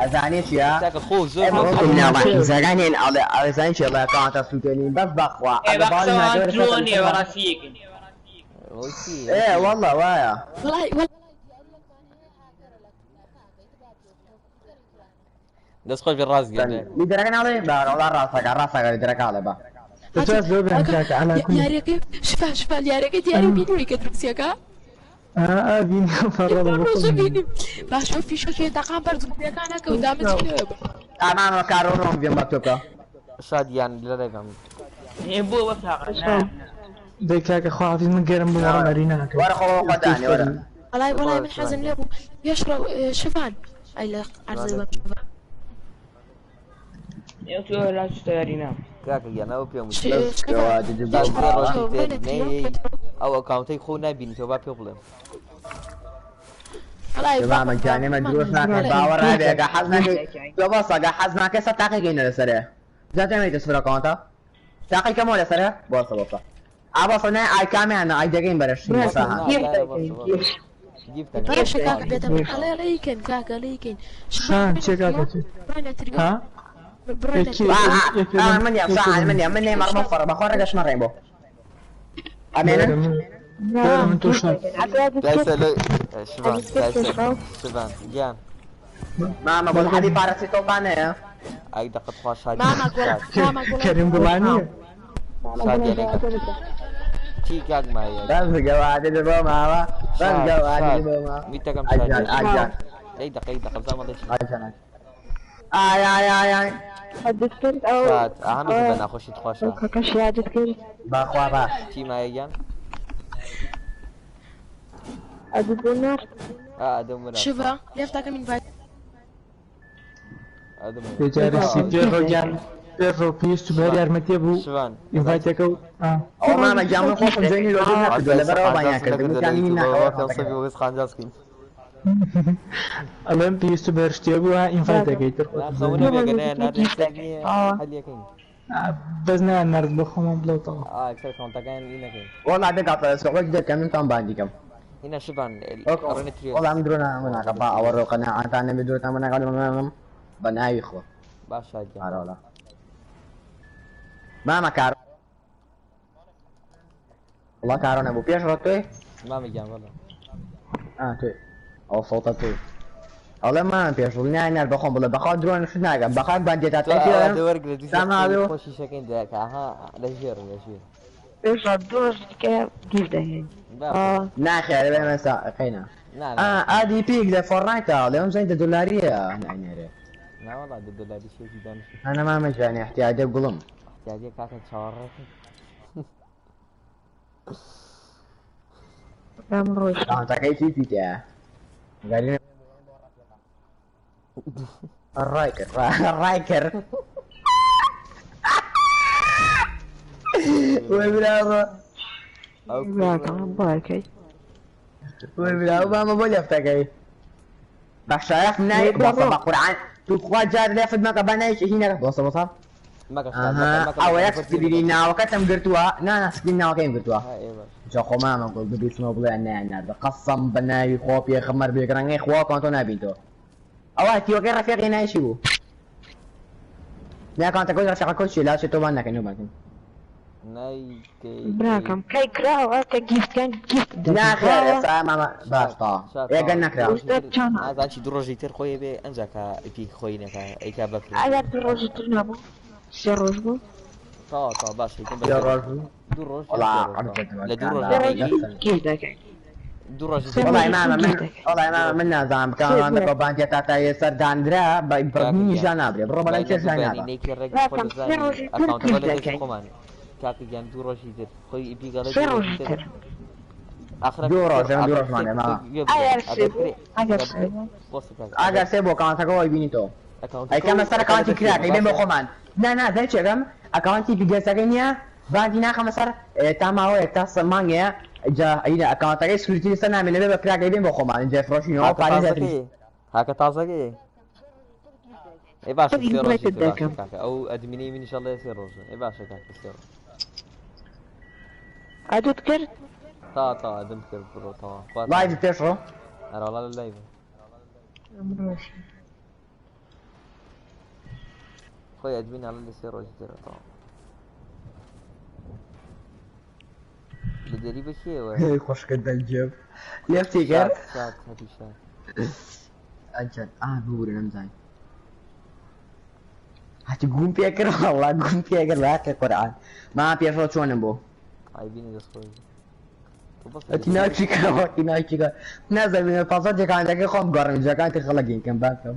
ئەزانێ چییە؟ کاکە خۆ زۆر ئێمە بۆ وەکو مناڵە شێر. حیزەکانین ئەڵێ ئەزانی چیە ئەڵێ ئەکاونتە سووتێنین بەس بەخوا ئێ ئەگە بە باڵی قسەوان ناگەوەرە درۆ سەر نییە لەسەرمان. بەڕاستیەکن. ئەوەی چی ئێ ئەوەی چی والله وایە. وەڵای وەڵای دەست خۆش بێ ڕاست گیان برا. لیدەرەکە ناڵێ با وەڵا ڕاستەکە ڕاستەکە لیدەرەکە ئەڵێ با. دەتواز هاتوو زۆر بێن کاکە کاکە عەلا کول. یاریەکەی شفا شفا یاریەکەی دیاری بینیوی کە دروستیەکە ئا بینی فەڕەڵە بۆ ڕۆژە خۆم. بینیم باشە فیشەکێ تەقام بەرز گوپیەکانەکە و دامەچینەوە بە. ئامامە کارۆ ڕۆم گوێم بە تۆ بکە. شاد گیان لە لای بم. ئێ بۆ بەس هاقە نا. دەی کاکە خواحافیز من گەرم بوو وەڕم ئەری ناکەم. وەرە خۆ بۆ خۆدانێ وەرە. وەڵای وەڵای بۆ من شوان حەزم گیان. لێ بوو پێشڕەو شفان ئەی لە عەرزت بەم شفان. ئێ تۆ لا چتە یاری نا. کاکە گیان ئەوە پێم وتی. بەس شفان گەوادی تا دبۆ سێ ماوە. ڕۆژی پێشڕەو تر بڕۆینە تریۆ نەیەی پێترۆ. ئەو ئەکاونتەی خۆ نابینیتەوە با پێ بڵێم. وەڵای مامە گیان ئێمە درۆش ناکەین باوەڕ هەبێ ئەگە حەز نەکەی تۆ بەس ئەگە حەز ناکەی سەر تاقیکەینە لەسەرێ. جا تێمەیتە سفر ئەکاونتە؟ تاقیکەمەوە لەسەرێ؟ بۆسە بۆسە. ئا بۆسە نای ئای کامیانە ئای دەگەین بەرەشی بۆسە براکەم ها. نا گیف دایە دەکەن بۆسە بۆسە. گیف. گیفت دەکەن باشە گیف کاکە دەکەن بێتە گیف. ئەڵێ ئەڵێیکەن کاکە ئەڵێیکەین شان شفان چێ بڕۆینە کاکە تریۆ چێ؟ بڕۆینە تریۆ ها؟ بڕۆینە یەکی تریۆ یەکی ئا من من یام یەکی ساعة من من یام من نێ مەڕمە فەڕ بەخوا ڕێگەش مەڕێن بۆ. ئەمێنن؟ وەرە من وەرە نا من تۆ گیف شاد. دەکەن. ئەبێ دایسە ئەدت کرد لە شڤان ئەدت کرد دایسە پێشڕەو. شڤان گیان. مامە گوڵ حەبی پاراسیتۆڵتانەیە؟ ئەی دەقەت خوا شاد ماما گیان گوڵ شاد. ماما گوڵم کەریم گوڵانیە. مامە شاد گوڵم گیان یەکە. جوابە بدە. چی کاک مایە؟ بەس گەوادی دبۆ ماوە بەس شاد گەوادی شاد دبۆ ماوە. میتەکەم شاد ئەجان گیان. ئەجان. ئەی دەقە ئەی دەقە بزانم ئەڵێ چی. ئەجان. ئای ئای ئای ئای. ئەدت کرد ئەو شاد ئەهەمیشە بە ئەوە ناخۆشی تخوا ئەو شاد. کاکەش یادت کرد. بەخوا باش. چی مایە گیان؟ ئەدت بۆ نارد. ئا ئەدەم وەرە. شڤا لێفتاکە من ڤایت ئەدەم وەرە. بێجارە سی پێڕۆ گیان پێڕۆ پێویست بە شڤان یارمەتیە بوو شڤان ئەزانی چی؟ ئینڤایتەکە و ئا. ئەوە مامە گیان من خۆشم جوێنی لۆجیم نەکردووە لەبەرەوە قانجاس بانیان کردم نەکردە لە وتیان نین یوتیوبەوە ناکەوە پێم سەبی کەوتەکە. وەگەز قانجاس کەین. ئەڵێم پێویست بە شتێ بوو ها براکەم. ئینڤایتەکەی تر نا خۆتم خەونە زانی. دوو بێگە ڕۆژێکی نایان تر ناردن گیف سەر دەکەن. نییە ئاوا. هەلیەکەین. بەس نایان نارد بۆ خۆمان بڵێتەوە. ئا سەر کاونتەکان ئینەکەین. وەڵا دەگاتە سۆقۆج دەکەم من تام باندیکەم. هینا شڤان ئەڕۆنە تریۆ. وەڵا من درۆ ناکەم با ئەوە ڕۆ قەناعەتان نەبێ درۆتان بۆ ناکەم بە ناوی خۆ. باش شاد گیان. ئارە وەڵا. مامە کار وەڵا کارۆ نەبوو پێش ڕۆ تۆی؟ مامە گیان بەڵێ. ئا تۆی. ئەو سەوتە تۆی. ئەڵێ مامە پێش ڕۆ نایان نارد بەخۆم بڵێ بەخوا درۆ شت ناکەم بەخوا باندێتا تۆ ئەوە تێ دەوەرگرە دوو سام هاوێ. خۆشی شەکەین دەکە ئەها لە ژێر لە ژێر. پێشڕەو دوو ڕۆژی دیکە گیف دەکەین. باشە. ئاوا. ناخێرە بێ مەسا قەینا. نا ئا نا ئادی پیک لە فۆرنایتە لێم زەین دە دۆلاریە ناینێرێ. نا وەڵا دە دۆلاری شێکی دانیش. ئەنا مامە گیانی احتیاجە گوڵم. احتیاجیە کاکە چاوەڕێکە. برام ڕۆژ. کاونتەکەی چی پیتە؟ گەری ڕای کرد ڕای کرد. وەی براوە ئەو براکەم بۆ ئەکەی. وەی براوە مامە بۆ لەفتەکەی. بە شەرەف ناوی بۆسە بە قورعان تو خوا جار لێفت مەکە با ناویش هی نەکە بۆسە بۆسە. ئەوە یەک سکرینی ناوەکەتم گرتووە نا نا سکرین ناوەکەیم گرتووە. جا خۆ مامە گوڵ ببیستمەوە بڵێ نایان ناردە قەسەم بە ناوی خوا پێغەمبەر بێگڕەنگەی خوا کۆنتۆ نابین تۆ. ئەوە تیوەکەی ڕەفیقی ناوی بوو؟ نا کانتەکەی ڕەفیقەکە چیە لاچێ تۆ بان نەکەین نۆ بانکەین. براکەم کەی کراوە کە گیفتکان گیفت ناخێر ئێستا مامە باش تا ئێگە نەکرا. نازانم دوو ڕۆژی تر خۆی بێ ئەنجا کە ئیپی خۆی نەکا ئەیکا بە پرێ. ئەگەر دوو ڕۆژی تر نەبوو سێ ڕۆژ بوو. تەواو تەواو باش ئەیکەم بە سێ ڕۆژ بوو. دوو ڕۆژ وەڵا یان سێ ڕۆژ عەرزت لە دوو ڕۆژ سێ ڕۆژی گیفت دەکەین. دوو ڕۆژی سێ تر وەڵای ڕۆژی مامە تر من گیفت دەکەین. وەڵای مامە من نازانم سێ بکەم بۆ دەکەو بانکێ تا تا یەسەر دانرا بە کاکە بڕنیش گیان دانابرێ بڕۆ بەلای بای کێش نەدوو داینابا. بەیانی نەیکێ ڕێک خۆ براکەم سێ دەزانی ڕۆژی تر ئەکاونتەکە گیفت لە دەستی دەکەین. خۆمانە کاکە گیان دوو ڕۆژی تر خۆی ئیپی گەڵێ سێ دوو ڕۆژی ڕۆژی تر تر. ئاخرە دوو ڕۆژ ئێمە دوو ئاخر ڕۆژمان کتێب هەیە مامە. گوێ بگرە ئەگەر سێ ئەگەر بوو کرێ ئەگەر ئەگەر سێ کرێ بوو. بۆسە کاکە ئەگەر ئەگەر سێ بۆ ئەکاونتەکە وای بینی تۆ. ئەکاونتەکە ئەیکەمە و سەر ئەکا لە ئەکاونتی دەستی کراک ئێمە ئەیبێن بۆ باشە خۆمان نا نا دەرچێکم ئەکاونتی گەسەکەی نییە باندی ناخەمە سەر تا ماوەیەک تا مانگەیە جا ئەینا ئەکاونتەکەی سکریتی لەسەر نامێنێ بێ بە کراک ئەیبێن بۆ خۆمان جا فرۆشینەوە هاکە پارەی زیاتریش تازەکەی هاکە تازەکەی ئەی باشە خۆ سێ ڕۆژی ئینڤایتت تر باشە دەکەم. کاکە ئەو ئەدمینەی منیش ئەڵێ سێ ڕۆژە ئەی باشە کاکە سێ ڕۆژ ئەدوت کرد؟ تا تا ئەدم کرد بڕۆ تەواو خوات لایڤ لەگەڵ پێشڕۆ ئەرە وەڵا لە لایڤم ئەمڕۆشی. خۆی ئەدمین ئەڵێ لە سێ ڕۆژی ترە تەواو لە دێری بە کێوە خۆشکە دەنگێم لێفتی شاد کرد شاد هەتی شاد ئەجەل ئا ببورە نەمزانی هەتی گوم پێ کرد وەڵا گوم پێ کرد بە حەقی قورئان ما پێشڕۆ چۆنم بۆ ئای بینی دەست خۆش تۆ بەس لە هەتی دێری ناوچی کە هەتی ناوچی کە نازانم پاسۆرد ئەکاونتەکەی خۆم گۆڕیم جەکان تر خەڵک کەم باسم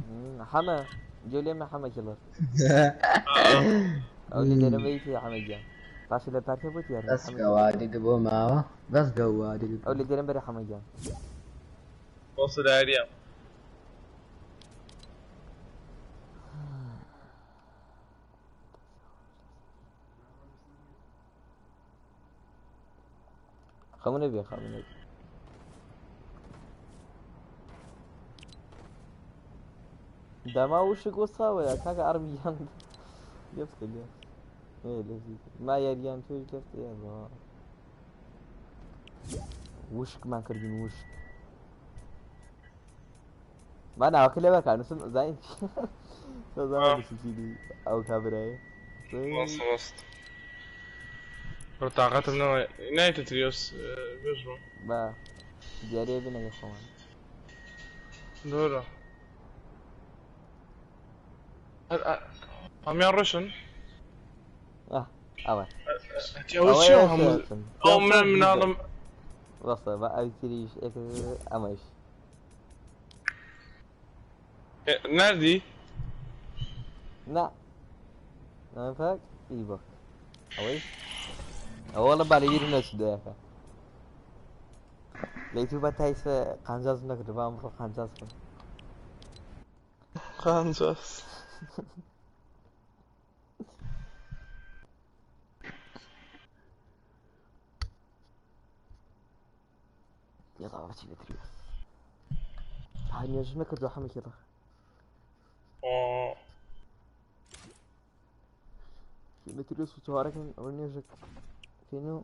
حەمە گوێ لێمە حەمە کیڵەر ئەو لە دێرە بەیتی حەمە گیان باشە لە پارکە بۆ دیارە بەس حەمە کیڵەر گەوادی بۆ ماوە بەس گەوادی ئەو لە دێرم بەرە حەمە گیان وەسە داریە. خەمە نەبێ خەمە نەبێ داما وشک وەساوە یا کاکە ئەرمیان لێفتە لێ ئێ لەزی ما یاریان تۆی لێفتە یا بابا. وشکمان کردین وشک ما ناوەکە لەبەرکە نووسم زانین سەزان نووسیتی ئەو کابرایە وەست وەست بڕۆ تاقەتم نەوە نایتە تریۆس بێژ بۆ با دیارەیە بینەگە خۆمان دۆرە هەمیان ڕۆشن ئەوە ئەوە چیە هەموو ئەو من مناڵم وەستە بە ئەوی تریش ئەمەش ناردی نا نافاک ئی بەک ئەوەیش ئەوە لە بالە بیرم نەچوو دەیەکە لە یوتیوب تا ئیسە قانجازم نەکرد با ئەمڕۆ قانجاز بکەم قانجاز یەڵا بچی لە تریۆس ها نوێژم نەکردووە حەمەکی ڕەخ لە تریۆس و چوارەکەن ئەوە نوێژەک کەین و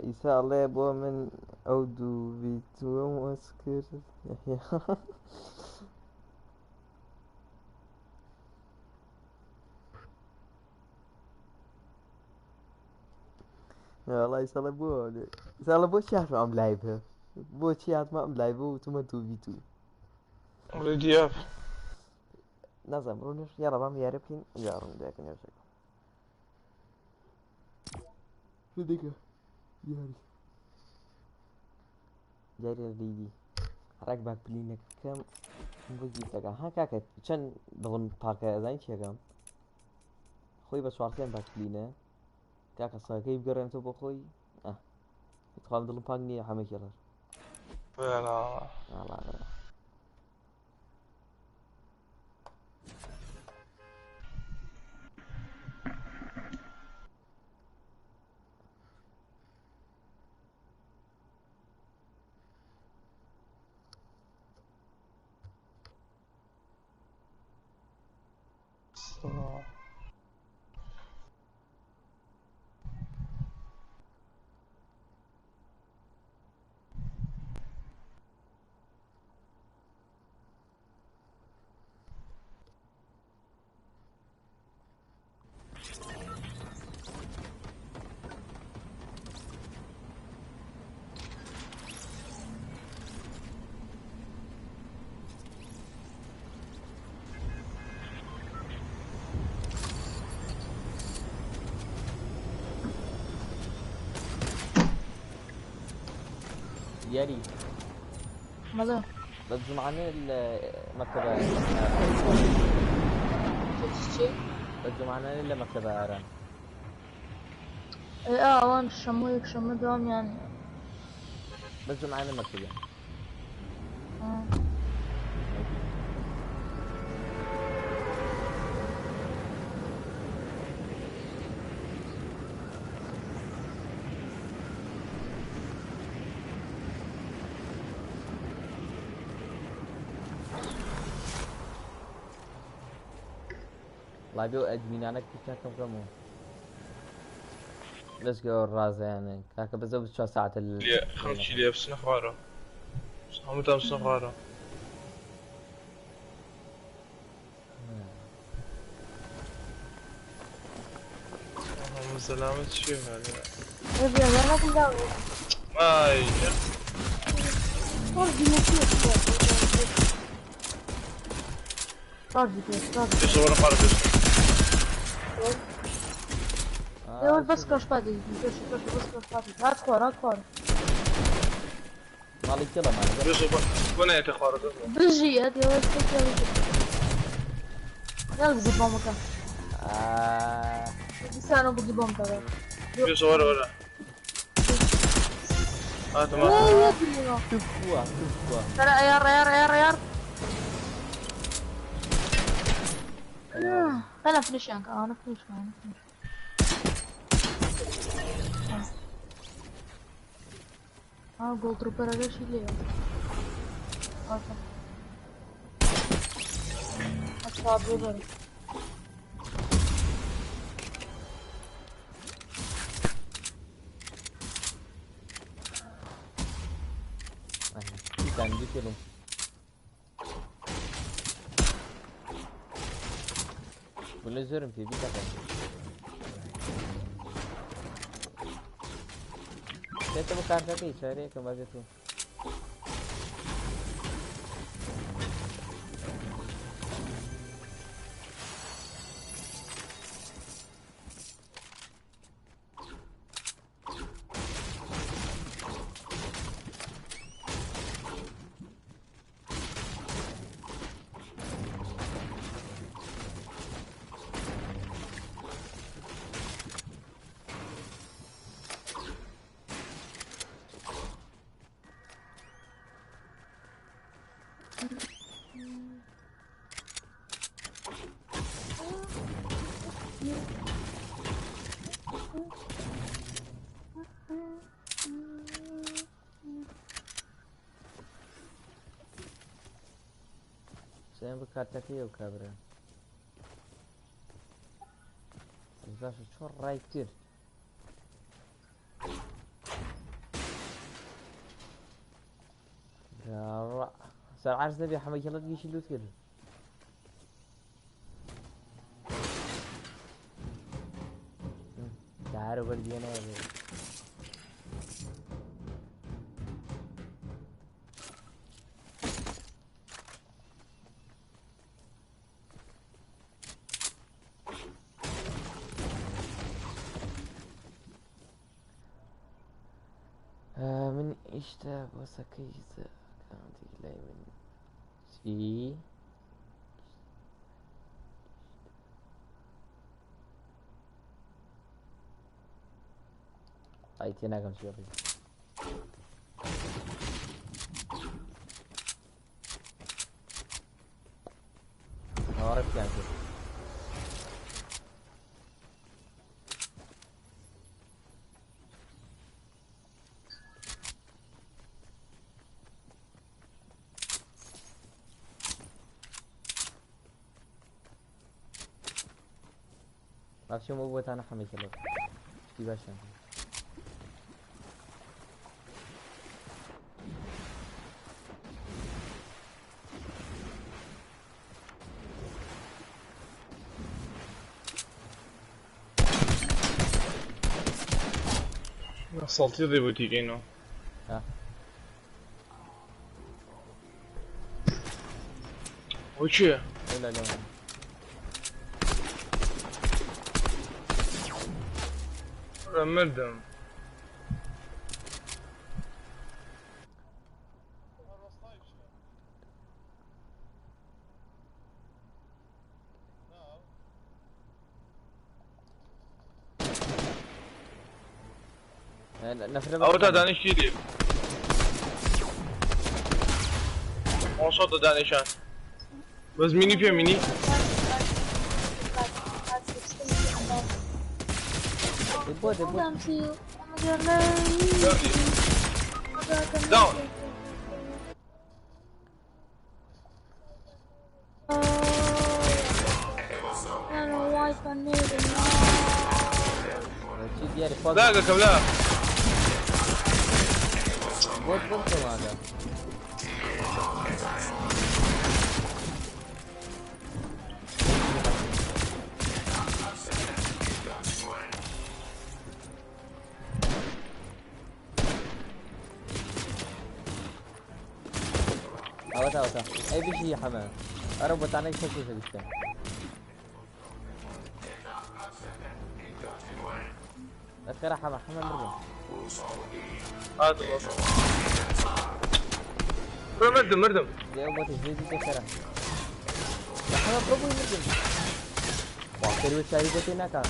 ئیسا ئەڵێ بۆ من ئەو دوو ڤیدیۆم وەس کرد یەحیا وەڵا ئیسا ئەڵێ بۆ ئیسا ئەڵێ بۆچی هاتمە ئەم لایڤە بۆچی هاتمە ئەم لایڤە وتومە دوو ڤیدیۆ ڕیدیاف نازانم بڕۆ نوێژ یاڵا بام یاری بکەین یا ڕوون دایکە نوێژەکە دیکە یاری یاری ڕیدی ڕێک باک پلینەکەم بۆ گیفتەکە ها کاکە چەند دڵم پاکە ئەزانی چیەکەم خۆی بە چوارسێن باک پلینە کاکە سەکەی بگەڕێنێتەوە بۆ خۆی ئە تخوام دڵم پاک نییە حەمەکی ڕەش ئاڵا برا. سڵاو. یاری بەڵێ. بەس جومعانێ لە مەکتەبە چی؟ بەس جومعانێ لە مەکتەبە ئارام. ئێ ئەوان شەممە یەک شەممە دەوامیان بەس جومعانێ مەکتەبیان. وڵای بێ ئەدمینانە کردیان کەم کەم و Let's go ڕازیانە کاکە بەزە 24 ساعتە لێ خەڵکی لێ بچنە خوارەوە، هەمووتان بچنە خوارەوە. هەموو سەلامەت چییە؟ ئای پێش وەرە خوارە پێش. ئێوە بەس کەشپاتی پێش پێش بەس کەشپاتی هات خوار هات خوار. ماڵی کێڵەمان پێش بۆ نایەتە خوارە بژی هات ئێوە يلا بزي بومك. دیسانەوە بگی بۆم دەڵێ. پێش وەرە وەرە هاتم. تفوا تفوا. ترى ايار ايار ايار ايار. انا فينيش انا فينيش انا فينيش. جولد تروبر اگه ليه. اصحاب بر. كان ديكلو ولا زورم في بيتا كان بۆ کارتەکەی چارەیەکەم بەبێت و سێم بە کارتەکەی ئەو کابرا باشە چۆن ڕای کرد؟ سەر عەرز نەبێ حەمە کێڵت گیشی لوت کرد. دارە وەرگێنەوە بێ. من ئیشتا بۆسەکەی کانتی لای من چی؟ ئای تێناگەم چی ڕێ. ئەوە ڕێکیان کرد. باشم ئەو بۆتانە حەمەی کەڵێ شتی باشیان کرد. سەڵتی ڕیبوتیکەینەوە. ئەو کێیە؟ لا لا لا مردم. نەفرە ئەوە تا دانیشتی لێ ئەوە دانیشان بەس مینی پێ مینی. Down. لا كم لا بۆت بۆ کەمانە. ئەوەتا ئەوەتا ئەی بژی حەمە ئەرە بۆتانێک شەکوشە بیستە. خير حما حما مردم. هذا مردم مردم. يا بوت جديد خير يا حما بربو مردم. واخر وشاري بوتي ناكا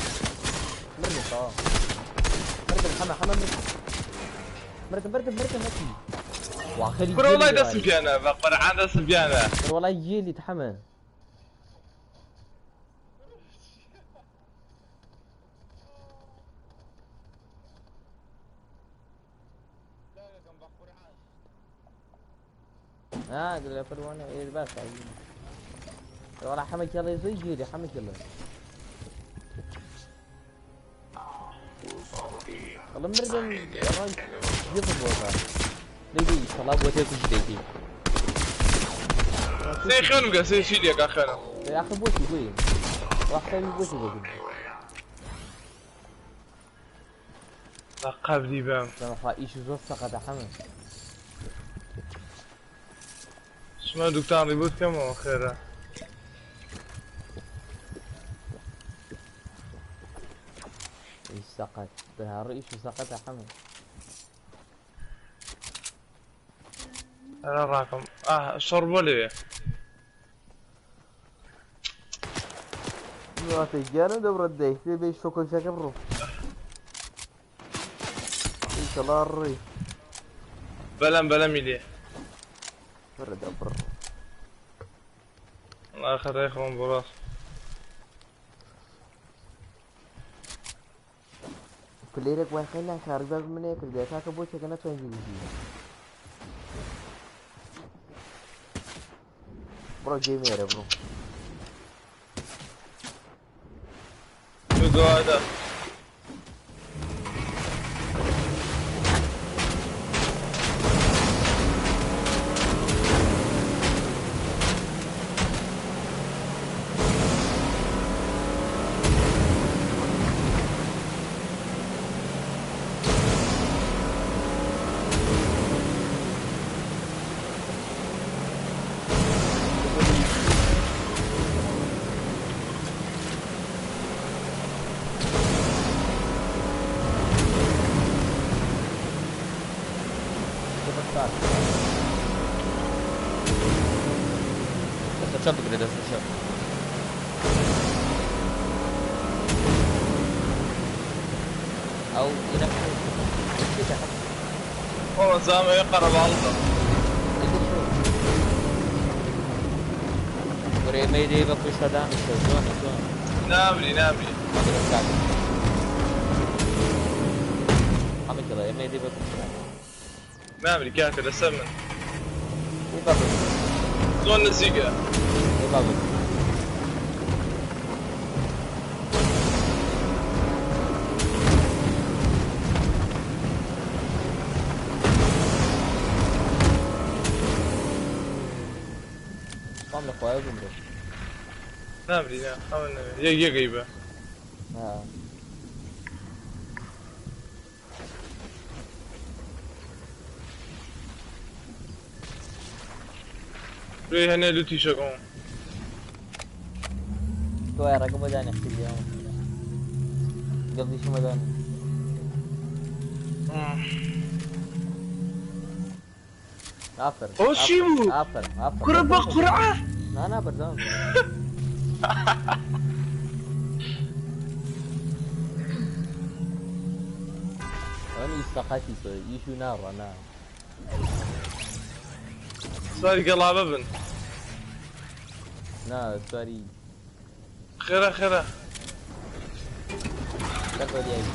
مردم طا مردم حما حما مردم مردم مردم مردم هكي واخر. برو والله دسم فيانا بقرعان دسم فيانا. والله يجيلي تحمى. قل له فروانا إيه بس والله حمك يلا يزوي جيلي حمك يلا والله مردم يضرب والله ليدي والله بوتيك جديدي سي خانم سي شي ديك اخانا يا اخي بوتي قوي راح سوي بوتي قوي لقب بام ايش زوج سقط حمد شما دكتور ريبوت كم خيره. ايش سقط بهار ايش سقط يا حمد. انا راكم شربوا لي ما تجانا دبر الدي تبي شوكو شكبرو ان شاء الله الري بلم بلم يلي برد أبر. الله يخليك اخوان براس. كليرك وين خلينا خارج باب من ياكل ده كاكا بوشة كنا تنجي برو جيمير برو. شو هذا؟ دەستە چەپ بگرە دەستە چەپ. ئەو والله زعما يقرب على وري ميدي بكو سدام زون زون. نامري نامري حمد الله ميدي بكو سدام نامري كافر لسمن زون نزيقة. خوایە بمرم. نامری نا خەمن نەبێ یەک یەکەی بە. ها. لێ هەنێ لوتیشەکەم. تۆ ڕێگەم بۆ دانێ قسەی لێوە. گەڵدیشم بۆ دانێ. ئافەرم. ئەوە چی بوو؟ ئافەرم ئافەرم. کوڕە بە قورعە؟ نا نا بەردەوام بە. ئەوە ئیش سەقەتی تۆ ئیش و ناڕە نا. سواری گەڵابە بن. نا سواری خێرا خێرا. سەر بە دیاری.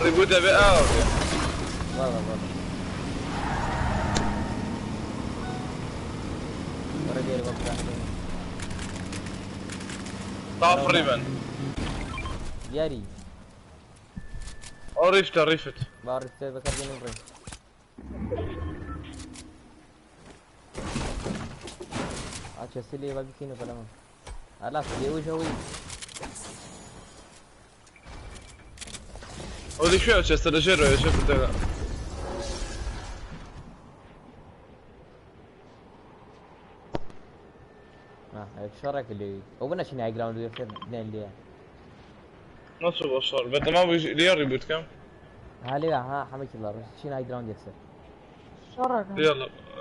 ڕیبوو دەبێ ئاوە بێ. بەڵێ بەڵێ. وەرە دیاری بۆ بزانە. تافڕی بن. دیاری. ئەو ڕیفتە ڕیفت. با ڕیفتە بەکاربێنین بڕین. ئا چێستی لێ با بیکەینەوە بەلەمە. ئەلا لێوەش ئەوەی ئەو لەکوێ ئەو چێستە لە ژێرەوە ژێر بردەکە. شەڕێک لێ ئەو بنەچین هایگراوند یەکسەر نێن لێ. نەچوو بۆ شەڕ بەتەما بوو لێ ڕیبوت کەم. ها لێ ها حەمە کیڵا چین هایگراوند یەکسەر. شەڕەکە. يلا.